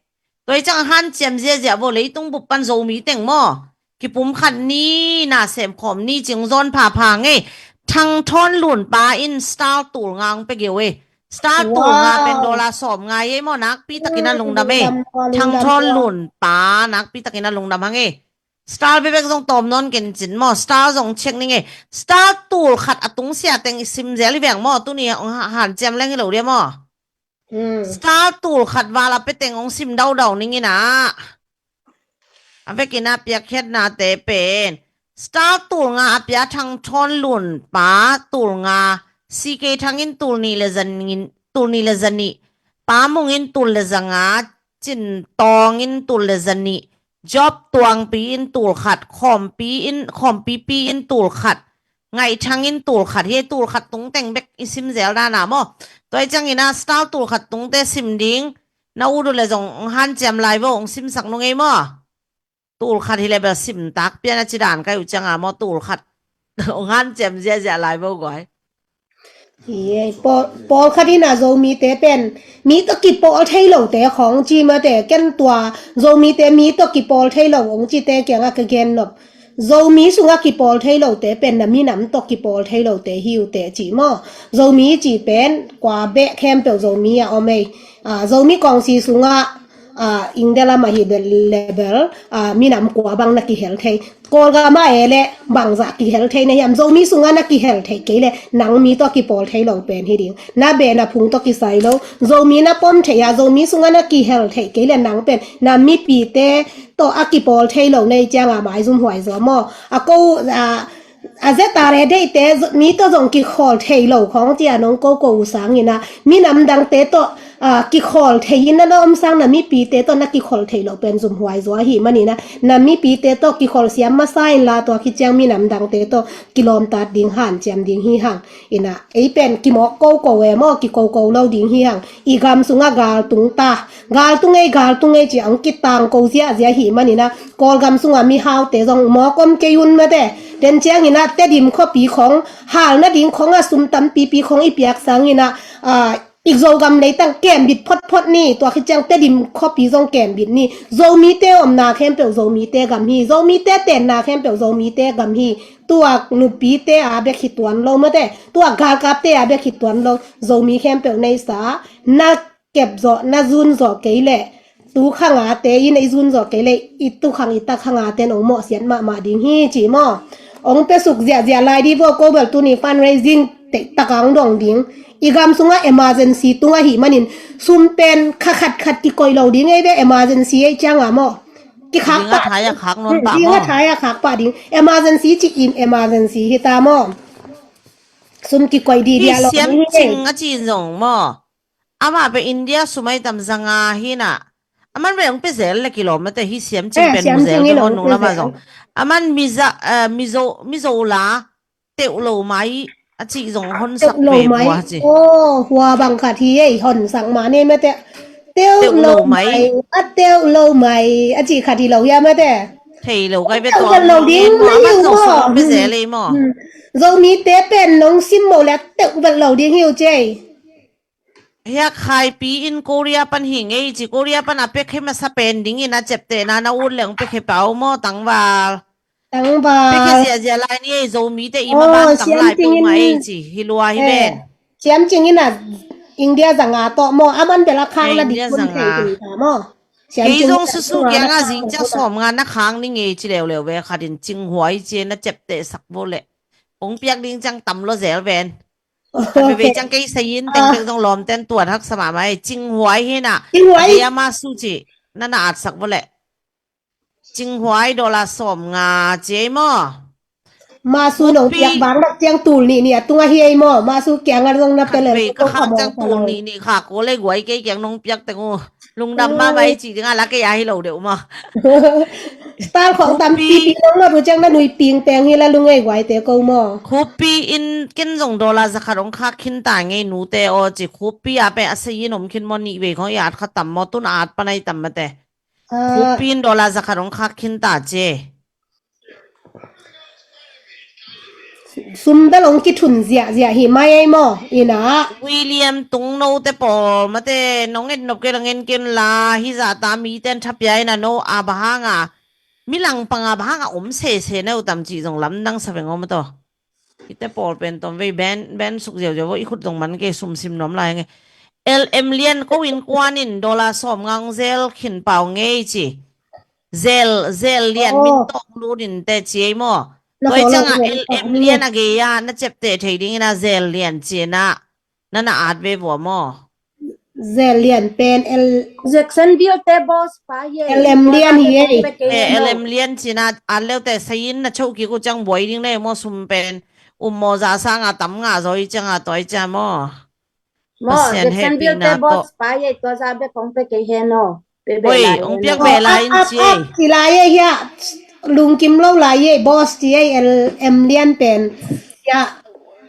Tua hi ciang hanciam ziazia vo, leitung bup pan Zomi teng maw. Kipum khat ni, na sem khawm ni ci hong zawn phapha ngei. Thang Thawn Lun pa in Star tul nga hong pia geu e. Star tul nga pen dollar sawmnga ei maw, nakpi takin a lungdam e. Thang Thawn Lun pa nakpi takin a lungdam hang e. Star bebek zong tawm nawn ken cin maw, Star zong check ning e. Star tul khat a tungsia teng i sim zel hi veng maw, tuni hong ha-, hanciam leng hi lo dia maw. Star tul khat val a pia teng hong sim daudau ning ina. A vekin a piakkhiatnate pen Star tul nga a pia Thang Thawn Lun pa tul nga, C K Thang in tul nih le za nih, tul nih le za nih, Pa Mung in tul le za nga, Cin Tawng in tul le za nih, Job Tuangpi in tul khat, Khawmpi in, Khawmpi Pi in tul khat, Ngaih Thang in tul khat, hi tul khat tung teng bek i sim zel dana maw. Tua hi ciangin a Star tul khat tungte sim ding na ut uh le zong hong hanciam lai vo, hong simsak nung ei maw. Tul khat hi le bel sim tak pian a ci dan kai uh cianga maw, tul khat hong hanciam ziazia lai vo guai. Hi ei, pawl, pawlkhat in a Zomite pen mi tawh kipawl thei lote khawng ci mate, ken tua Zomite mi tawh kipawl thei lo hong cite kiangah ka gen nop. Zomi sungah kipawl thei lote pen na minam tawh kipawl thei lote hi uh teh ci maw. Zomi ci pen kua beh khempeuh Zomi a om ei. A, Zomi kawngsi sungah, a, India lam ahi bel le bel, a, minam kua bang na kihel thei. Kawlgam ah e le bangzah kihel thei na hiam? Zomi sungah na kihel thei kei le nang mi tawh kipawl thei lo pen hi ding. Na beh na phung tawh kisai lo. Zomi na pom thei a, Zomi sungah na kihel thei kei le nang pen na mipite tawh a kipawl thei lo na hi cianga maizum huai zaw maw. A ko, a, a zeta le deihte mi tawh zong kikhawl thei lo khawng cia nong koko uh sangin a, minam dangte tawh a, kikholh thei in na na om sang, na mipite tawh na kikholh thei loh pen zumhuai zaw ahih manin ah, na mipite tawh kikholh siam masa inla, tua khit ciang minam dangte tawh kilawmtat ding, hanciam ding hi hang. In ah ei pen kimawk koko e maw, kikoko lo ding hi hang. I gam sungah gal tung ta, gal tung ei, gal tung ei ci-a hong kitangko ziahziah ahih manin ah, Kawlgam sungah mihaute zong mawk om kei un mate. Den ciangin ah Tedim khuapi khong hal nading khong ah sum tampipi khong i piak sangin ah, a, i Zogam leitang kembit photphot ni. Tua khit ciang Tedim khuapi zong kembit ni. Zomite omna khempeuh Zomite gam hi. Zomite tenna khempeuh Zomite gam hi. Tua nupite a bek hi tuan lo mate. Tua galkapte a bek hi tuan lo. Zomi khempeuh neisa na kep zawh, na zun zawh kei leh, tu khangate in ei zun zawh kei leh, i tu khang i tak khangate in hong mawhsiat mahmah ding hi ci maw? Hong piasuk ziahziah lai di vo, ko bel tuni fundraising teitaka hong dong ding. I gam sungah emergency tung ahih manin sum pen kha khatkhat kikoih lo ding ei ve, emergency ei cianga maw? Kikhak pah. Ding a thai a khak nawn pah maw? Ding a thai a khak pah ding. Emergency ci in emergency hi ta maw? Sum kikoih dihdiah lo ding hi. Siam cing a ci zong maw? Amah pen India sum ai tam zanga hi na. Aman ve hong pia zel le kilawm mate, hi siam cing pen mu zel ding hong nung lama zong. Aman miza, mizo, mizo la teuh lo mai a cih zong honsak ve bua ci. Aw, hua bang khat hi ei, honsak ma ne mate. Teuh lo mai, a teuh lo mai a cih khat hi lo hia mate. Thei lo kai ve tua lo ding. Aman zong sum hong pia zel ei maw? Zomite pen nong sim mo le a teuh vet lo ding hi uh cei. Hiak khaipi in Korea pan hi ngei ci, Korea pan a pekhe masa pen dingin a ceptehna na ut leng pekhe pau maw tangval? Tangval. Pekhe ziahziah lai ni ei, Zomite i maban tang lai pau ma ei ci, hi lua hi ven. Siam cing in a India zanga tawh maw, aman bel a khang na dik hun thei ding ta maw? Kei zong susu kianga zing ciang sawm nga na khang ni ngei ci leuleu ve, khatin cinghuai ci na cepteh sak vo le. Ong piak ding ciang tam lo zel ven. Khat veve ciang kei sayin teng bek zong lawmten tuat haksa mahmah ei. Cinghuai hi na. Cinghuai. Adei a masu ci na na atsak vo leh. Cinghuai dollar sawm nga ci ei maw? Masu nong piak bang lak ciang tul nih nih a tung ahi ei maw? Masu kiang a zong na pia leh. Khat vei ka khak ciang tul nih nih khak ko leh guai kei kiang nong piak teng uh. Lungdam mahmah ei ci ding a la kei a hi lo deuh maw? Star khawng tampi pi nong lot uh ciang na nui ping peng hi la lungei guaite ko maw? Khupi in ken zong dollar zakhat ong khak khin ta ngei nute aw ci, khupi a pe a sei in om khin maw, nih vei khawng i at kha tam maw, tun a at panai tam mate. Khupi in dollar zakhat ong khak khin ta ci. Sum bel ong kithun ziahziah hi mai ei maw? Ina William Tungno te pawl mate, nong et nop kei la ngen ken la, hi zah ta miten thapia ina no a bahanga, milang panga bahanga om sese neu tam cih zong lamdang sa veng om a taw. Hite pawl pen tom vei ben, ben suk ziauziau vo, i khut zong man kei, sum sim nuam lai nge. L M Lian ko in kuan in dollar sawm nga ong zel khin pau ngei ci. Zel, zel lian min tawng lut in te ci ei maw? Tua i cianga L M Lian a gei a na cepteh thei dingin a zel lian ci na na na at ve vua maw? Zel lian pen L Jacksonville te boss pa ye. L M Lian hi ei. L M Lian ci na at leu te sayin na chau kik uh ciang buai ding le maw, sum pen um maw, za sanga tam nga zaw i cianga tua i cia maw? Maw, Jacksonville te boss pa ye, tua za bek kong pe kei he no. Oi, ong piak ve lai in ci ei. Ci lai ei hia. Lungkim lo lai ei, boss ci ei, L M Lian pen. Hia,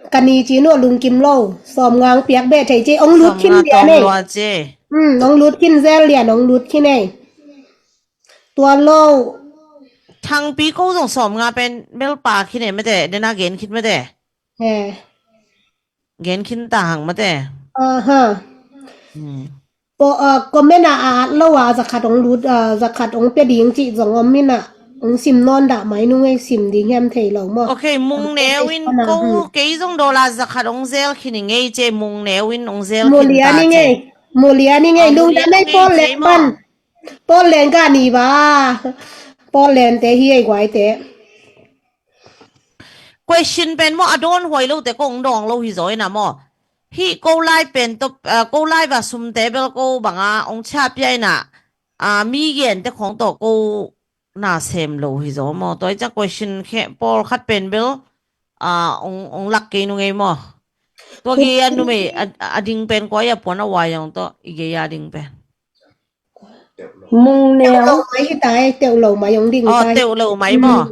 kani ci no lungkim lo. Sawm nga ong piak ve thei ci ei, ong lut khin dia nei. Hmm, ong lut khin zel lian, ong lut khin ei. Tua lo. Thangpi ko zong sawm nga pen bel pa khin ei mate, dena gen khin mate. He. Gen khin ta hang mate. Aha. Comment a at lo a zakhat ong lut, zakhat ong pia ding cih zong om in a, ong sim nawn dah mai nung ei, sim ding hiam thei lo maw? Ok, Mung Neu in ko kei zong dollar zakhat ong zel khin i ngei ci ei, Mung Neu in ong zel khin ta ci ei. Mulian i ngei, lungdam ei Paul Leng pan. Paul Leng ka ni ba. Paul Leng te hi ei guai te. Question pen maw a dawn huai lote kong dawng lo hi zaw ina maw? Hih ko lai pen tawh, ko lai va sumte bel ko banga ong chia pia ina, mi gente khawng tawh ko na sem lo hi zaw maw? Tua i ciang question khe pawlkhat pen bel ong lak kei nung ei maw? Tua gei a numei a, a ding pen kua a puan a uai ong tawh i gei a ding pen. Mung neu. Teuh lo mai hi ta e, teuh lo mai ong ding ta e. Teuh lo mai maw?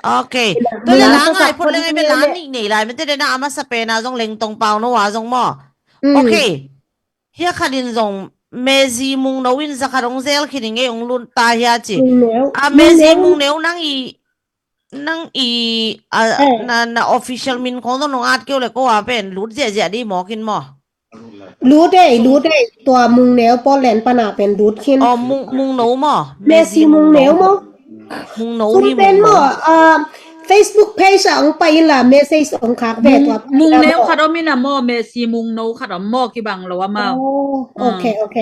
Ok. Tua le la ngai phot le ngai me la nih nei lai mete dena a masa pen a zong Lengtong Pau no a zong maw? Ok. Hia khat in zong Mezi Mung no in za khat ong zel khin i ngei ong lut ta hia ci. A Mezi Mung neu nang i nang i a na na official min khong zong nong at keu le ko a pen lut ziahziah di mawk in maw? Lut ei, lut ei, tua Mung neu Portland pana pen lut khin. Aw, Mung no maw? Mezi Mung neu maw? Mung no hi Mung no. Facebook page ah ong pai in la message ong khak ve tua. Mung neu khat om in a maw, Mezi Mung no khat om maw, kibang lo a maw? Ok, ok.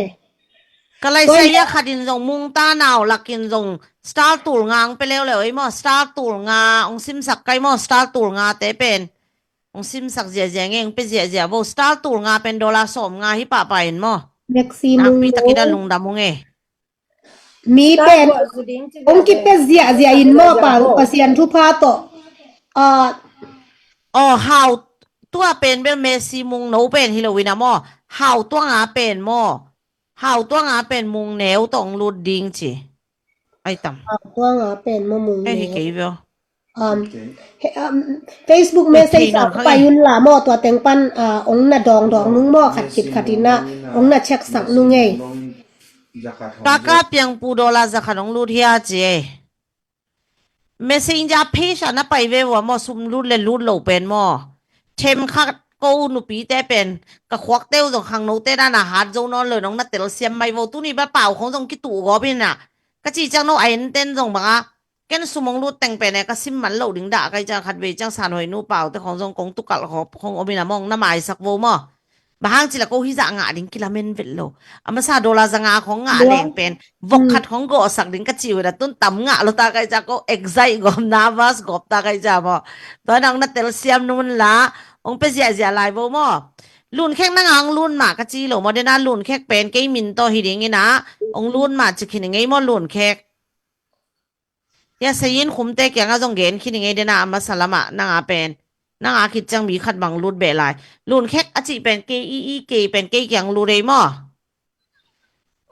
Ka lai sai a khat in zong Mung ta nau lak in zong star tul nga ong pe leuleu ei maw, star tul nga ong simsak kai maw, star tul nga te pen ong simsak ziahziah ngei, ong pe ziahziah vo, star tul nga pen dollar sawm nga hi pahpah in maw? Nakpi takin a lungdam ung e. Mi pen ong kipe ziahziah in maw, Pasian thupha tawh. Aw, hau tua pen bel Mezi Mung no pen hi lo in a maw? Hau tua nga pen maw? Hau tua nga pen Mung neu tawh ong lut ding ci. Ai tam. Hau tua nga pen maw Mung neu. Hei hi kei veo. Facebook message ah pai un la maw, tua teng pan ong na dawngdawng nung maw, khat khit khat in a ong na check sak nung ei. Kaka Piangpu dollar za khat ong lut hia ci ei. Messenger page ah na pai ve vua maw, sum lut le lut lo pen maw? Them khat ko nupite pen ka khuakte uh zong khangnote dan a hat zo nawn lo in ong na telsiam mai vo. Tuni ba pau khong zong kituh gawp in a ka ci ciang no a enten zong bang a ken sum ong lut teng pen e ka sim man loh ding dah kai ciang khat vei ciang Sanhoinu paute khong zong kong tukalh khop khong om in a mong na maisak vo maw? Bang hang ci la ko hi zah ngah ding kilamen vet lo. A masa dollar za nga khong ngah leng pen vok khat khong gawhsak ding ka ci uh in a tun tam ngah lo ta kai ciang ko excite gawp, nervous gawp ta kai ciang maw? Tua nang na telsiam nun la ong pe ziahziah lai vo maw? Lunkhek nang a ong lun mah ka ci lo maw? Dena lunkhek pen kei min tawh hi ding in a ong lun mah ci khin i ngei maw lunkhek? Hia sayin khumte kiangah zong gen khin i ngei dena a masa lamah nang a pen nang a khit ciang mi khat bang lut beh lai. Lunkhek a cih pen kei i i kei pen kei kiang lut ei maw?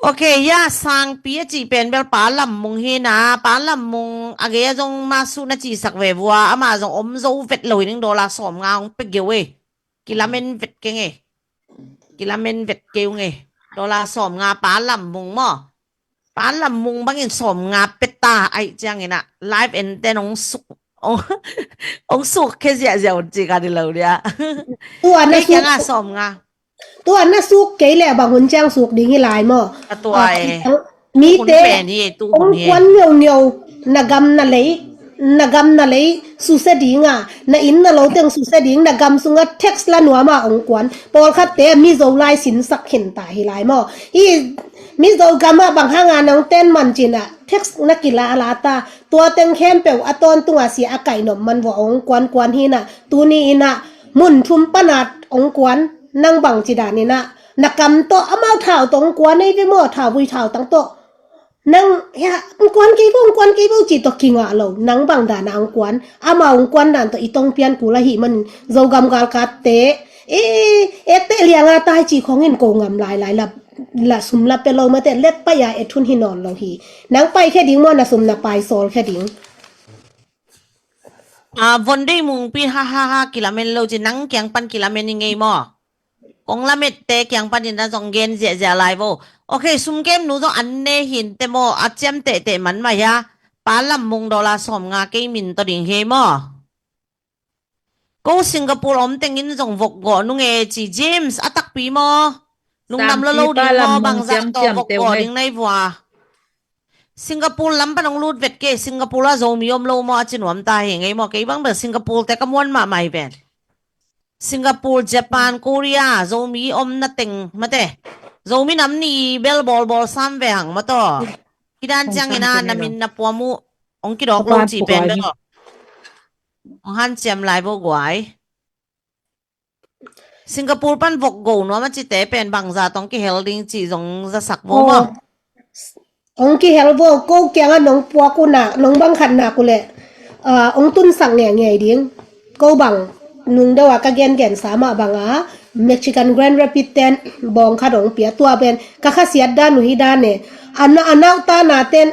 Ok, ya sangpi a cih pen bel Pa Lam Mung hi na, Pa Lam Mung a gei a zong masu na cihsak ve vua, amah zong om zo vet lo hi ning, dollar sawm nga hong pe geu ei. Kilamen vet keng ei. Kilamen vet keu ngei. Dollar sawm nga Pa Lam Mung maw? Pa Lam Mung bangin sawm nga peta aih ciangin ah live enten ong suk ong suk khe ziahziah un ci ka di lo dia. Tua na suk kianga sawm nga. Tua na suk kei le bang hun ciang suk ding hi lai maw? A tua e. Mite ong kuan ngeungeu na gam na lei, na gam na lei suse ding a, na inn na lo teng suse ding, na gam sunga tax la nuam a ong kuan. Pawlkhatte Mizo lai sinsak khin ta hi lai maw? Hi Mizo gam ah bang hanga nong ten man cin ah tax na kila la ta. Tua teng khempeuh a tawntung a sia a kaih nop man vua ong kuan kuan hi na. Tuni in ah mun thum pan a ong kuan, nang bang ci dan in ah na kam tawh amau thau tawh ong kuan ei ve maw, thau vui thau tang tawh. Nang hia ong kuan kei vo, ong kuan kei vo ci tawh kingah lo. Nang bang dan a ong kuan, amau ong kuan dan tawh i tong pian kul ahih manin Zogam galkatte e, ekte lianga tai ci khongin ko ngam lailai la, la sum la pe lo mate, let pai a e thun hi nawn lo hi. Nang pai khe ding maw, na sum na pai sawl khe ding. A, Von Dei Mungpi, ha ha ha, kilamen lo ci, nang kiang pan kilamen i ngei maw? Kong lamette kiang panin a zong gen ziahziah lai vo. Ok, sumkem nu zong an ne hin te maw, a ciam tehteh man mah hia? Pa Lam Mung dollar sawm nga kei min tawh ding hi maw? Ko Singapore om tengin zong vok gawh nung e ci James, a takpi maw? Lungdam lo lo ding maw, bangzah tawh vok gawh ding na hi vua. Singapore lam pan ong lut vet kei, Singapore ah Zomi om lo maw, a ci nuam ta hi ngei maw, kei bang bel Singapore te ka muan mahmah hi ven. Singapore, Japan, Korea, Zomi om na teng mate. Zomi nam ni bel bawlbawl sam ve hang maw taw. Hi dan ciangin a na min na puam uh ong kidawk lo cih pen bel ong hanciam lai vo guai. Singapore pan vok go nuam a cite pen bangza tawh ong kihel ding cih zong zasak vo maw? Ong kihel vo, ko kiangah nong puak uh nak, nong bang khat nak uh leh ong tunsak ngeingai ding. Ko bang Nung deuh a ka gengensa mah banga Mexican Grand Rapids ten bawng khat hong pia, tua pen ka khasiat dan uh hi dan e. A na-, a nauta naten,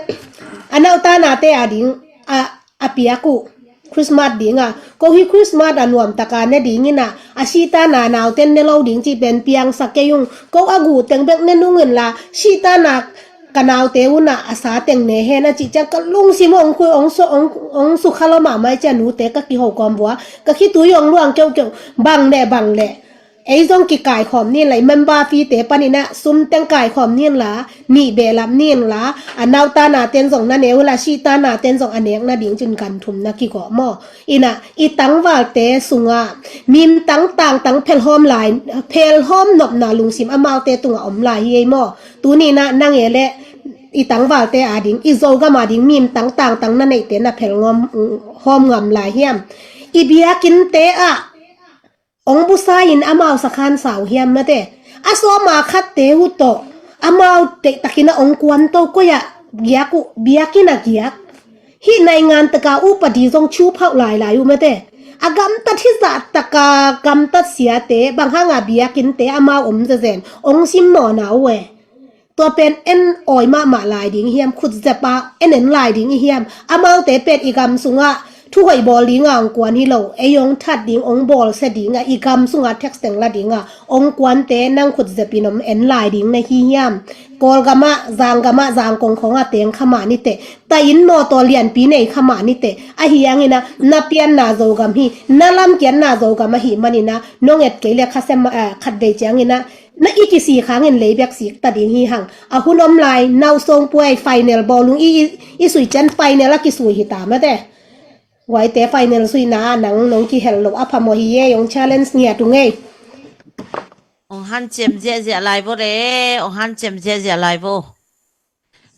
a nauta nate a ding a, a piak uh Christmas dinga, ko hi Christmas a nuamtaka ne dingin a, a sihta na nauten ne lo ding cih pen piangsak kei ung. Ko a guh teng bek ne nung inla, sihta na ka naute un a, a sa teng ne hen a cih ciang ka lungsim hong khui, hong su-, hong, hong sukha lua mahmah e. Cia nute ka kiho kawm vua, ka khitui hong luang keuhkeuh, bang leh, bang leh. Ei zong kikaikhawm ni inla, i member fee te panin a sum teng kaikhawm ni inla, nih behlap ni inla, a nauta naten zong na ne uh la, sihta naten zong a nek nading cin gan thum na kigawh maw? Ina, i tangvalte sunga mim tangtang tang phelhawm lai, phelhawm nopna lungsim amaute tunga om lai hi ei maw? Tuni na nang e le i tangvalte a ding, i Zogam a ding mim tangtang tang na neihte na phelngawm, hawm ngam lai hiam? I biakinnte ah ong busa in amau sakhan sau hiam mate? A sawma khatte uh tawh amau teihtakin a ong kuan to, koi ah giak uh, biakinn a giak? Hih naingan taka upadi zong chu phauh lailai uh mate. A gamtat hizah taka gamtat siate bang hanga biakinnte amau om zezen, ong sim mawna uh e. Tua pen en awi mahmah lai ding hiam, khutzep a en en lai ding i hiam? Amaute pen i gam sungah thuhoih bawl dinga ong kuan hi lo, ei ong that ding, ong bawlsia dinga, i gam sungah tax teng la dinga ong kuante nang khutzep in om en lai ding na hi hiam? Kawlgamah, Zanggamah, Zangkong khawngah teng kha mah nite, tai in mawtaw lianpi nei kha mah nite. Ahi hangin a, na pianna Zogam hi, na lamkiatna Zogam ahi manin a, nong et kei le khasia, eh, khatvei ciangin a, na i kisik hangin lei bek sik ta ding hi hang. A hun om lai, nau song puai, final bawlung i, i, i sui cian final a kisui hi ta mate. Guaite final suina nang nong kihel lo a phamawh hi e, ong challenge ngiat ung ei. Ong hanciam ziahziah lai vo le, ong hanciam ziahziah lai vo.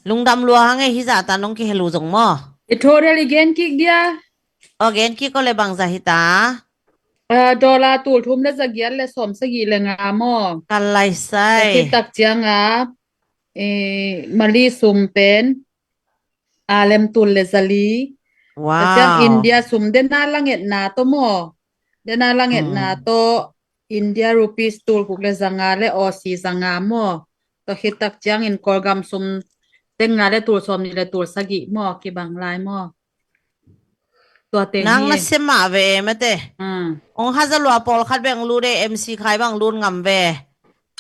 Lungdam lua hang ei, hizah ta nong kihel uh zong maw? I total i gen kik dia. Aw, gen kik aw le, bangzah hi ta? Ah, dollar tul thum le za giat le sawm sagih le nga maw? Ka lai sai. Hitak cianga, eh, Mali sum pen, ah, lem tul le za li. Wow. Ka ciang India sum dena langetna to maw? Dena langetna to India rupees tul guk le za nga le Aussie za nga maw? To hitak ciangin Kawlgam sum deng nga le tul sawm nih le tul sagih maw? Kibang lai maw? Tua teng nang hi na e. Sia mah ve mate. Hmm. Ong haza lua pawlkhat bek lut e, M C Khai bang lut ngam ve.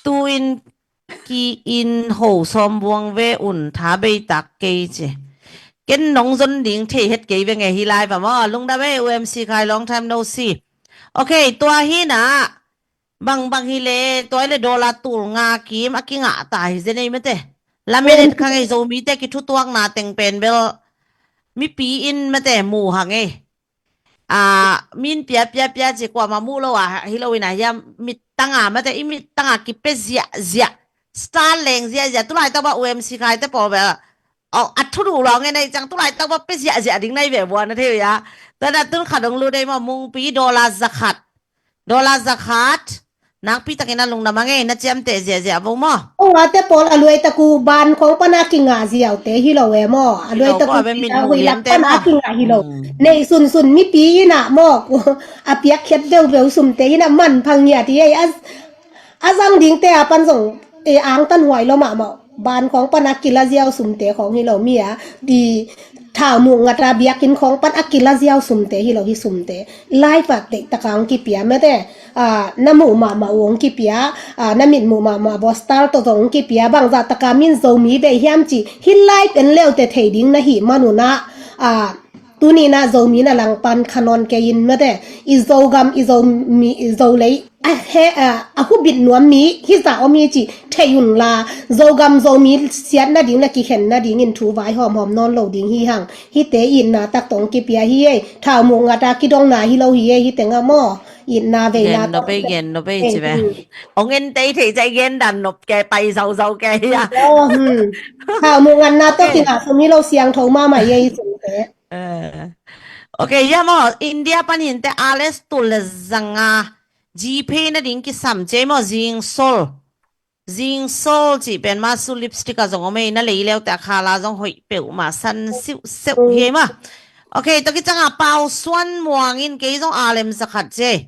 Tu in ki in ho sawm buang ve un, tha beitak kei ci. Ken nong zon ding thei het kei ve nge hi lai va maw. Lungdam e U M C Khai, long time no see. Ok, tua hi na. Bang bang hi le, tua hi le dollar tul nga kim a kingah ta hi zen ei mate. Lamenet kha ngei Zomite kithutuakna teng pen bel mipi in mate mu hang ei. A, min pia pia pia ci kuamah mu lo a hi lo in a hiam, mittanga mate, i mittanga kipia ziahziah. Star leng ziahziah, tulai tawh ba U M C Khai te pawl bel. Aw, a thuduh lawng e nei ciang tulai tawh ba pia ziahziah ding nai ve bua na thei uh ia. Tua na tun khat ong lut ei maw, mungpi dollar zakhat. Dollar zakhat. Nakpi takin a lungdam a ngei, na ciamteh ziahziah vo maw? Ong a te pawl a luai taku ban khong pana kingah ziau te hi lo e maw? A luai taku pi a hui lak pana kingah hi lo. Nei sunsun mipi ina maw? A piak khiat veuveu sumte ina man phang ngiat hi ei. A, a zang dingte a pan zong e angtan huai lo mahmah. Ban khong pana kila ziau sumte khong hi lo mi a. Di thau muk ngata biakinn khong pan a kila ziau sumte hi lo hi sumte. Life a teihtaka ong kipia mate. A, na muh mahmah uh ong kipia, a, na mit muh mahmah bostal tawh zong ong kipia, bangzah taka min Zomi bei hiam ci, hi life en leute thei ding na hi manuna, a, tuni na Zomi na langpan khanon kei in mate, i Zogam, i Zomi, i Zolei, a he, a, a hubit nuam mi, hizah om hi ci, thei unla, Zogam, Zomi siat nading le kikhen nadingin thu vai hawmhawm nawn lo ding hi hang, hite itna tak tawh ong kipia hi ei, thau muk ngata kidongna hi lo hi ei, hi tengah maw? Itna veina gen nop ei, gen nop ei ci ve. Ong en tei thei cai gen dan nop ke pai zauzau ke hia. Thau muk ngatna tawh kinah sum hi lo, siangtho mahmah ei sumte. Ok, hia maw, India panin te a le tul le zanga GPay nading kisam ci ei maw, zingsol. Zingsol cih pen masu lipstick a zong om ei, na lei leute a khala zong hoih peuhmah san siuhseuh hi ei mah. Ok, tua kicanga Pau Suan Muang in kei zong a lem zakhat ci ei.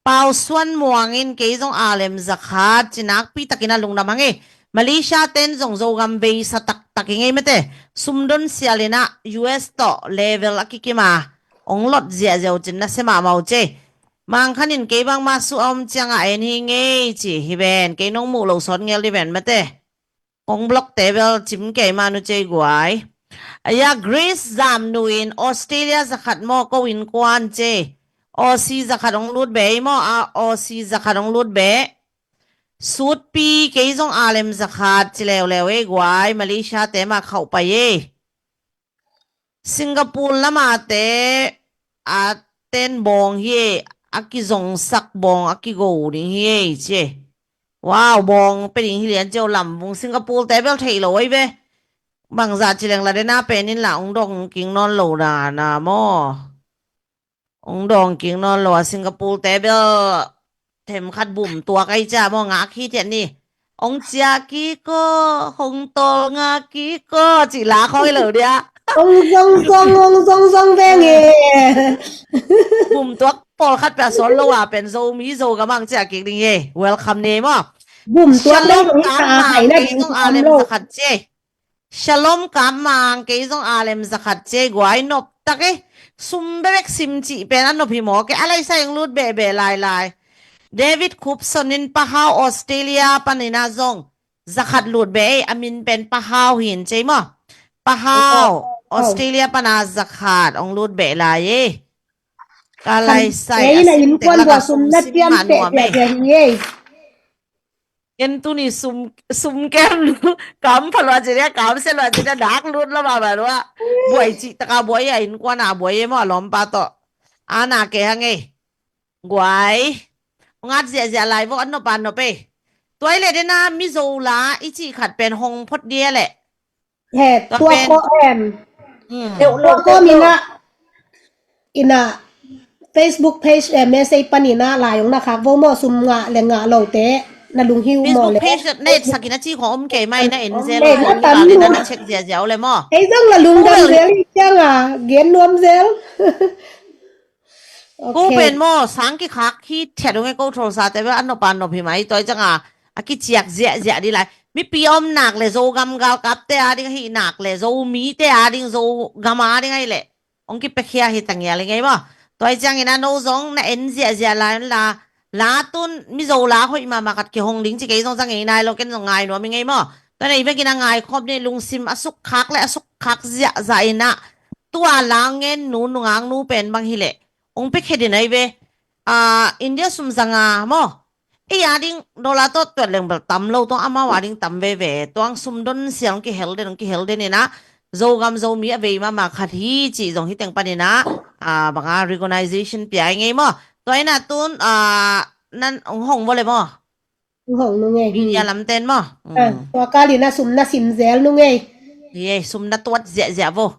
Pau Suan Muang in kei zong aa lem zakhat ci, nakpi takin a lungdam hang e. Malaysia ten zong Zogam veisa taktak i ngei mate. Sumdon sial in ah U S tawh level a kikim a ong lot ziahziah uh cin na sia mahmah uh ci. Mangkhan in kei bangmah suh a om ciangah en hi ngei ci hi ven. Kei nong muh lo sawt ngel di ven mate. Kong block te bel cim kei mah nu cei guai. Aya, Grace Zam Nu in Australia zakhat maw, ko innkuan cei. Aussie zakhat ong lut beh ei maw, a Aussie zakhat ong lut beh. Sutpi, kei zong aa lem zakhat ci leuleu ei guai, Malaysia te mah khauh pai ei. Singapore lama te a ten bawng hi ei, a kizongsak bawng a kigo ding hi ei ci. Wow, bawng pe ding hi lian ciau, lam vung Singapore te bel theih lo ei ve. Bangzah ci leng la dena pen in la ong dong king nawn lo dana maw. Ong dawng kik nawn lo a, Singapore te bel themkhat bum tuak ai cia maw, ngak hi thiat ni. Ong cia kiko, hong tol ngak kiko cih la khong hi lo dia. Ong zong zong, ong zong zong veng e. Bum tuak pawlkhat pia sawn lo a pen Zomi Zogam ang cia kik ding e. Welcome ne maw. Bum tuak Shalom ding ka hai na ding zong a lem lo. Zakhat cia. Shalom Kam Mang, kei zong a lem zakhat cia guai, nop tak e. Sum bebek sim cih pen a nop hi maw, kei a laisai ong lut behbeh lailai. David Khupson in Pahau Australia panina zong zakhat lut beh ei, a min pen Pahau hin cia maw. Pahau Australia pana zakhat ong lut beh lai e. Ka laisai a sim teng laka sum sim mah nuam ei. Ken tuni sum, sum ken kam pha lua ci dia, kam sia lua ci dia, dak lut lo mama lua. Buai cih taka buai a, innkuan a buai e maw, a lawmpa tawh. Ana ke hang e. Guai. Ngat ziahziah lai vo, a nop a nop e. Tuai le dena Mizo la i cih khat pen hong phot dia le. He, tua ko em. Tua ko mina ina Facebook page, eh, message panina lai ong na khak vo maw, sum ngah le ngah lo te na lung hiu maw le. Facebook page na etsak ina ci khong om kei mai, na en zel lo, na check ziahziah le maw. Ei zong la lungdam zel i cianga gen nuam zel. Ko pen maw, sang kikhak hi thiat ung e, ko tholsa te bel a nop a nop hi mai, tua i cianga a kiciak ziahziah di lai. Mipi a om nak le Zogam galkap te a ding, hi nak le Zomi te a ding, Zogam a ding ai le ong kipekhia hi tangial i ngei maw. Tua i ciangin a no zong na en ziahziah lai la, la tun Mizo la hoih mama khat kihong ding ci kei zong zang ngei nai lo, ken zong ngai nuam i ngei maw. Tua na i vekin a ngai khop ni, lungsim a sukkhak le a sukkhak ziahziah ina. Tua la ngen nu, nungak nu pen bang hi le ong pekhia din ai ve. Ah, India sum zanga maw. Ei a ding dollar tawh tuat leng bel tam lo, tuang amau a ding tam veve. Tuang sum don siang kihel den, kihel den ina. Zogam Zomi a vei mama khat hi ci zong hi teng panina. Ah, banga recognition pia i ngei maw. Tua ina tun, ah, nan ong hong vo le maw. Ong hong nu ngei. India lam ten maw. Ah, tua kalina sum na sim zel nu ngei. Ye, sum na tuat ziahziah vo.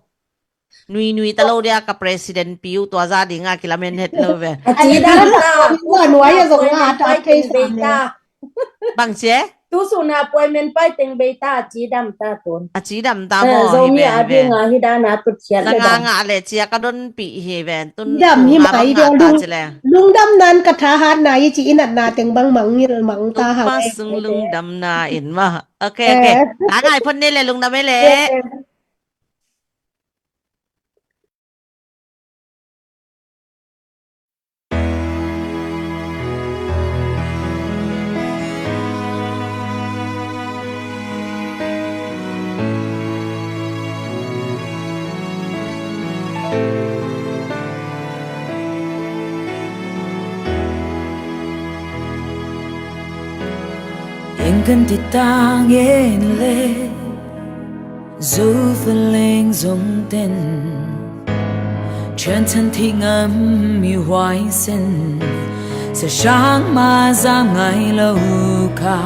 Nui nui ta lo dia ka president piu tua za dinga kilamen het lo ve. A ci dam ta. Nuai a zong a ta case ta. Bang cia? Tu suna appointment pai teng bei ta, a ci dam ta tun. A ci dam ta maw. Zomi a dinga hi dana tut khiat le dam. Nga nga le cia ka don pi hi ven tun. Dam hi mai dia lung. Lungdam nan ka tha hat na i ci inat na teng bang mangil mang ta ha. Sung lungdam na in maw. Okay, okay. Nga ngai phon ne le lungdam e le. Eng kan ti tang en le. Zo fa leng zong ten, thian than thi ngam mi huai sen, sa sang ma zam ngai lo ka.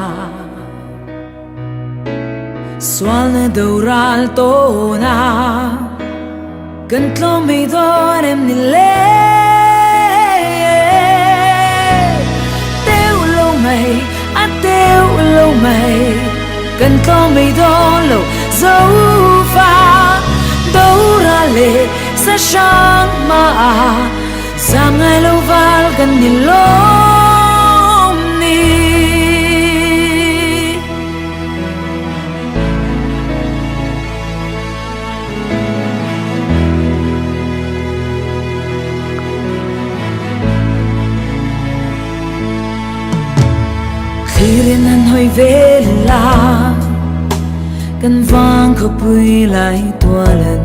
Sual na do ral to na, kan tlawm mei dawn em ni le. Teuh lo mai, a teuh lo mai, kan tlawm mei dawn lo. Zo fa, do ra le sa sang ma a, zam ngai lo val kan ni lo. Tuirin han hoih ve la, kan vang khuapui laitual in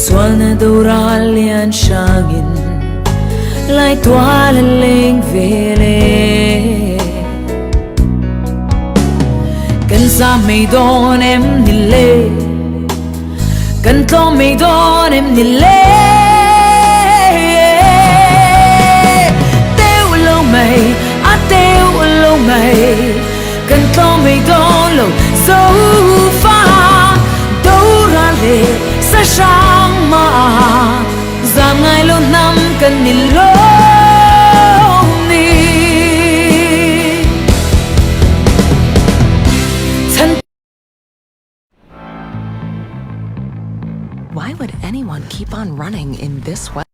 sualna doral lian sangin laitual a leng ve le. Kan sam mei dawn em ni le, kan tlawm mei dawn em ni le. Teuh lo mei, a teuh lo mei, kan tlawm mei dawn lo. Zo fa, do ra le sa sang ma, zam ngai lo nam kan ni lo ni. Chan Why would anyone keep on running in this way?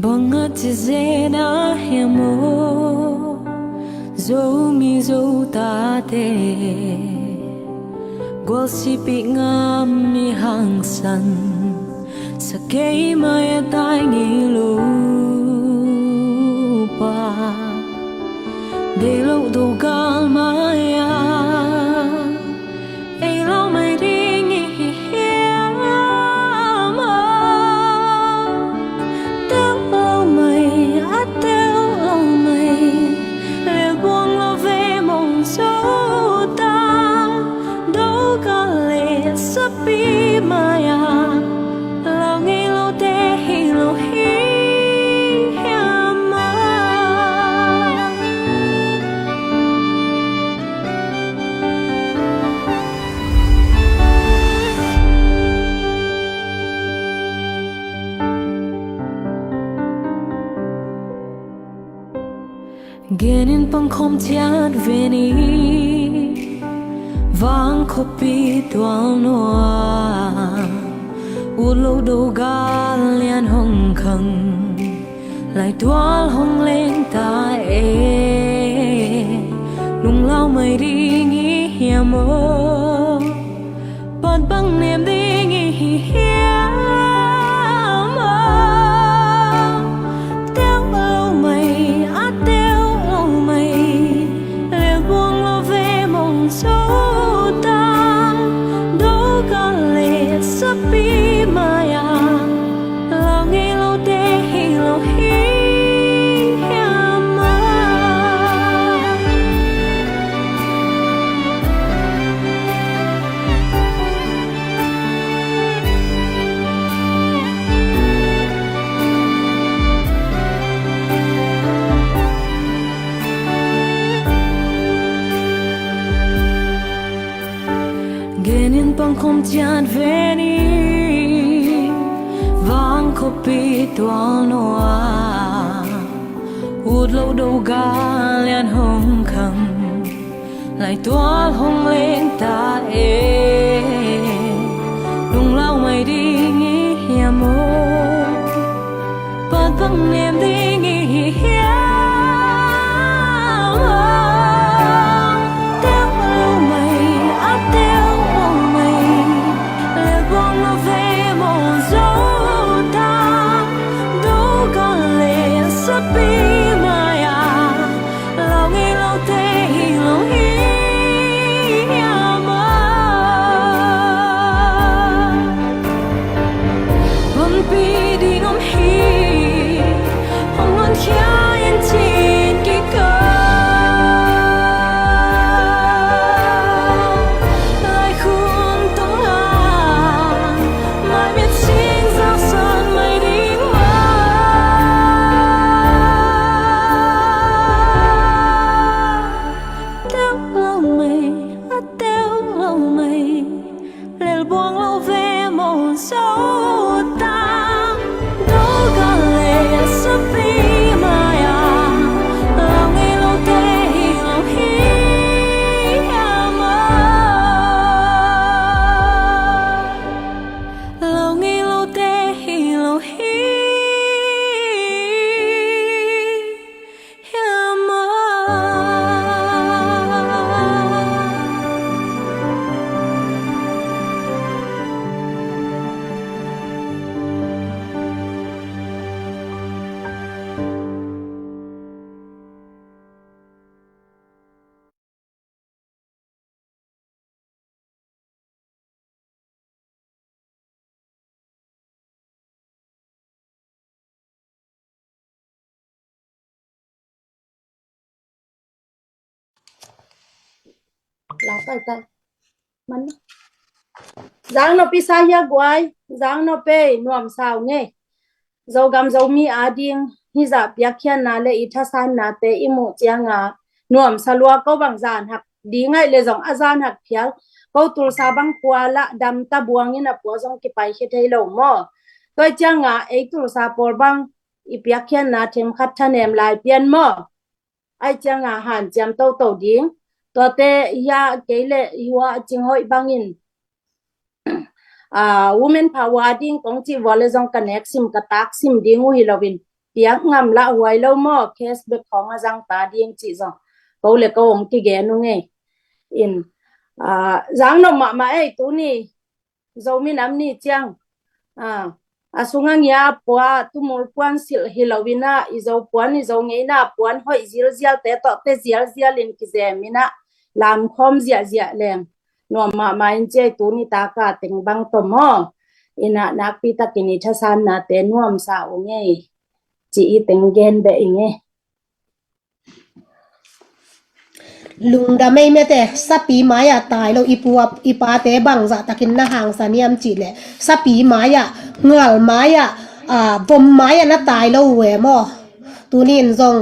Bang a ci zen a hiam aw, Zomi Zotate, gualsipih ngam mi hangsan, sa kei mai a tai ngei lo pa, deih lo do gal mai a, ei lo mai ding i hi hiam aw? Teuh lo mai, a teuh lo mai, lelbuang lo ve mong Zota, do gal le sapi mai a, lau ngei lote hi lo hi hiam aw? Gen in pangkhawm ciat ve ni, vang khuapi tual nuam, ut lo do gal lian hong khang, laitual hong leng ta e. Lunglau mai ding i hiam aw? Pat bang nem ding i hi hiam aw? Teuh lo mai, a teuh lo mai, lelbuang lo ve mong Zota, do gal le sapi mai a, lau ngei lote hi lo hi hiam aw? Gen in pangkhawm ciat ve ni, vang khuapi tual nuam, ut lo do gal lian hong khang, laitual hong leng ta e. Lunglau mai ding i hiam aw? Pat bang nem ding i hi hiam aw? Teuh lo mai, a teuh lo mai, lelbuang lo ve mong Zota, do gal le sapi mai a, lau ngei lote hi lo hi hiam aw? Panpih ding om hi, hong Lau kai kai. Man. Zang no pi sa hia guai, zang no pe nuam sau nge. Zogam Zomi ading hizah piakkhiatna le i thasanna te i muh cianga nuam sa lua ko bang zan hak ding ai le zong a zan hak phial. Ko tulsa bang pua lah dam ta buang in a pua zong kipai khia thei lo maw. Tua cianga ei tulsa pawl bang i piakkhiatna themkhat thanem lai pian maw. Ai cianga hanciam toto ding. Tuate hia kei le hua cing hoih bangin, ah, women power ding kong cih vua le zong ka nek sim ka tak sim ding uh hi loin piak ngam lah huai lo maw, cashback khong a zang ta ding cih zong ko le ko hong kigen uh ngei. In, ah, zang no mahmah ei tuni Zomi nam ni ciang, ah, a sunga ngia pua tumul puan silh hi loina i Zo puan i Zo ngeina puan hoih zilzial te tawh te zialzial in kizem ina lamkhawm ziahziah leng nuam mahmah in ciai tuni taka teng bang tawh maw. Ina nakpi takin i thasanna te nuam sa uh ngei ci i teng gen beh i ngei. Lungdam ei mete, sapi mai-ah tai lo i pu a, i pate bangzah takin na hangsan hiam cih leh sapi mai-ah, ngal mai-ah, ah, vom mai-ah na tai lo uh e maw. Tunin zong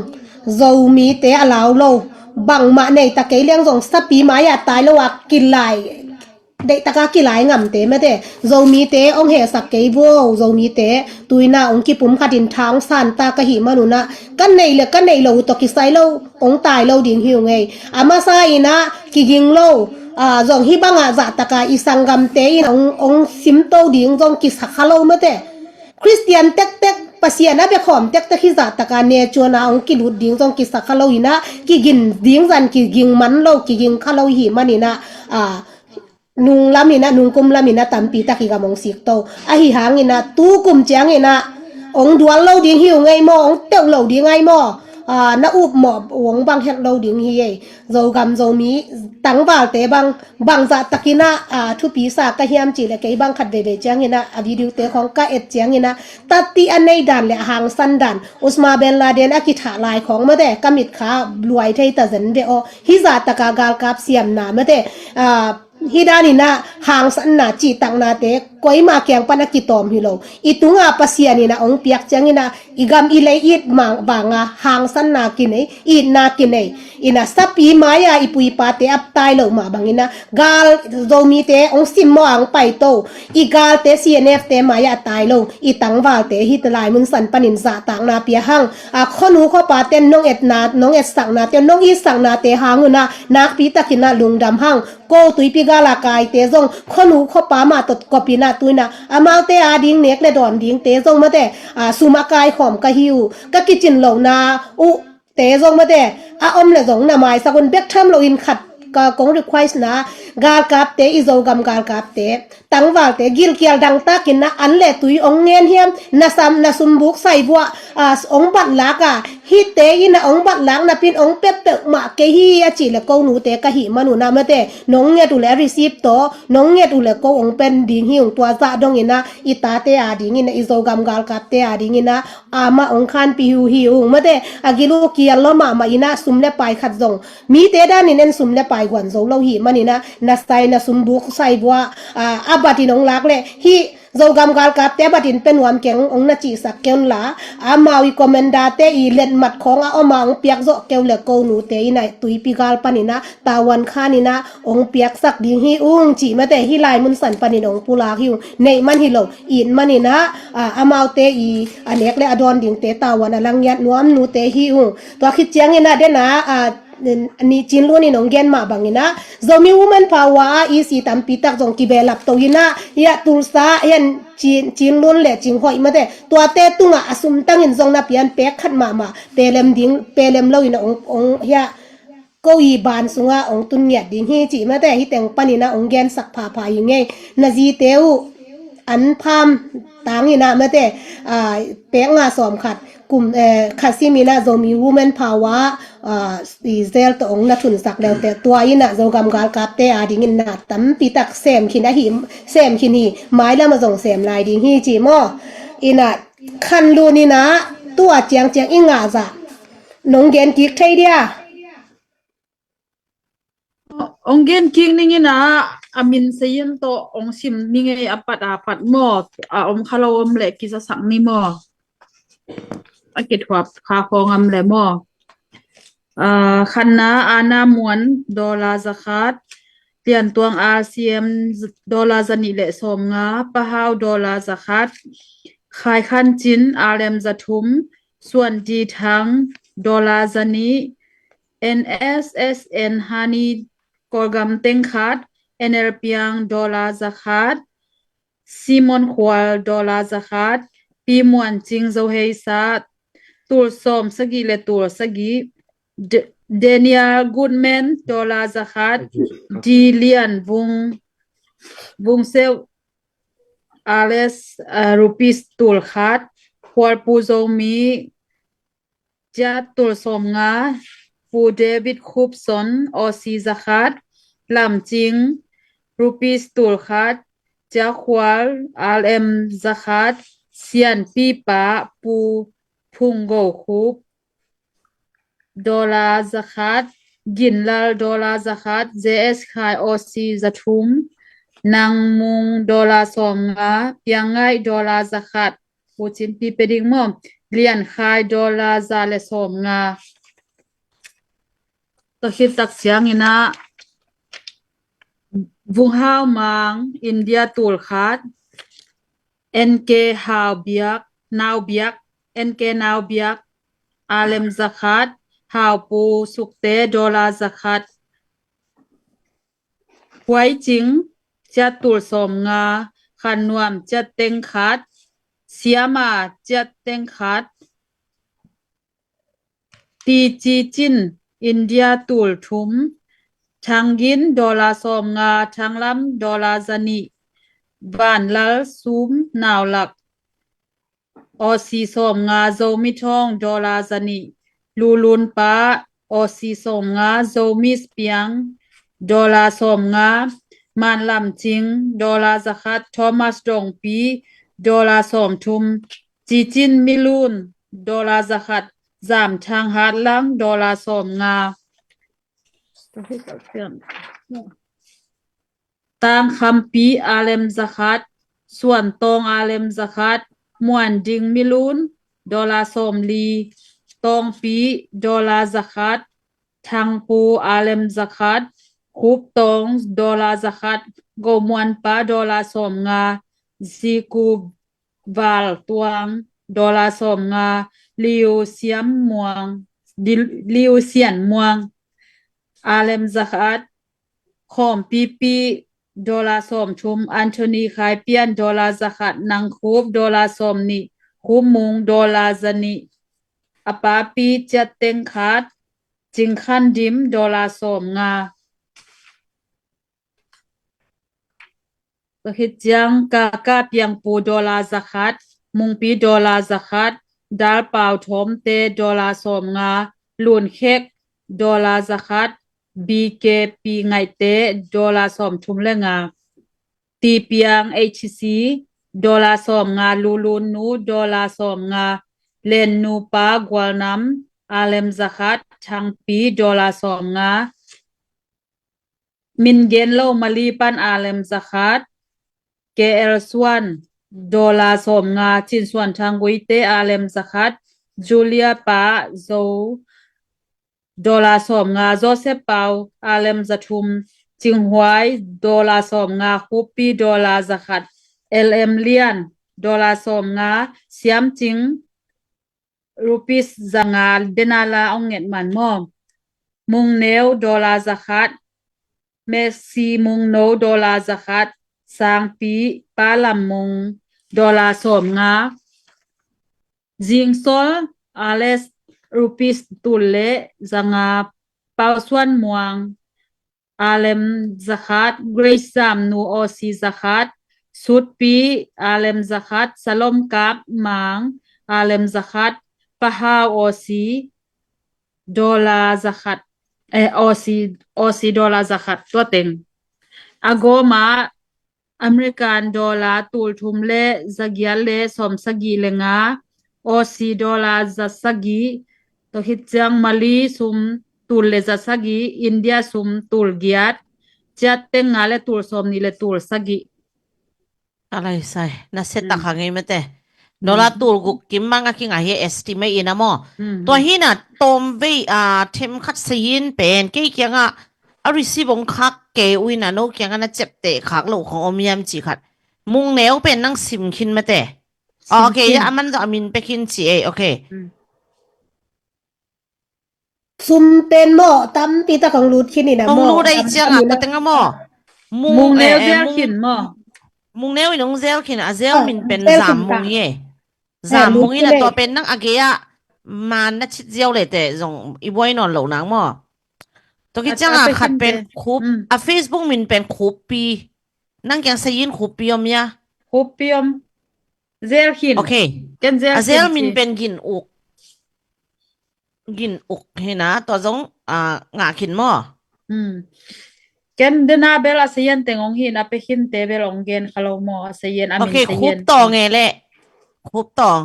Zomite a lau lo, bangmah nei ta kei leng zong sapi mai-ah tai lo a kilai, deihtaka kilai ngamte mete. Zomite hong hehsak kei vo, Zomite tuina hong kipum khatin tha hong santa ka hih manunah ka neih le ka neih lo uh tawh kisai lo hong tai lo ding hi uh ngei. A masa inah kiging lo, ah, zong hih bangah zahtaka i sanggamte in hong, hong simto ding zong kisakha lo mete. Khristian tektek, Pasian a biakhawm tektek hih zahtaka ne cuana hong kilut ding zong kisakha lo inah kigin ding zan kiging man lo, kiging kha lo hih maninah, ah, nung laminah, nungkum laminah tampi tak i gam hong sik to. Ahi hanginah tukum cianginah hong dual lo ding hi uh ngei maw, hong teuh lo ding ai maw. Ah, na up mawh hong bang het lo ding hi ei. Zogam Zomi tangvalte bang bangzah takinah, ah, thupi sa ka hiam cih le kei bang khat veivei cianginah a video te khong ka et cianginah tati a nei dan le a hangsan dan, Usama bin Laden a kithah lai khong mate ka mitkha luai thei ta zen ve aw. Hih zahtaka galkap siamna mate, ah, hih daninah hangsanna cihtaknate koima kiang pan a kitawm hi lo. I tunga Pasian inah hong piak cianginah i gam i lei it mang banga hangsanna kinei, itna kinei. Inah sapi mai-a i pu i pate a tai lo mah banginah gal Zomite hong sim maw, hong paito. I galte C N F te mai-a tai lo. I tangvalte hih lai mun san panin zahtakna pia hang. A khuanu khuapate nong etna, nong etsaknate, nong itsaknate hangunah nakpi takinah lungdam hang. Ko tuipi gala kaite zong khuanu khuapa mah tawh kopinah tuinah amaute ading nek le dawn dingte zong mate, ah, sum a kaikhawm ka hi uh. Ka kicin lohna uh te zong mate a om le zong na maisak un bek tham loin khat ka kong request na, galkapte, i Zogam galkapte, tangvalte gilkial dangtakinah an le tui hong ngen hiam, na sam, na sumbuk saivuah, ah, hong batlak a, hihte inah hong batlak napin hong pepeuh mah kei hi a cih le ko nute ka hih manunah mate nong nget uh le receipt tawh nong nget uh le ko hong pen ding hi ung. Tua zah donginah i tate adinginah, i Zogam galkapte adinginah amah hong khanpih uh hi ung mate. A gil uh kial lo mahmah inah sum le pai khat zong mite danin en sum le pai guan zo lo hih maninah na sai, na sumbuk saivuah, ah, a batin hong lak le hih Zogam galkapte a batin pe nuam keng hong na cihsak kei unla, amau i commander-te i letmat khawng a om a hong piak zawh kei uh le ko nute inah tuipi gal paninah tavuan khaninah hong piaksak ding hi ung cih mate. Hih lai mun san panin hong pulak hi ung. Neih man hi lo, it maninah, ah, amaute i a nek le a dawn dingte tavuan a langiat nuam nute hi ung. Tua khit cianginah dena, ah, ni Cin Lun in hong gen mah banginah Zomi Women Power a E C tampi tak zong kibelap to inah, hiah Tulsa hian Cin, Cin Lun le Cing Hoih mate tuate tungah a sumtangin zong na pian pek khat mahmah pelem ding, pelem loin hong, hong hiah ko i ban sungah hong tun ngiat ding hi cih mate. Hih teng paninah hong gensak phapha hi ngei. Na zite uh an pham tanginah mate, ah, pek nga sawm khat kum, eh, khat siminah Zomi Women Power, ah, i zel tawh hong na thunsak leute tua inah Zogam galkapte adingin na tampi tak sem khin ahi, sem khin hi. Mailam a zong sem lai ding hi ci maw. Inah Khan Lun inah tua ciangciang i ngah zah nong gen kik thei dia. Ong gen kik ning in ah, a min sayin tawh ong sim ning ei, a pat a pat maw, a om kha lo om leh kizasak ni maw. A kithuap kha khawng am leh maw. Ah, Khanna Ana Muan, dollar zakhat. Liantuang R C M, dollar zanih le sawmnga. Pahau, dollar zakhat. Khai Khan Cin, R M zathum. Suan Di Thang, dollar zanih. N S S N Hani, Kawlgam teng khat. N L Piang, dollar zakhat. Simon Khual, dollar zakhat. Pi Muan Cing, Zo Hei Sa, tul sawm sagih le tul sagih. D-, Daniel Goodman, dollar zakhat. Di Lian Vung, Vung Seu, Ales, uh, rupees tul khat. Khual Pu Zomi, ciat tul sawmnga. Pu David Khupson, Aussie zakhat. Lam Cing, rupees tul khat. Ciat Khual, R M zakhat. Sian Pipa, Pu Phung Go Khup, dollar zakhat. Gin Lal, dollar zakhat. J S Khai, Aussie zathum. Nang Mung, dollar sawmnga. Piang Ngaih, dollar zakhat. Pu Cin Pi pe ding maw. Lian Khai, dollar za le sawmnga. Tua khit tak ciangin ah, Vung Hau Mang, India tul khat. N K Hau Biak, Nau Biak, N K Nau Biak, R M zakhat. Hau Pu Sukte, dollar zakhat. Huai Cing, ciat tul sawmnga. Khan Nuam, ciat teng khat. Siama, ciat teng khat. Ti Ci Cin, India tul thum. Thang Gin, dollar sawmnga. Thang Lam, dollar zanih. Van Lal Sum, Nau Lak, Aussie sawmnga. Zomi Thawng, dollar zanih. Lu Lun Pa, Aussie sawmnga. Zomi Piang, dollar sawmnga. Man Lam Cing, dollar zakhat. Thomas Dong Pi, dollar sawmthum. Ci Cin Milun, dollar zakhat. Zam Thang Hat Lang, dollar sawmnga. Tang Kham Pi, R M zakhat. Suan Tawng, R M zakhat. Muan Ding Milun, dollar sawmli. Tawng Pi, dollar zakhat. Thang Pu, R M zakhat. Khup Tawng, dollar zakhat. Go Muan Pa, dollar sawmnga. Zi Ku Val Tuang, dollar sawmnga. Liu Siam Muang, Di-, Liu Sian Muang, R M zakhat. Khawm Pi Pi, dollar sawmthum. Anthony Khai Pian, dollar zakhat. Nang Khup, dollar sawmnih. Khup Mung, dollar zanih. A Pa Pi, ciat teng khat. Cing Khan Dim, dollar sawmnga. Tua khit ciang Kaka Piang Pu, dollar zakhat. Mung Pi, dollar zakhat. Dal Pau Thawmte, dollar sawmnga. Lun Khek, dollar zakhat. B K Pi Ngaihte, dollar sawmthum le nga. Ti Piang H C, dollar sawmnga. Lu Lun Nu, dollar sawmnga. Len Nu Pa, Gualnam, R M zakhat. Thang Pi, dollar sawmnga. Min gen lo Mali pan R M zakhat. K L Suan, dollar sawmnga. Cin Suan Thang Guite, R M zakhat. Julia Pa Zo, dollar sawmnga. Joseph Pau, R M zathum. Cing Huai, dollar sawmnga. Khup Pi, dollar zakhat. L M Lian, dollar sawmnga. Siam Cing, rupees zanga. Denala ong nget man maw. Mung Neu, dollar zakhat. Messi Mung No, dollar zakhat. Sang Pi, Pa Lam Mung, dollar sawmnga. Zing Sol, Ales, rupees tul le zanga. Pau Suan Muang, R M zakhat. Grace Zam Nu, Aussie zakhat. Sut Pi, R M zakhat. Salom Kap Mang, R M zakhat. Pa Hau, Aussie, dollar zakhat. Eh, Aussie, Aussie dollar zakhat. Tua teng. A gawm ah American dollar tul thum le zagiat le sawmsagih le nga. Aussie dollar zasagih. Tua khit ciang Mali sum tul le zasagih. India sum tul giat. ciat teng nga le tul sawm nih le tul sagih. A lai sai, na set tak hang ei mate. Dollar tul guk kim mang a kingah hi estimate in a maw. Tua hi na tawm vei a them khat sayin pen kei kiangah a receive ong khak kei uh in a no kiangah na ciapteh khak lo khong om hiam ci khat. Mung neu pen nang sim khin mate. Ok, ya aman zo a min pe khin ci ei, ok. Sum pen maw tampi tak hong lut khin in a maw. Hong lut ei ciangah tua tengah maw. Mung neu zel khin maw. Mung neu in hong zel khin a zel min pen zam mung hi ei. Zam mung in a tua pen nang a gei ah man na cit ziau le te zong i buai nawn lo nang maw. Tua ki ciangah khat pen khup a Facebook min pen khuppi. Nang kiang sayin khuppi om ia. Khuppi om. Zel khin. Ok. Ken zel khin. A zel min pen gin uk. Gin uk hi na tua zong ngah khin maw. Ken dena bel a sayan teng ong hin a pe khin te bel ong gen kha lo maw a sayan a min sayan. Ok, khup tawng e le. Khup tawng.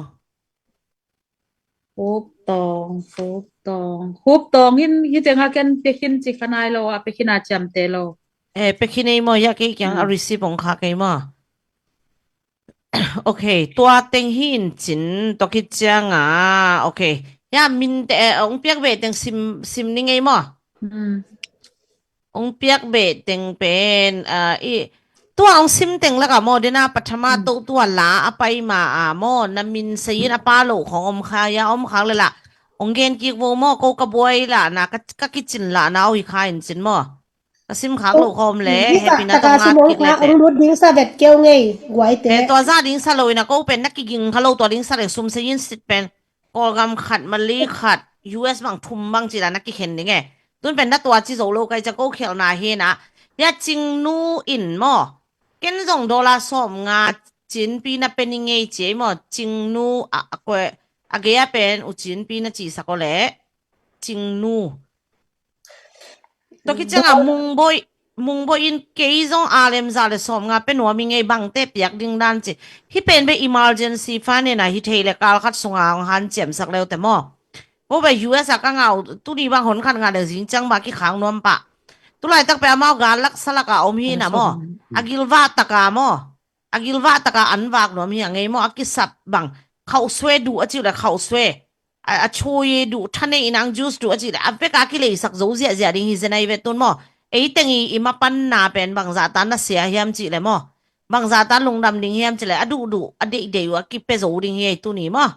Khup tawng, khup tawng. Khup tawng in hi tenga ken pe khin ci kha nai lo a pe khin a ciam te lo. E pe khin ei maw ya kei kiang a receive ong kha kei maw. Ok, tua teng hi in cin tua ki ciangah ok. Ya min te ong piak ve teng sim sim ni ngei maw. Ong piak beh teng pen i tua ong sim teng laka maw dena pathama to tua la a pai ma a maw na min sayin a pa lo khong om kha ya om khak le la ong gen kik vo maw ko ka buai la na ka kicin la na oi kha in cin maw. Ka sim khak lo khawm le hepi na tong ngat kik le te. Ong lut ding sa vet keu ngei guai te. Tua za ding sa lo ina ko pen na kiging kha lo tua ding sa le sum sayin sit pen. Kawlgam khat, Mali khat, U S bang thum bang ci la na kikhen ding e. Tun pen na tua ci zo lo kai ca ko khelna hi na. Bia Cingnu in maw. Ken zong dollar sawm nga cinpi na pe ni ngei ci ei maw. Cingnu a koe a gei a pen u cinpi na ci sa ko le. Cingnu. Tua ki ciangah mungboih mungboih in kei zong a lemza le sawm nga pe nuam i ngei bangte piak ding dan ci. Hi pen be emergency fund ina hi thei le kal khat sunga hong han ciamsak leu te maw. Ko be U S a ka ngau tuni bang hon khat nga le zing ciang ba ki khang nuam pah. Tulaitak pe amau gal lak salak a om hi na maw. A gilvah taka maw. A gilvah taka an vak nuam hi a ngei maw a kisap bang. Khauh sue duh a ciu le khauh sue. A chui duh thane inang juice duh a cih le a veka kileisak zo ziahziah ding hi zenai ve tun maw. Eiteng i i mapanna pen bangzahta na sia hiam cih le maw. Bangzahta lungdam ding hiam cih le a duhduh a deihdeih uh a kipe zo ding hi ei tuni maw.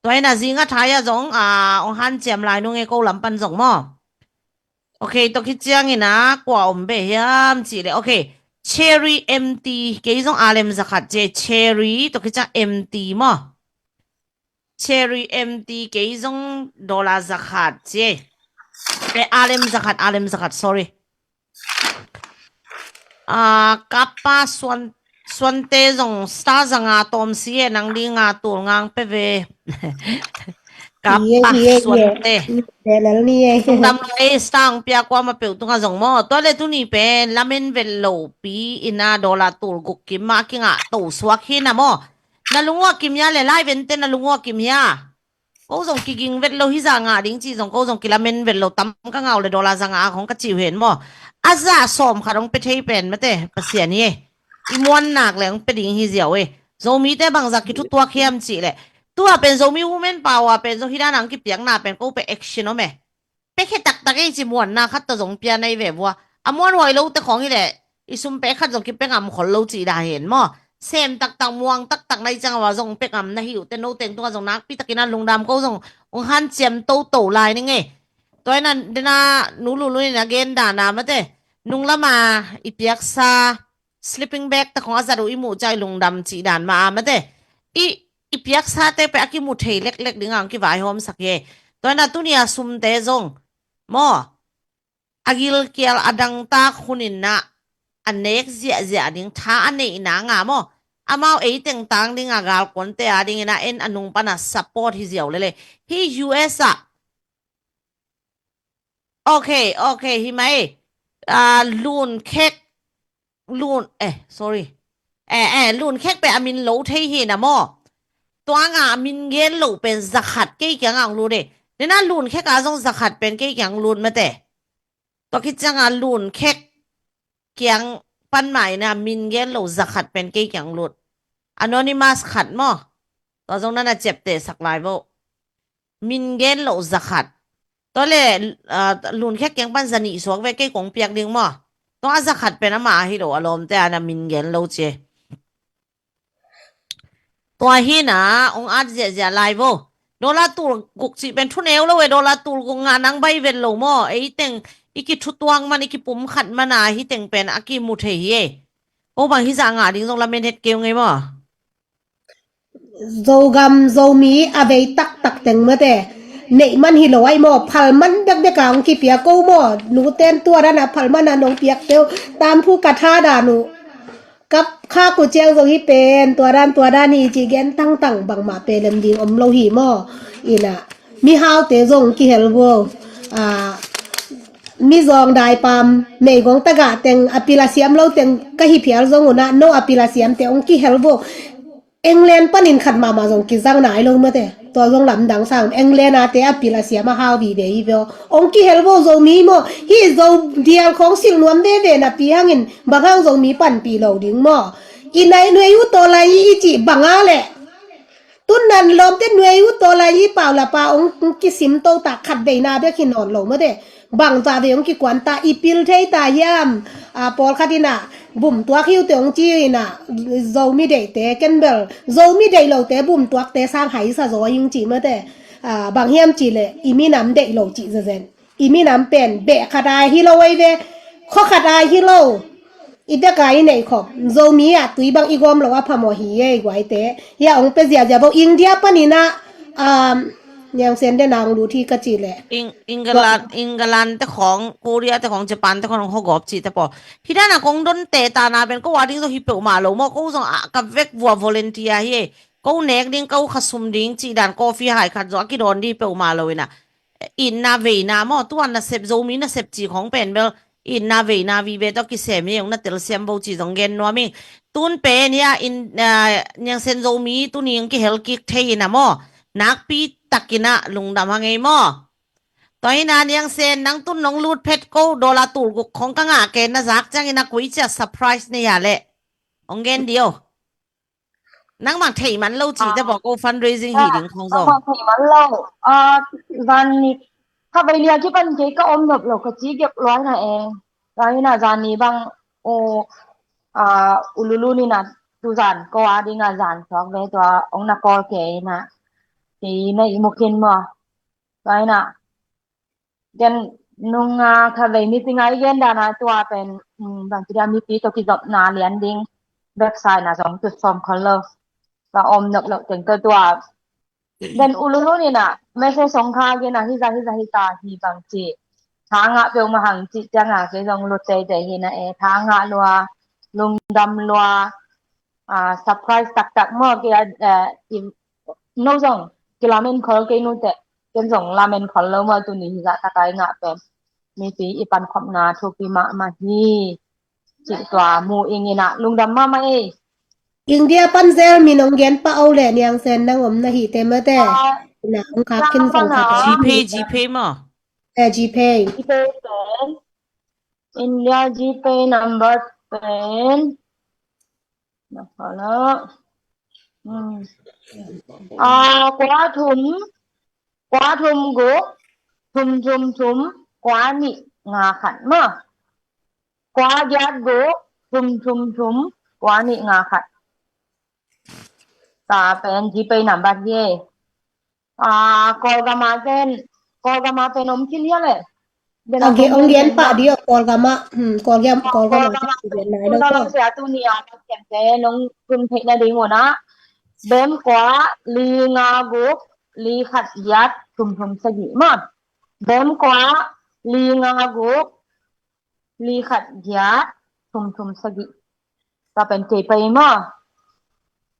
Tua ina zinga thai a zong a ong hanciam lai nung e ko lam pan zong maw. Ok, tua ki ciangin a kua om be hiam cih le ok. Cherry M T kei zong a lem zakhat ce cherry tua ki ciang M T maw. Cherry M T kei zong dollar zakhat ci. Pe alem zakhat, alem zakhat, sorry. Ah, kapa suan suante zong star zanga tom si e nang dinga tul ngang pe ve. Kapa suante. Lungdam lo e star ang pia kua ma peu tunga zong mo. Tua le tuni pen lamen vel lo pi ina dollar tul guk kim ma kinga to suak hi na mo. Na lungua kim hia le lai vente na lungua kim hia. Ko zong kiging vet lo hi za ngah ding ci zong ko zong kilamen vet lo tam ka ngau le dollar za ngah a khong ka ci uh hen maw. A za sawm khat hong pe thei pen mate Pasian hi e. I muan nak le hong pe ding hi ziau e. Zomite bangza kithutuak hiam cih le tua pen Zomi women power pen zong hi dan ang kipiakna pen ko pe action om e. Pekhe taktak ei ci muanna khat ta zong pia nai ve vua. A muan huai lo te khong hi le i sum pek khat zong kipek ngam khol lo ci da hen maw. Sem taktak muang taktak nai ciang a zong pek ngam na hi uh te no teng tunga zong nakpi takin a lungdam ko zong ong hanciam toto lai ni ngei. Tua ina dena nu lulu in a gen dana mate nung lama i piaksa sleeping bag ta khong a zat uh i muh ca i lungdam cih dan ma a mate. I i piaksate pe a kimu thei leklek dinga ang kivaihawmsak hi. Tua ina tunia sumte zong maw a gilkial a dangtak hunin na a nek ziahziah ding tha a neihna nga maw. Amau eiteng tang dinga galkuante a dingin a en a nung pana support hi ziau lele. Hi U S ah Ok, ok, hi mai. Ah, lun khek lun eh sorry. Eh eh lun khek pe a min lo thei hi na maw. Tua nga a min gen lo pen zakhat kei kiang ang lut e. Nena lun khek a zong zakhat pen kei kiang lut mate. Tua ki ciang a lun khek kiang pan mah in a min gen lo za khat pen kei kiang lut. Anonymous khat maw. Tua zong na na ciaptehsak lai vo. Min gen lo za khat. Tua le, ah, Lunkhek kiang pan za nih suak ve, kei kong piak ding maw. Tua a za khat pen amah hi lo, a lawmte a na min gen lo ci. Tua hi na, ong at ziahziah lai vo. Dollar tul guk cih pen thu neu lo e, dollar tul guk ngah nang bai vet lo maw. Ei teng, i kithutuak man, i kipum khat man a, hi teng pen a kimu thei hi e. Ko bang hi zah ngah ding zong lamen het keu ngei maw. Zogam, Zomi a vei taktak teng mate. Neih man hi lo ai maw, phal man bekbek a ong kipia ko maw. Nu ten tua dan a phal man a nong piak teu. Tam phu ka tha dan uh. Kap kha ku ciang zong hi pen, tua dan, tua dan hi ci gen tangtang bangmah pe lem ding om lo hi maw. Ina, mihaute zong kihel vo. Ah, mizawng daipam, meigong tagah teng, a pil a siam lo teng, ka hi phial zong una, no a pil a siam te ong kihel vo. England panin khat mahmah zong kizang nai lo mate. Tua zong lamdang sang, England a te a pil a siam a hau vive hi vo. Ong kihel vo Zomi maw. Hi Zo dial khong silh nuam veve napi hangin, bang hang Zomi panpih lo ding maw. I nai nuei uh taw lai i cih bang a leh. Tun nan lawmte nuei uh taw lai i pau la pa ong kisim to ta khat veina bek hi nawn lo mate. Bang ta vei ong kikuan ta i pil thei ta hiam. A, pawlkhat ina bum tuak hiu te ong ci ina Zomi deihte ken bel Zomi deih lote bum tuakte sang haisa zaw ing ci mate. A, bang hiam ci le i minam deih lo ci zazen. I minam pen beh khat ai hi lo ei ve. Khaw khat ai hi lo. I bek ai i neih khop. Zomi ah tui bang i gawm lo a phamawh hi ei guaite. Hia ong pe ziazia bo India panina, um, Niang Sen den ang lut hi ka ci le. Ing-, England, England te khong, Korea te khong, Japan te khong hogawp ci te po. Hi dan a kong don te ta na ben ko wa ding zo hi peuh ma lo mo ko zong a ka vek vua volunteer hi ei. Ko nek ding, ko khasum ding ci dan coffee hai khat zo a ki don di peuh ma lo ina. Itna veina maw, tuan nasep Zomi nasep ci khong pen bel itna veina vive tawh kisem hi ong na telsiam bo ci zong gen nuam ing. Tun pen hia in, ah, Niang Sen Zomi tuni ong kihel kik thei ina maw. Nakpi takina lungdam hang ei maw. Tua ina Niang Sen nang tun nong lut phet ko dollar tul guk khong ka ngah ke na zak ciang ina koi cia surprise ne ya le. Ong gen dio. Nangmah theih man lo ci te bawk ko fundraising hi ding khong zong. Nangmah theih man lo. Ah, zan ni kha vei lia kipan kei ka om nop lo ka ci gep luai na e. Luai na zan ni bang o, ah, ululu ni na tu zan ko a ding a zan suak ve tua ong na call kei na. Kei na i mukin mo. Luai na. Gen nung, ah, kha vei meeting a i gen dan a tua pen, mm, bang ci dia mipi tawh kizopna lian ding website na zong tut sawm khol lo. Ka om nop lo teng tawh tua. Gen ululu ni na message song kha gen a hi za hi za hi ta hi bang ci. Tha ngah peuh ma hang ci ciang a kei zong lut teitei hi na e. Tha ngah lua, lungdam lua, ah, surprise taktak maw kei a, eh, i no zong kilamen khol kei nu te ken zong lamen khol lo maw tuni hi zah takai ngah pen mipi i pankhopna thupi mahmah hi. Cih tua mu ing ina lungdam mahmah ei. India pan zel mi nong gen pa o le Niang Sen nang om na hi te mate. Ah, ina ong kak khin zong kak. GPay, GPay maw. Eh, GPay. GPay pen India GPay number pen. Na pala. Hmm. Ah, kua thum, kua thum guk, thum thum thum, kua nih nga khat maw. Kua giat guk, thum thum thum, kua nih nga khat. Ta pen GPay number hi. Ah, Kawlgam a ten, Kawlgam a ten om khin hia le. Ong gen pah di o Kawlgam a, hmm, Kawlgam, Kawlgam a ten gen nai lo ko. Kawlgam a sia tu ni a ken te nong kun theih na ding una. Bem kua li nga guk li khat giat thum thum sagih maw. Bem kua li nga guk li khat giat thum thum sagih. Ta pen kei pai maw.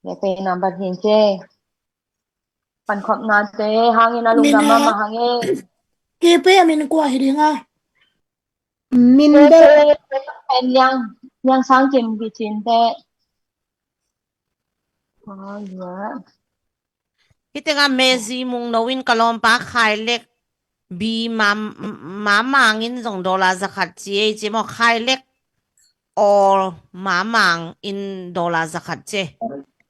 Kei pai number hin che. Pankhopnate hangin a lungdam mahmah hang e. Kei pai a min kua hi ding a. Min bel. Kei pai pen Niang, Niang Sang Kim Bicin te. Hi teng a Mezi Mung No in ka lawmpa Khai Lek bi mam, mamang in zong dollar za khat ci ei ci maw Khai Lek. Awl Mamang in dollar zakhat ci.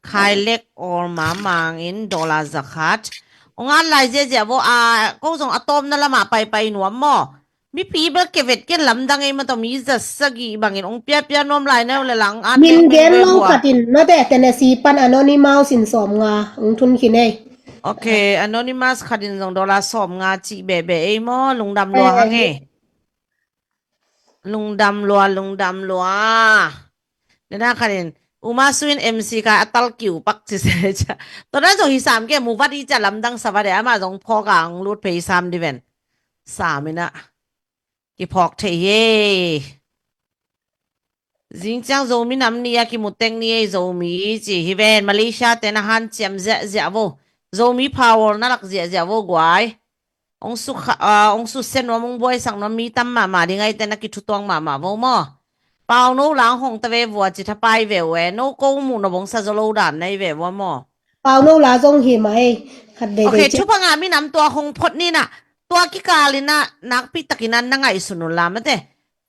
Khai Lek Awl Mamang in dollar zakhat. Ong at lai ziazia vo a, ko zong a tawpna lamah paipai nuam maw? Mipi bel kevet ken lamdang ei maw, tawh mi za sagih bangin ong piapia nuam lai neu le lang at min gen lo khatin, mate, Tennessee pan Anonymous in sawm nga ong thun khin ei. Ok, Anonymous khatin zong dollar sawm nga cih bebe ei maw, lungdam lua hang ei. Lungdam lua, lungdam lua. Nena khanin Uma Suin M C ka a tal kiu pak ci se cia. Tawna zong hi sam ke, mu vat i cia lamdang sa vat e, ama zong phawk a ong lut phei sam di ven. Sam ina kiphawk thei hi. Zingciang Zomi nam ni a kimutek ni ei Zomi ci hi ven, Malaysia te na hanciam ziahziah vo. Zomi power na lak ziahziah vo guai. Ong su kha, ah, ong su sen nuam, ong buaisak nuam, mi tam mahmah ding aite na kithutuang mahmah vo maw? Pau no lang hong ta ve vua ci thapai ve ue, no ko muh no bong sa zo lo dan nei ve vua maw? Pau no la zong hi mai, khat ve. Ok, ve thupha ngah minam tua hong phot nina, tua kikalina nakpi takina na ngaihsun un la mate.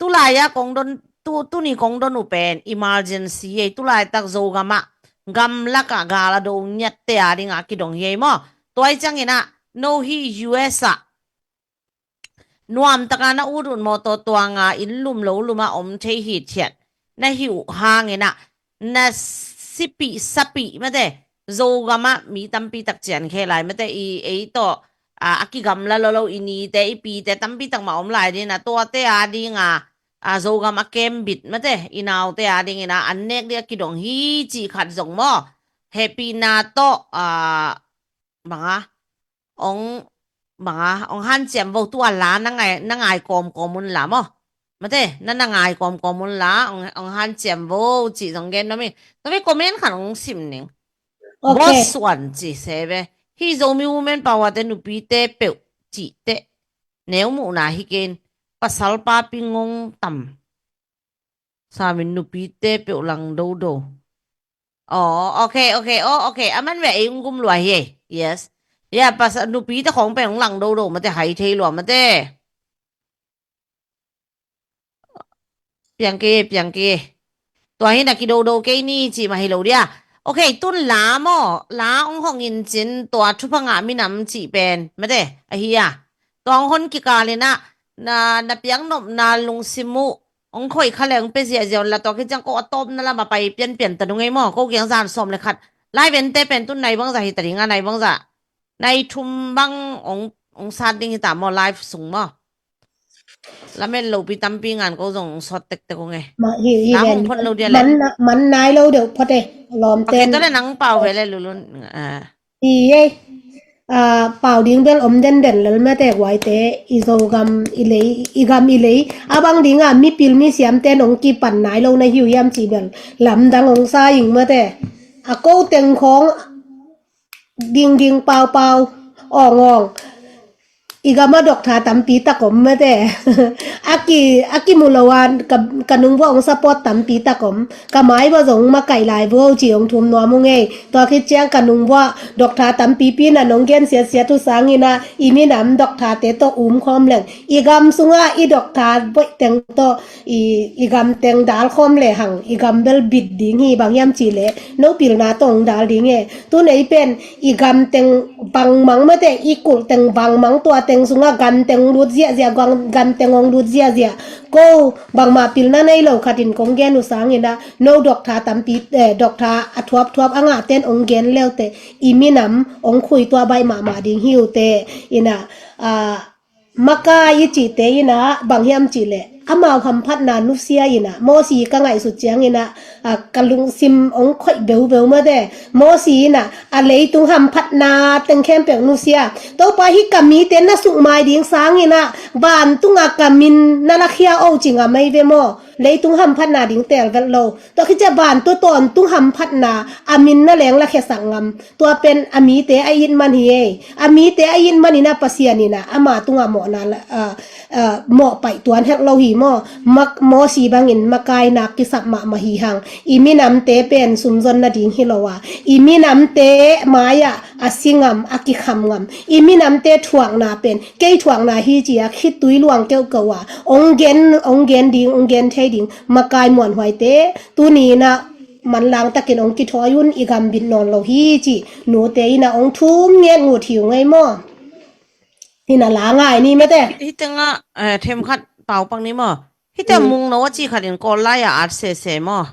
Tulai a kong don, tu, tuni kong don uh pen emergency ei, tulai tak Zogam ah gamlak ah gal a do ngiatte a ding a kidong hi ei maw? Tuai ciangin ah no hi U S ah nuam taka na ut ut maw, tawh tuanga inn lum lo lum a om thei hi thiat na hi uh hangin ah na sipih sapih mate, Zogam ah mi tampi tak cian khe lai mate, i ei tawh a, a kigamla lo lo i nite i pite tampi tak mah om lai ding a, tuate a ding a, a Zogam a kembit mate, i naute a dingin a an nek ding a kidong hi cih khat zong maw? Hehpihna tawh a, banga ong, banga ong hanciam vo, tua la na ngai, na ngai kawmkawm un la maw? Mate, na na ngai kawmkawm un la, ong, ong hanciam vo cih zong gen nuam ing. Tua ve comment khan ong sim ning. Ok. Boss Suan ci se ve. Hi Zomi Women Power te nupite peuh cih te neu muhna hi ken, pasal papi ngong tam. Samin nupite peuh lang dodo. Oh, ok, ok, oh, ok. A man ve ei ung gum lua hi ei. Yes. Ya, pasal nupite khong pen ung lang dodo mate, hai thei lua mate. Piang ke, piang ke. Tua hi na kidodo kei ni ci mah hi lo dia. Ok, tun la maw, la ong hong in cin tua thupha ngah minam cih pen mate, ahi a. Tua ong hon kikalin ah na, na piang nopna lungsim uh ong khoih kha le ong pe ziahziah un la, tua khit ciang ko a tawpna lam a pai pianpian ta nung ei maw? Ko kiang zan sawm le khat. Lai vente pen tun nai bangzah hi ta ding a, nai bangzah, nai thum bang ong, ong sat ding hi ta maw, live sung maw? Lamet lopi tampi ngan ko zong ong sawt tektek ung ei. Ma, hi, hi, na ven hong phot lo dia le. Man, man nai lo deuh phot e, lawmte. Ok, tua le nang pau ve le Lulun. Ah. Hi ei. Ah, pau ding bel om denden lel mate, guaite, i Zogam i lei, i gam i lei a bang ding a mipil misiamte nong kipan nai lo na hi uh hiam cih bel lamdang ong sa ing mate. A ko teng khong dingding paupau, awng awng. I gam ah doctor tampi tak om mate. A ki, a kimu lo a ka, ka nung vua ong support tampi tak om. Ka mai vua zong makaih lai vua ci ong thum nuam ung ei. Tua khit ciang ka nung vua doctor tampipi na nong gen siatsiat uh sangin ah i minam doctor te tawh um khawm leng, i gam sungah i doctor boih teng tawh i, i gam teng dal khawm le hang, i gam bel bit ding hi, bang hiam cih le no pilna tawh ong dal ding e. Tun ei pen i gam teng bangmang mate, i kulh teng bangmang, tua teng sungah gan teng lut ziahziah, gan, gan teng ong lut ziahziah. Ko bangmah pilna nei lo khatin kong gen uh sangin ah no doctor tampi, eh, doctor a thuapthuap a ngahten ong gen leute i minam ong khui tua baih mahmah ding hi uh te. Ina, ah, Makai i cihte in ah bang hiam cih leh amau hamphatna nusia in ah, Mosi ka ngaihsut ciangin ah, a, ka lungsim hong khoih beubeu mate. Mosi in ah a leitung hamphatna teng khempeuh nusia. Topa, hih ka mite na sukmai ding sangin ah vantung ah ka min na lakhia o, ci ngam ei ve maw? Leitung hamphatna ding teel vet lo. Tua khit ciah vantung tawntung hamphatna a min na leng lakhiasak ngam. Tua pen a mite a it man hi ei. A mite a it man in ah Pasian in ah ama tungah mawhna la, a, a, mawhpaih tuan helh lo hi maw? Mak, Mosi bangin makai nak kisap mahmah hi hang. I minamte pen sumzon nading hi lo a, i minamte mai-ah a si ngam, a kikham ngam. I minamte thuakna pen kei thuakna hi ci-a khitui luang keuhkeuh a ong gen, ong gen ding, ong gen thei ding makai muanhuaite tuni in ah manlang takin ong kithawi un, i gambit nawn lo hi ci nute in ah ong thum nget ngut hi ung ei maw? Hi in ah la ngai ni mate. Hih tengah, eh, themkhat pau pak ni maw? Hih tengah, mm, Mungno a ci khat in Kawl lai ah at sese maw?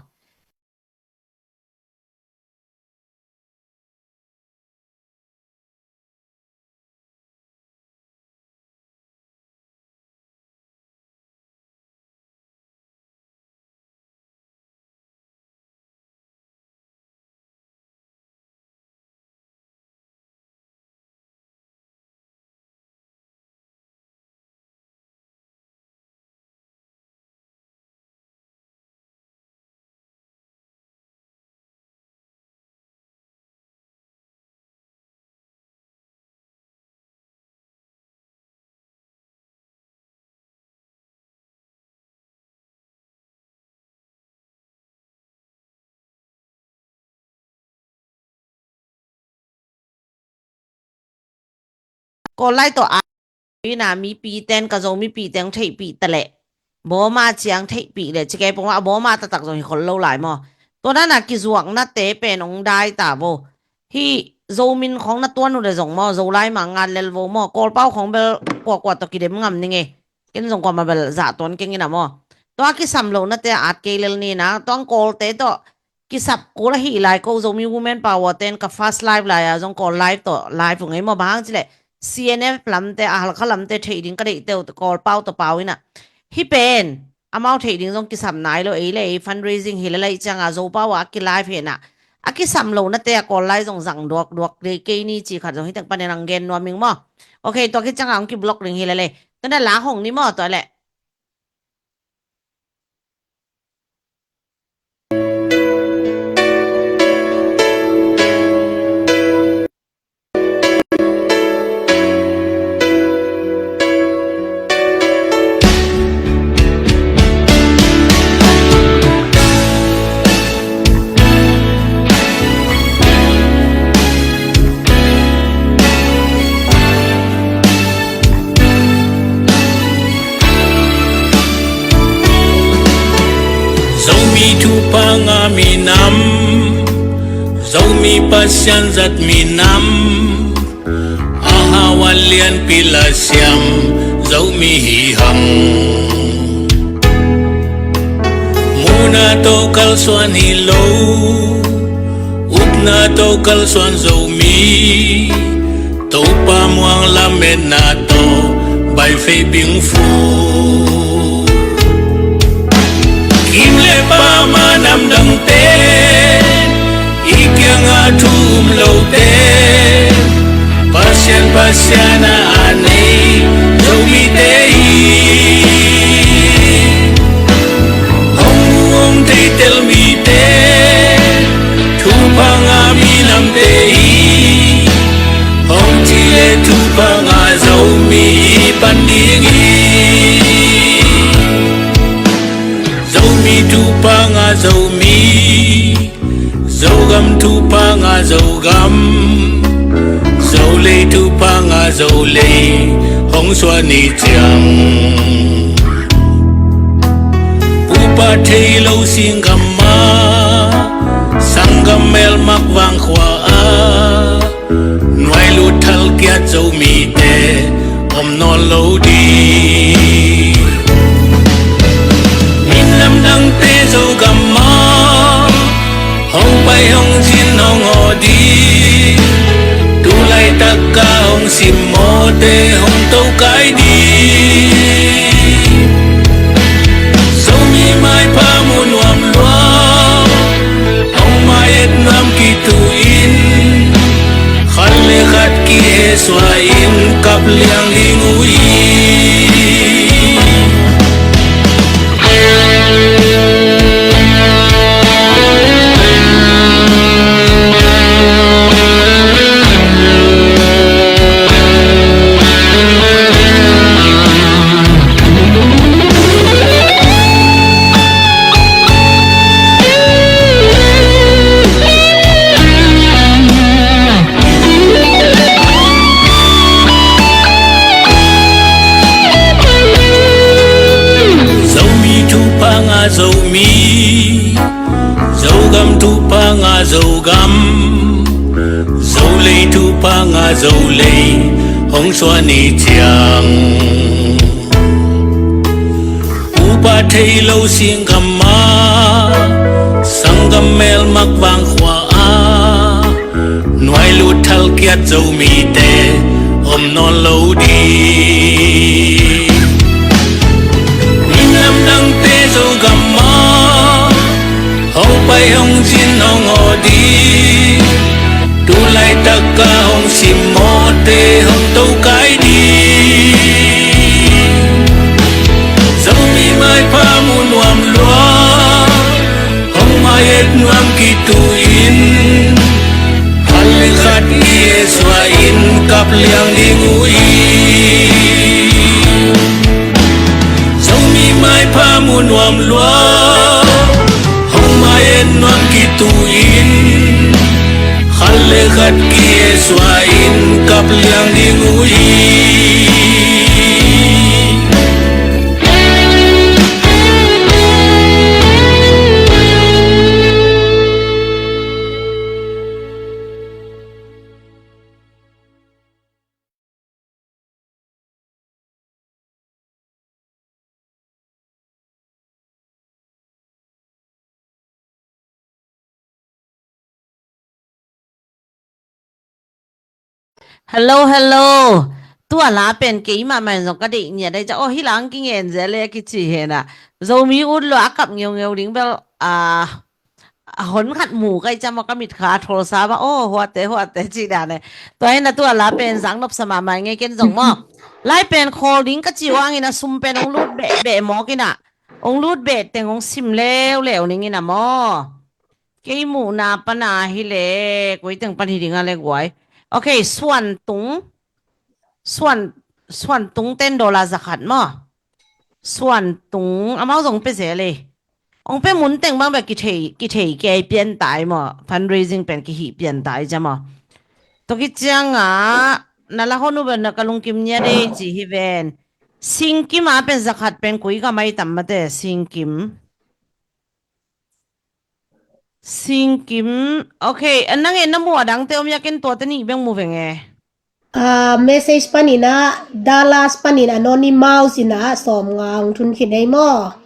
Kawl lai tawh a, ina mipi ten ka Zo mipi ten theihpih ta leh, Bawma ciang theihpih leh, ci kei pong a Bawma taktak zong hi khol lo lai maw? Tua dan a kizuaknate pen ong dai ta vo. Hih Zomi khawng na tuan uh leh zong maw, Zolai mah ngat lel vo maw, Kawlpau khawng bel kuakua tawh kidem ngam ning ei. Ken zong kuamah bel zah tuan keng in ah maw. Tua kisam lohnate at kei lel ni in ah, tua Kawlte tawh kisap kul ahih lai ko, Zomi Women Power ten ka first live lai-a zong Kawl live tawh live ung ei maw, bang hang cileh C N F lamte, a Halkha lamte theih ding ka deihte uh Kawlpau tawh pau in ah. Hih pen amau theih ding zong kisam nai lo, ei le ei fundraising hi lel ahih cianga Zopau ah a ki live hi in ah. A kisam lohnate a Kawl lai zong zang duakduak dei kei ni cih khat zong hih teng panin ang gen nuam ing maw. Ok, tua khit cianga hong kiblock ding hi lel ei. Tua in ah la hong ni maw, tua leh. Zomi thupha ngah minam, Zomi Pasian zat minam, a hau a lianpi la siam Zomi hi hang. Muhna tawh kalsuan hi lo, upna tawh kalsuan Zomi, Topa muang lametna tawh baifei pingfu. Kim le pama namdangte, i kiangah thu um lote, Pasian, Pasian a a nei Zomite hi. Hong mu hong theitel mite, thupha ngah minamte hi. Hong ci le thupha ngah Zomi i pan ding hi. Zomi thupha ngah Zomi, Zogam thupha ngah Zogam, Zolei thupha ngah Zolei, hong suan ni ciang. Pupa thei lo singgam ah, sanggam melmak vangkhua ah, nuai lut thalkiat Zomite om nawn lo ding. Minam dangte Zogam ah hong pai hong cin hong aw ding. Tu laitak a hong simmawhte hong tokai ding. Zomi maipha mu nuam lua, hong mai et nuam kitu in, khat le khat kihesua in kap liang ding uh hi. Zo lei hong suah ni ciang, upa thei lo singgam ah, sanggam melmak vang khua ah, nuai lut thal kiat Zomite om nawn lo ding. Minam dangte Zogam ah hong pai hong zin hong aw ding. Tu laitak ah hong simmawhte hong tokai ding. Zomi maipha mu nuam lua, hong mai et nuam kitu in, khat le khat i suah in kap liang ding uh hi. Zomi maipha mu nuam lua, hong mai et nuam kitu in, khat le khat ki suah in kap liang ding uh hi. Hello, hello. Tua la pen keimah mah zong ka deih ngiat ahi ca. Oh, hi lang kingen zel le kici hen a. Zomi ut lua a kap ngeungeu ding bel, ah, a hon khat mu ka hi ca maw, ka mitkha a tholsa bang, oh, huate, huate ci dan e. Tua hi na tua la pen zang nopsa mahmah ngei ken zong maw. Lai pen khawl ding ka ci uh hangin a sum pen hong lut behbeh mawk in a. Hong lut beh teng hong sim leuleu ning in a maw. Kei muhna pan a hi le, koi teng pan hi ding a le guai. Ok, Suan Tung. Suan, Suan Tung ten dollar za khat maw. Suan Tung, amau zong pe zel e. Hong pe mun teng bang bek kithei, kithei kei pian tai maw. Fundraising pen kihih pian tai ca maw. Tua khit ciang a, na la hon uh bel na ka lungkim ngiat e ci hi ven. Singkim a pen za khat pen koi ka mai tam mate, Singkim. Singkim. Ok, a nang e na mu a dangte om ia ken tuate nih beng mu veng e. Ah, message panin a, Dallas panin Anonymous in a sawm nga hong thun khin ei maw.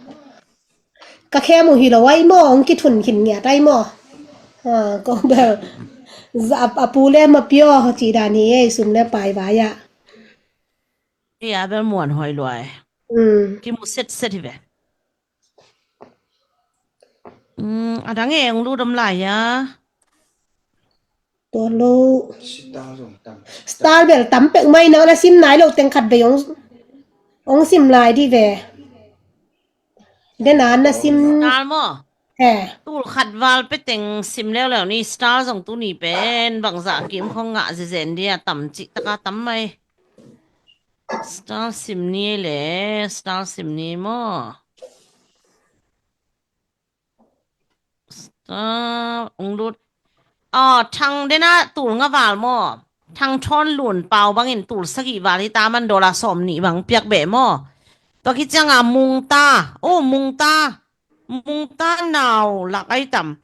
Ka khem uh hi lo ai maw, hong kithun khin ngiat ai maw. Ah, ko bel. Za a pu le ma pio ci dan hi ei, sum le pai vai a. Ei a bel muan hoi lua e. Mm. Kimu set set hi ve. Mm, a dang e hong lut om lai a. Tua lo. Star bel tam pek mai na, na sim nai lo teng khat vei hong, hong sim lai di ve. Den a na sim. Star maw. He. Tul khat val pe teng sim leuleu ni, star zong tuni pen bangzah kim khong ngah zezen dia, tam cih taka tam mai. Star sim ni le, star sim ni maw. Star, ong lut. Aw, Thang dena tul nga val maw. Thang Thawn Lun Pau bangin tul sagih val hi ta man, dollar sawm nih bang piak beh maw. Tua khit cianga Mungta. Oh, Mungta. Mungta nau lak ai tam.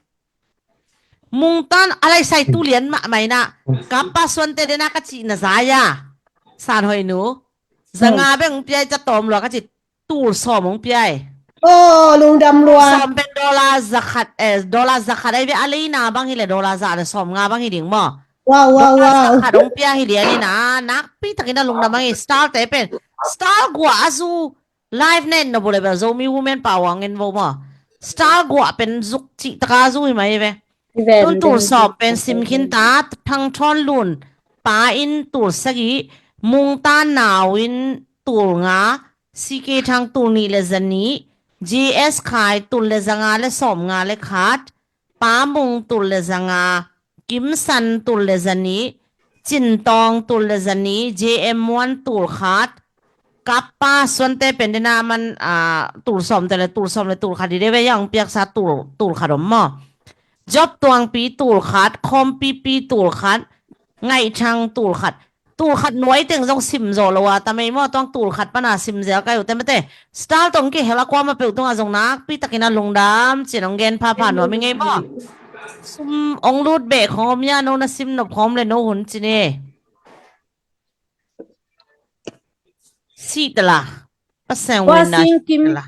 Mungtan a laisai tu lian mahmah ina. Kappa Suante dena ka cihna zai a. San Hoih nu. Zanga beng piai ca tawm lua ka cih tul sawm hong piai. Oh, lungdam lua. Sawm pen dollar zakhat, eh, dollar zakhat ai ve, a leina bang hi le dollar za le sawm nga bang hi ding maw. Wow, wow, wow. Dollar zakhat hong pia hi lian ina, nakpi takin a lungdam bang hi. Star te pen, star gua a zu, live nen na bu le bel Zomi Women pau ang en vo maw. Star gua pen zuk cih taka zu hi mai ve. Tun tul sawm pen sim khin ta, Thang Thawn Lun Pa in tul sagih, Mungtan Nau in tul nga, C K Thang tul nih le zanih, J S Khai tul le zanga le sawm nga le khat, Pa Mung tul le zanga, Kim San tul le zanih, Cin Tawng tul le zanih, J M Muan tul khat, Kappa Suante pen dena man, ah, tul sawm te le tul sawm le tul khat hi de ve, yang piaksa tul, tul khat om maw. Job Tuangpi tul khat, Khawmpipi tul khat, Ngaih Thang tul khat. Tul khat nuai teng zong sim zaw lo a, ta mei maw, tuang tul khat pana sim zel kai uh te mate. Star tong kihel a kuama peuh tunga zong nakpi takin a lungdam cin ong gen phapha nuam i ngei maw. Sum ong lut beh khawm ia, no na sim nop khawm le no hun cin e. Sih tala. Pasang wina sih tala.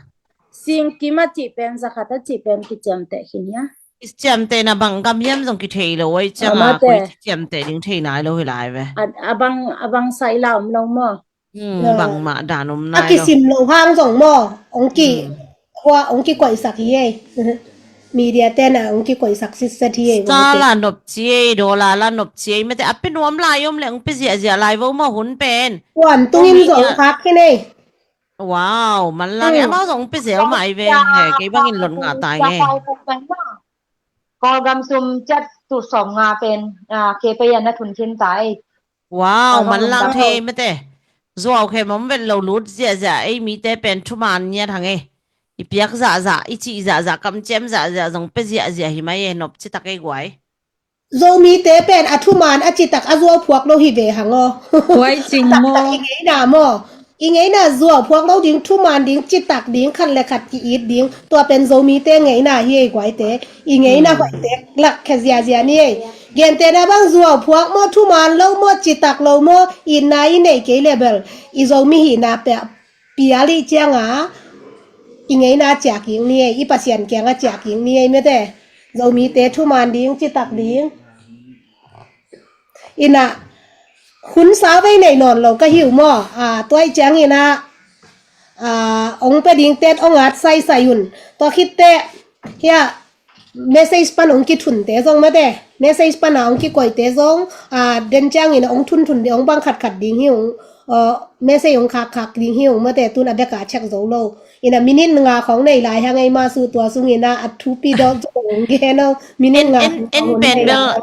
Singkim a cih pen, zakhat a cih pen kiciamteh khin hia? Kiciamteh na bang gam hiam zong kithei lo ai cianga koi kiciamteh ding thei nai lo hi lai ve. A bang, a bang saila om lo maw? Bangmah dan om nai lo. A kisim lo hang zong maw, ong ki hua ong kikoihsak hi ei. Media tena ong kikoihsak sitset hi ei. Star la nopci ei, dollar la nopci ei, mate a pe nuam lai om le ong pe ziahziah lai vo maw hun pen. Kuan tungin zong khak khin ei. Wow, manlang e, amau zong pe zel mai ve he, kei bangin lot ngah tai nge. Kawlgam sum ciat tul sawm nga pen kei pei an na thun khin tai. Wow, manlang thei mate. Zuau khem om vet lo, lut ziahziah ei mite pen thuman ngiat hang ei. I piak zahzah, i cih zahzah, kamciam zahzah zong pe ziahziah hi mai e, nop citak ei guai. Zomite pen a thuman a citak a zuau phuak lo hi ve hang aw. Huai cing maw? I ngeina maw? I ngeina zuau phuak lo ding, thuman ding, citak ding, khat le khat ki-it ding. Tua pen Zomite ngeina hi ei guaite. I ngeina hoihte lak khe ziazia ni ei. Gentehna bang zuau phuak maw, thuman lo maw, citak lo maw, itna i neih kei le bel i Zomi hihna pia, pia lih cianga i ngeina ciak ing ni ei, i Pasian kianga ciak ing ni ei mate. Zomite thuman ding, citak ding. Ina hun sa vei nei nawn lo ka hi uh maw? Tua ih ciangina ong pe ding tet ong at saisai un. Tua khitte hia message pan ong kithunte zong mate, message pana ong kikoihte zong den ciangina ong thunthun ding, ong bang khatkhat ding hi ung. Message ong khakkhak ding hi ung mate, tun a beka check zo lo. Ina minute nga khong nei lai hang ei masu, tua sungina a thupi dawk zo ong gen o. Minute nga en pen bel.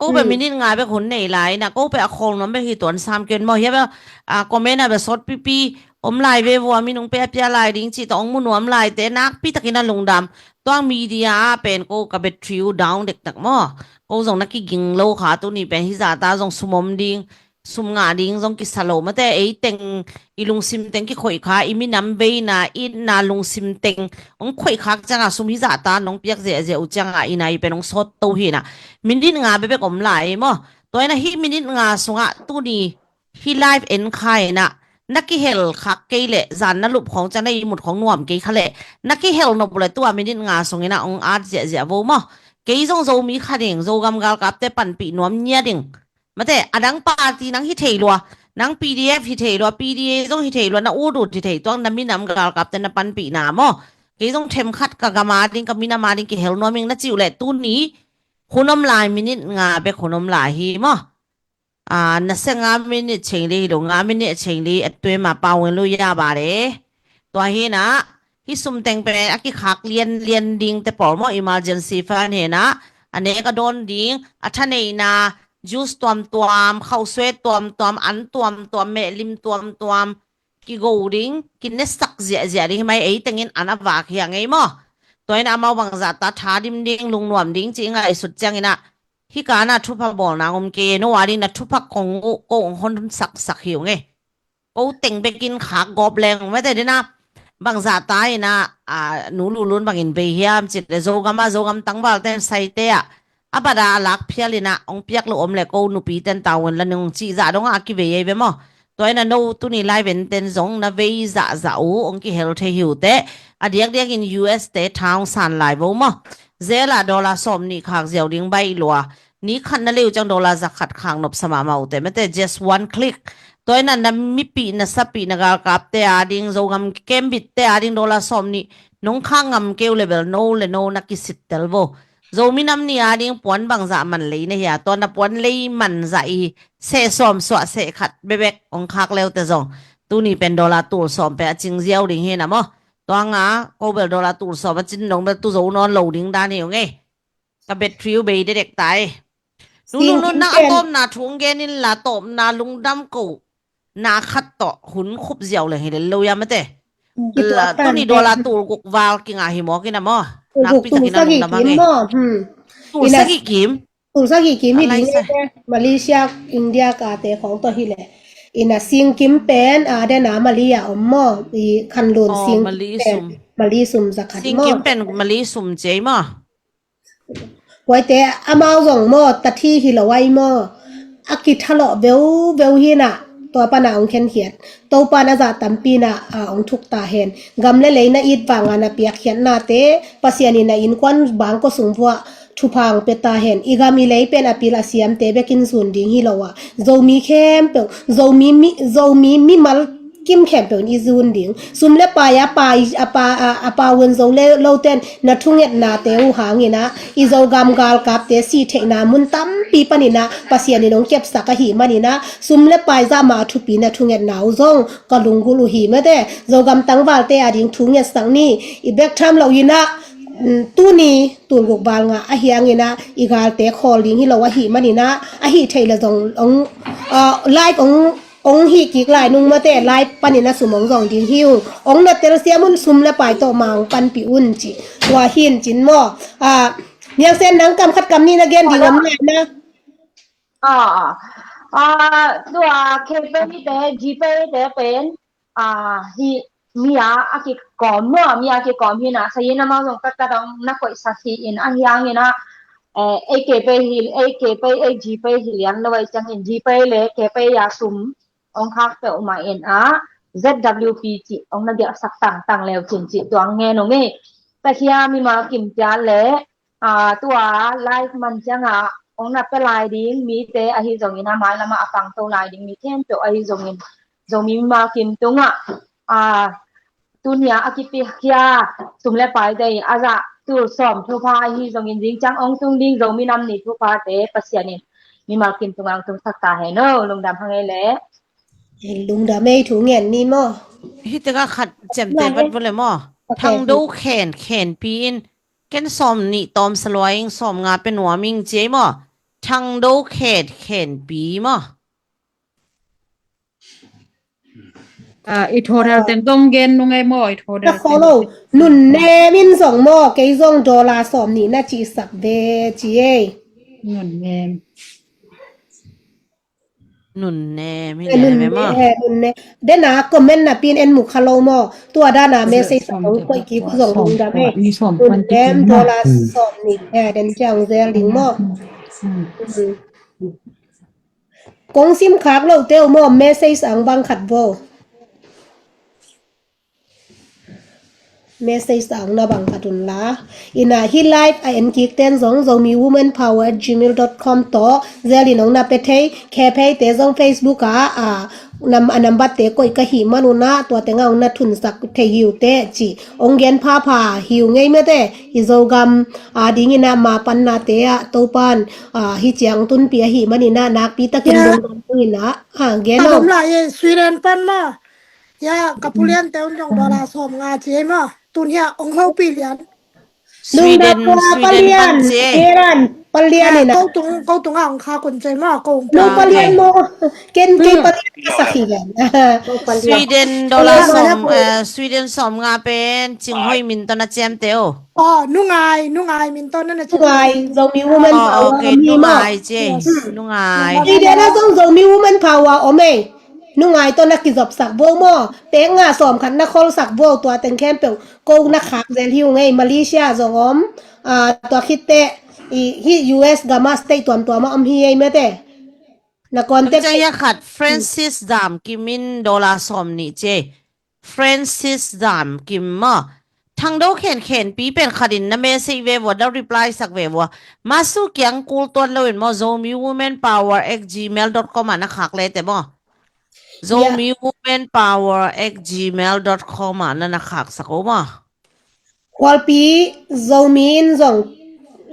Ko pe minute nga bek hun nei lai na, ko pe a khol nuam bek hi tuan sam ken maw, hia bek a comment a bek sawt pipi om lai ve vua, minung pe a pia lai ding cih tawh ong mu nuam lai te nakpi takin a lungdam. Tuang media a pen ko ka battery uh down dektak maw. Ko zong na kiging lo kha, tuni pen hi zata zong sum om ding, sum ngah ding zong kisa lo mate, ei teng i lungsim teng kikhoih kha, i minam veina itna lungsim teng ong khoih khak cianga sum hi zata nong piak ziahziah uh cianga ina i pen ong sawt to hina. Minute nga bebek om lai maw? Tua ina hi minute nga sungah tuni hi live en kha ina na kihel khak kei le zan na lup khong ciang na i mut khong nuam kei kha le na kihel nop le tua minute nga sungina ong at ziahziah vo maw? Kei zong Zomi kha ding, Zogam galkapte panpih nuam ngia ding. Mate, a dang party nang hi thei lua, nang P D F hi thei lua, P D A zong hi thei lua, na ut ut hi thei tuang, na minam galkapte na panpihna maw? Kei zong themkhat ka gam a ding, ka minam a ding kihel nuam ing na cih uh leh tuni hun om lai, minute nga bek hun om lai hi maw? Na se nga minute cheng li hi lo, nga minute cheng li a tuem a pau ngen lu ya ba le. Tua hi na, hi sum teng pen a kikhak lianlian ding te pawl maw, emergency fund hi na, a nek a dawn ding, a thaneihna, juice tuamtuam, khauhsuet tuamtuam, an tuamtuam, mehlim tuamtuam, kigo ding, kinesak ziahziah ding hi mai, ei tengin an a vak hi a ngei maw? Tua ina amau bangzah ta tha dim ding, lungnuam ding ci i ngaihsut ciangina, hi kana thupha bawl nang om kei, no a ding na thupha kong uh ko ong hon saksak hi ung e. Ko teng bekin khak gawp leng mate dina, bangzah ta ina nu lulun bangin bei hiam cit le Zogam a, Zogam tangval ten saite ah a bada a lak phial ina ong piak lo om le ko nupi ten taun la nung cih zah dong a kivei ei ve maw? Tua ina no tuni live en ten zong na vei zahzah uh ong kihel thei hi uh teh. A diakdiakin U S te tha ong san lai vo maw? Zela dollar sawm nih khak ziau ding baih lua. Ni khat na leu ciang dollar za khat khak nopsa mahmah uh teh mate, just one click. Tua ina na mipih na sapih na galkapte a ding, Zogam kikembitte a ding dollar sawm nih nong khak ngam keu le bel no le no na kisittel vo. Zomi nam nih a ding puan bangzah man lei na hia, tua na puan lei man zah i seh sawm suah seh khat bebek ong khak leute zong tuni pen dollar tul sawm pe a cing ziau ding hi na maw? Tuanga ko bel dollar tul sawm a cin dong bel tu zo nawn lo ding dan hi ung e. Ka battery uh bei dedek tai. Nunun nang a tawpna thu ong gen in la, tawpna lungdam ko na khat tawh hun khup ziau leng hi lel lo ia mate. Tuni dollar tul guk val kinga hi mawk ina maw? Nakpi takin a lungdam a ngei. Tul sagih kim. Tul sagih kim hi ding e. Malaysia, India kate khong tawh hi le. Ina singkim pen a dena Malaysia om maw? I khanlun singkim pen Mali sum za khat maw? Singkim pen Mali sum cei maw? Huaite amau zong maw, tathi hi lo ai maw? A kithalawh veuveu hi na. Tua pana hong khenkhiat. Topa na zah tampi na, a, hong thuk ta hen. Gam le lei na it vanga na piakkhiatnate, Pasian in na innkuan bangkua sung vuah thupha hong pia ta hen. I gam i lei pen a pil a siamte bekin zun ding hi lo a. Zomi khempeuh, Zomi mi, Zomi mimal kim khempeuh in i zun ding. Sum le pai a pai, a pa, a, a pa hun zo le loten na thungetnate uh hangin ah, i Zogam galkapte si theihna mun tampi panin ah, Pasian in hong kepsak ahih manin ah, sum le pai zah mah a thupi na thungetna uh zong ka lunggulh uh hi mate. Zogam tangvalte a ding thu ngetsak ni. I bek tham lo in ah, mm, tuni tulguk val nga ahi hangin ah, i galte khawl ding hi lo ahih manin ah, ahi thei le zong hong, ah, live hong, hong hih kik lai nung mate, live panin ah sum hong zong ding hi uh. Hong na telsiam un, sum le pai tawh mah hong panpih un ci. Tua hi in cin maw. Ah, Niang Sen, nang kam khat kam nih na gen ding om lai na. Ah, ah, tua KPay te, GPay te pen, ah, hi, mi a, a kikawm maw, mi a kikawm hi na, sa yin amau zong kat kat hong na koihsak hi in, ahi hangin ah, eh, ei KPay hi, ei KPay, ei GPay hi lian lo ai ciangin, GPay le KPay a sum hong khak peuhmah in ah, ZWP cih hong na biaksak tangtang leu cin cih tuang ngen ung ei. Takhia mimal kim cia le, ah, tua live man ciangah hong na pia lai ding mite ahi zongin ah, mailamah a pangto lai ding mi khempeuh ahi zongin, Zomi mimal kim tungah, ah, tunia a kipiakhia sum le pai dei a zah tul sawm thupha ahi zongin, zing ciang hong tung ding Zomi nam ni thuphate Pasian in mimal kim tungah hong tungsak ta hen o. Lungdam hang ei le. Lungdam ei, thu ngen ni maw. Hi tengah khat ciamteh bat vua le maw. Ok. Thangdo khen khenpi in, ken sawm nih tawm sa lua ing, sawm nga pe nuam ing ci ei maw. Thangdo khen khenpi maw. Ah, i thaw dal teng zong gen nung ei maw, i thaw dal teng. Nun Nem in zong maw, kei zong dollar sawm nih na cihsak ve ci ei. Nun Nem. Nun Nem hi le ve maw. Nun Nem. Dena comment napi in en mu kha lo maw. Tua dana message hong koih kik uh zong lungdam ei. Nun Nem dollar sawm nih, eh, den ciang zel ding maw. Kong sim khak lote uh maw, message ang bang khat vo. Message ang na bang khat un la. Ina hi live a en kik ten zong Zomi Women Power at gmail dot com tawh zel in hong na pe thei, khe phei te zong Facebook a, a, nam, a nambat te koih ka hih man un ah, tua tengah hong na thunsak thei hi uh teh ci. Hong gen phapha hi uh ngei mate, i Zogam a dingin ah ma panna te ah, Topan, a, hi ciang tunpi ahih manin ah, nakpi takin lungdam ung in ah, a, gen o. Ka dom lai ei, Sweden pan maw. Ya, ka pulian te un zong dollar sawm nga ci ei maw. Tun hia, hong hopih lian. Sweden, Sweden pan ci ei. Sweden, palian ina. Ko tung, ko tung a hong khak un ci ei maw, ko hong. Nong palian maw. Ken kei palian ka sa hi lian. Sweden dollar sawm, eh, Sweden sawm nga pen Cing Hoi Min tawh na ciamteh o. Oh, Nungai, Nungai Min tawh na na ciamteh. Nungai, Zomi Women Power. Oh, ok, Nungai ci ei. Nungai. Sweden a zong Zomi Women Power om ei. Nungai tawh na kizopsak vo maw. Pek nga sawm khat na kholsak vo, tua teng khempeuh ko na khak zel hi ung ei. Malaysia zong om, ah, tua khit teh, i, hi U S gam a state tuamtuam ah om hi ei mate. Na contact. Ciang hia khat, Francis Zam Kim in dollar sawm nih ci ei. Francis Zam Kim maw. Thangdo khen khenpi pen khat in na message ve vua, da reply sak ve vua. Masu kiang kul tuan lo in maw, Zomi Women Power at gmail dot com ah na khak le teh maw. Zomi Women Power at gmail dot com ah na na khaksak o maw. Khualpi Zomi in zong,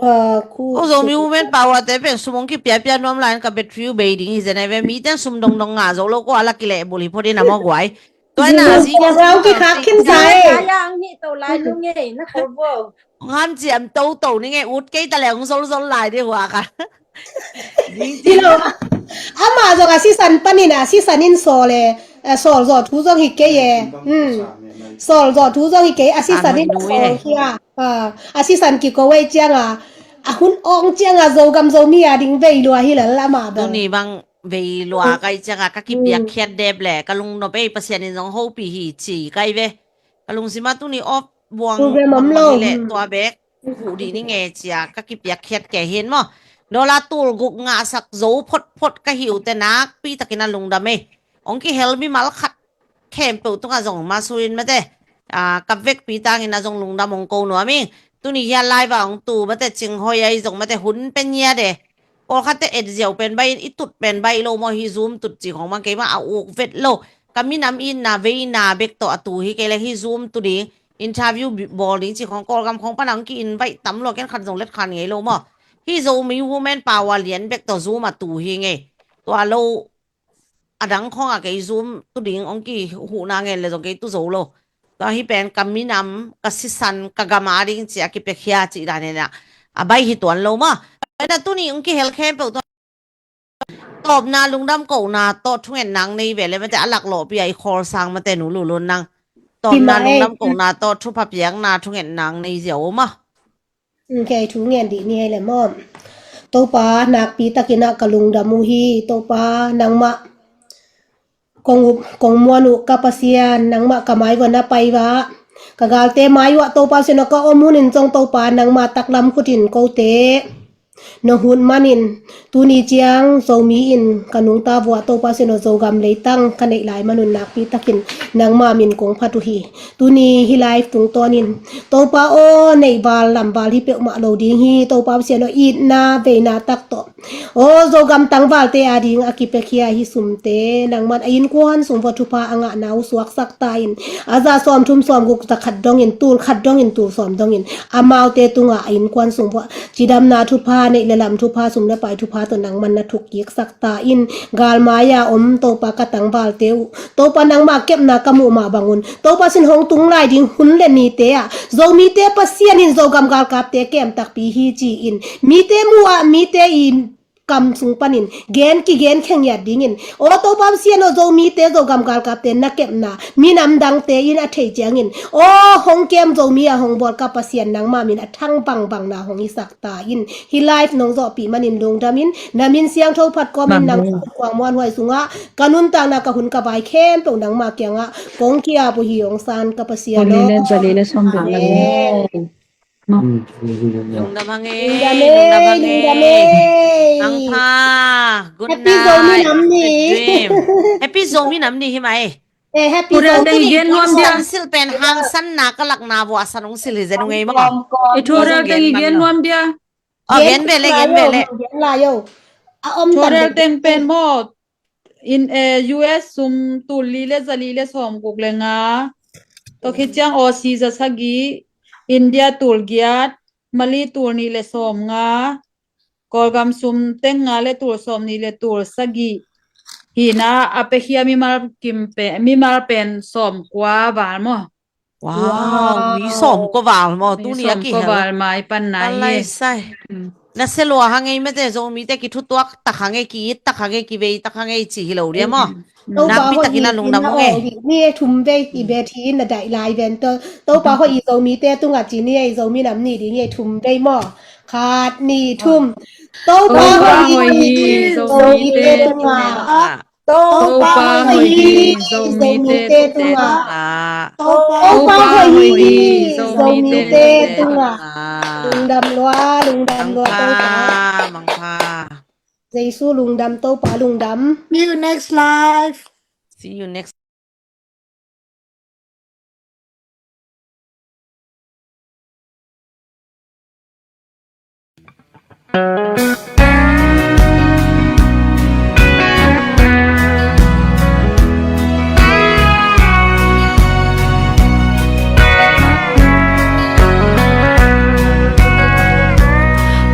uh, khu, oh, Zomi Women Power te pen sum hong kipiapia nuam lai in ka battery uh bei ding hi zen ei ve, mi ten sum dongdong ngah zo lo kua la kilehbulh hi phot in a maw guai. Tua ina zi ngen kikhak khin sa ei. Ang hih to lai nung ei na ko bo. Hong hanciam toto ning ei, ut kei ta le hong zolzol lai ding hua ka. Hi lo. Ama zong a sisan panin a sisan in sawl e, eh, sawl zawh thu zong hi kei e. Hmm. Sawl zawh thu zong hi kei, a sisan in sawl hi a. Ah, a sisan kiko ei cianga, a hun awng cianga Zogam Zomi a ding vei lua hi lel ama bang. Tuni bang vei lua kai cianga ka kipiakkhiat dep le ka lungnop ei, Pasian in zong hopih hi ci kai ve. Ka lungsim a tuni off buang bang hi le tua bek huh dih ni nge cia ka kipiakkhiat kei hin maw. Dollar tul guk ngahsak zo photphot ka hi uh teh nakpi takin a lungdam ei. Hong kihel mimal khat khempeuh tungah zong masuin mate, a, ka vekpi tangin a zong lungdam hong ko nuam ing. Tuni hia live ah hong tu mate, Cing Hoi ahi zong mate, hun pen ngiat e. Pawlkhatte et ziau pen baih in, i tut pen baih lo maw, hih Zoom tut cih khong bang keimah a uk vet lo. Ka minam itna veina bek tawh a tu hi kei leh hih Zoom tu ding, interview bi-, bawl ding cih khong Kawlgam khong pan a hong ki-invite tam lo, ken khat zong let khan ngei lo maw. Hih Zomi Women Power lian bek tawh Zoom a tu hi ngei. Tua lo a dang khong a kei Zoom tu ding hong kihuhna ngen leh zong kei tu zo lo. Tua hih pen ka minam, ka sisan, ka gam a ding ci a kipiakhia cih dan hi na. A baih hi tuan lo maw. Tua hi na tuni hong kihel khempeuh tua tawpna lungdam kohna tawh thungetna hong nei ve leh mate, a laklawhpi a i khawl sang mate, Nu Lulun nang. Tawpna lungdam kohna tawh thupha piakna thungetna hong nei ziau maw. Kei thu ngen dih ni hei le maw. Topa, nakpi takin ah ka lungdam uh hi. Topa, nangmah kong up, kong muan uh ka Pasian, nangmah ka mai vua na pai vah, ka galte mai uah Topa Pasian aw ka om hun in zong Topa, nangmah taklam khut in kote na huh manin, tuni ciang Zomi in ka nungta vua Topa Pasian aw, Zogam leitang ka neih lai man un nakpi takin nangmah min kong phat uh hi. Tuni hih live tungtawnin Topa aw, neih val lam val hi peuhmah lo ding hi. Topa Pasian aw, itna veina tak tawh, aw, Zogam tangvalte a ding a kipiakhia hih sumte nangman a innkuan sung vua thupha a ngahna uh suaksak ta in, a za sawmthum sawmguk za khat dongin, tul khat dongin, tul sawm dongin amaute tungah a innkuan sung vua cidamna thupha, neih le lam thupha, sum le pai thupha tawh nangman na thuk kiksak ta in, galmai-a om Topa ka tangvalte uh Topa, nangmah kepna ka muh mah bangun Topa sin hong tung lai ding hun le nite ah Zomite Pasian in Zogam galkapte kem takpi hi ci-in mite muh ah, mite i kam sung panin gen kigen khengiat dingin, aw Topa Pasian aw, Zomite Zogam galkapte na kepna minam dangte in a theih ciangin, aw hong kem Zomi a hong bawl ka Pasian, nangmah min a thang bangbangna hong hisak ta in. Hih live nong zawhpih manin lungdam in, na min siangtho phat kawmin nang kuang muanhuai sungah ka nuntakna, ka hun ka vai khempeuh nangmah kiangah kong ki-ap uh hi, hong san ka Pasian aw. Tul li le za li le sawm dik. Amen. Lungdam hang ei, lungdam hang ei, lungdam hang ei. Mangpha, good night, sweet dream. Happy Zomi Nam Ni hi mai. Eh, happy Zomi Nam Ni. Hong sil pen hangsanna ka lakna vua san hong sil hi zen ung ei maw. I thu rel teng i gen nuam dia. Aw, gen ve le, gen ve le. Thu rel teng pen maw. In, eh, U S sum tul li le za li le sawmguk le nga. Tua khit ciang Aussie za sagih, India tul giat, Mali tul nih le sawmnga, Kawlgam sum teng nga le tul sawmnih le tul sagih. Hi na a piakhia mimal kim pen, mimal pen sawmkua val maw. Wow, mi sawmkua val maw, tuni a kihel. Sawmkua val mai pan na hi. Lai sai. Na sia lua hang ei mate, Zomite kithutuak tak hang ei, ki-it tak hang ei, kivei tak hang ei ci hi lo dia maw. Nakpi takin a lungdam hang ei. Ni e thum vei i bet hi na daih lai ven tawh. Topa hoih hi Zomite tungah ci ni e, Zomi Nam Ni ding e thum vei maw. Khat, nih, thum. Topa hoih hi Zomite tungah. Topa hoih hi Zomite tungah. Topa hoih hi Zomite tungah. Lungdam lua, lungdam lua Topa. Mangpha. Jesu lungdam, Topa lungdam. See you next live. See you next.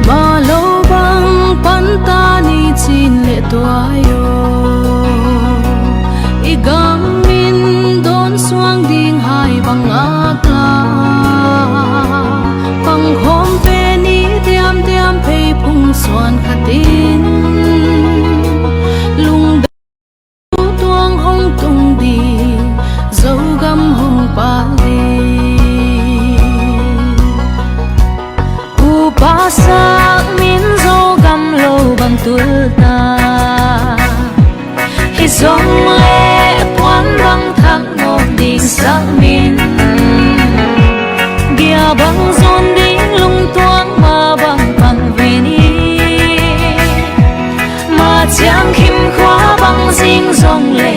Malo bang panta ni cin le tuai aw, i gam min dawn suang ding hai bang ngak la. Pangkhawm pen i diamdiam phei phung suan khatin lungdam tuang hong tung ding, Zogam hong pal ding. Upa sak min Zogam lo bang tul ta. Hi zong le puan bang thak nawk ding sak min. Gia bang zun ding lungtuang ma bang pang veni. Ma ciang khim khua bang zing zong le.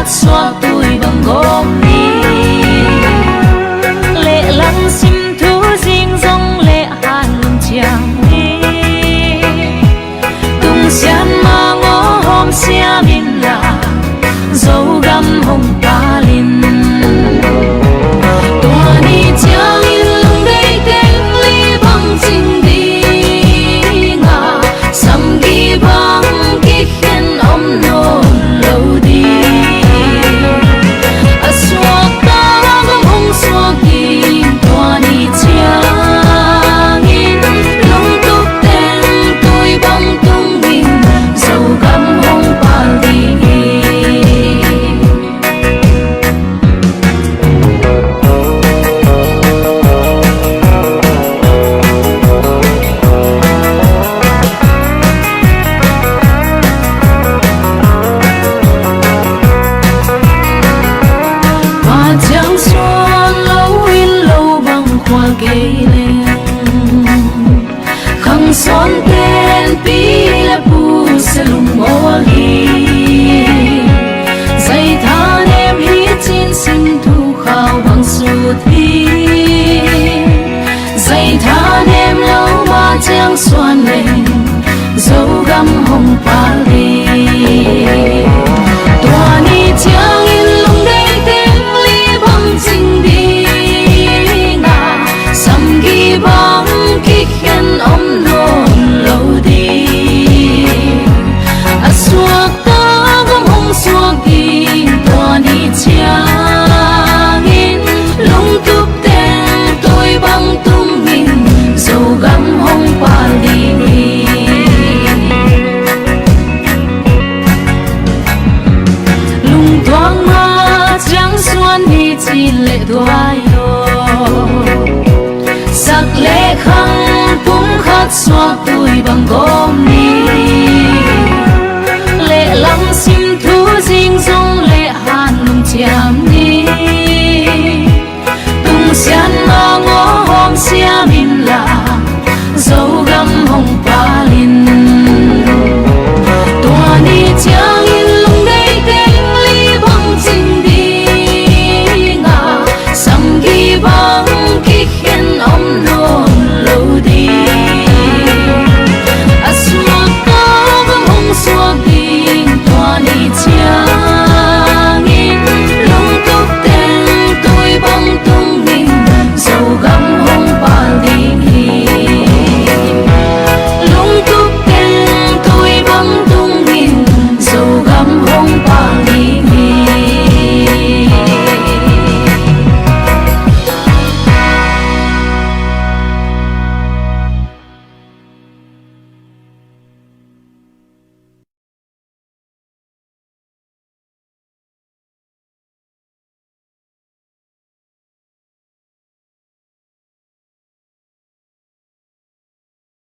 Suak tui bang gawm ni. Lehlam sim thu zing zong leh hanlum ciang ni. Tungsian mah ngaw hawm siam inla, Zogam hong pal in. Tua ni ciangin lungdei teng li bang cing ding a, samgi bang kikhen om nawn lo ding. A suakta gam hong suak ding, tua ni ciangin lungtup teng tui bang tungin Zogam hong pal ding hi. Mah ciang suan lo in lo bang khual kei leng, khang sawn tenpi le pu se lungmual hi. Zai thanem hi cin sim thu khau bang sut hi. Zai thanem lo mah ciang suan leng, Zogam hong pal ding. Tua ni ciangin lungdei teng li bang cing ding a, samgi bang kikhen om nawn lo ding. A suakta gam hong suak ding, tua ni ciangin lungtup teng tui bang tungin Zogam hong pal ding hi. Lungtuak mah ciang suan ni ci leh tua hi aw. Sak le khang pumkhat suak tui bang gawm ni.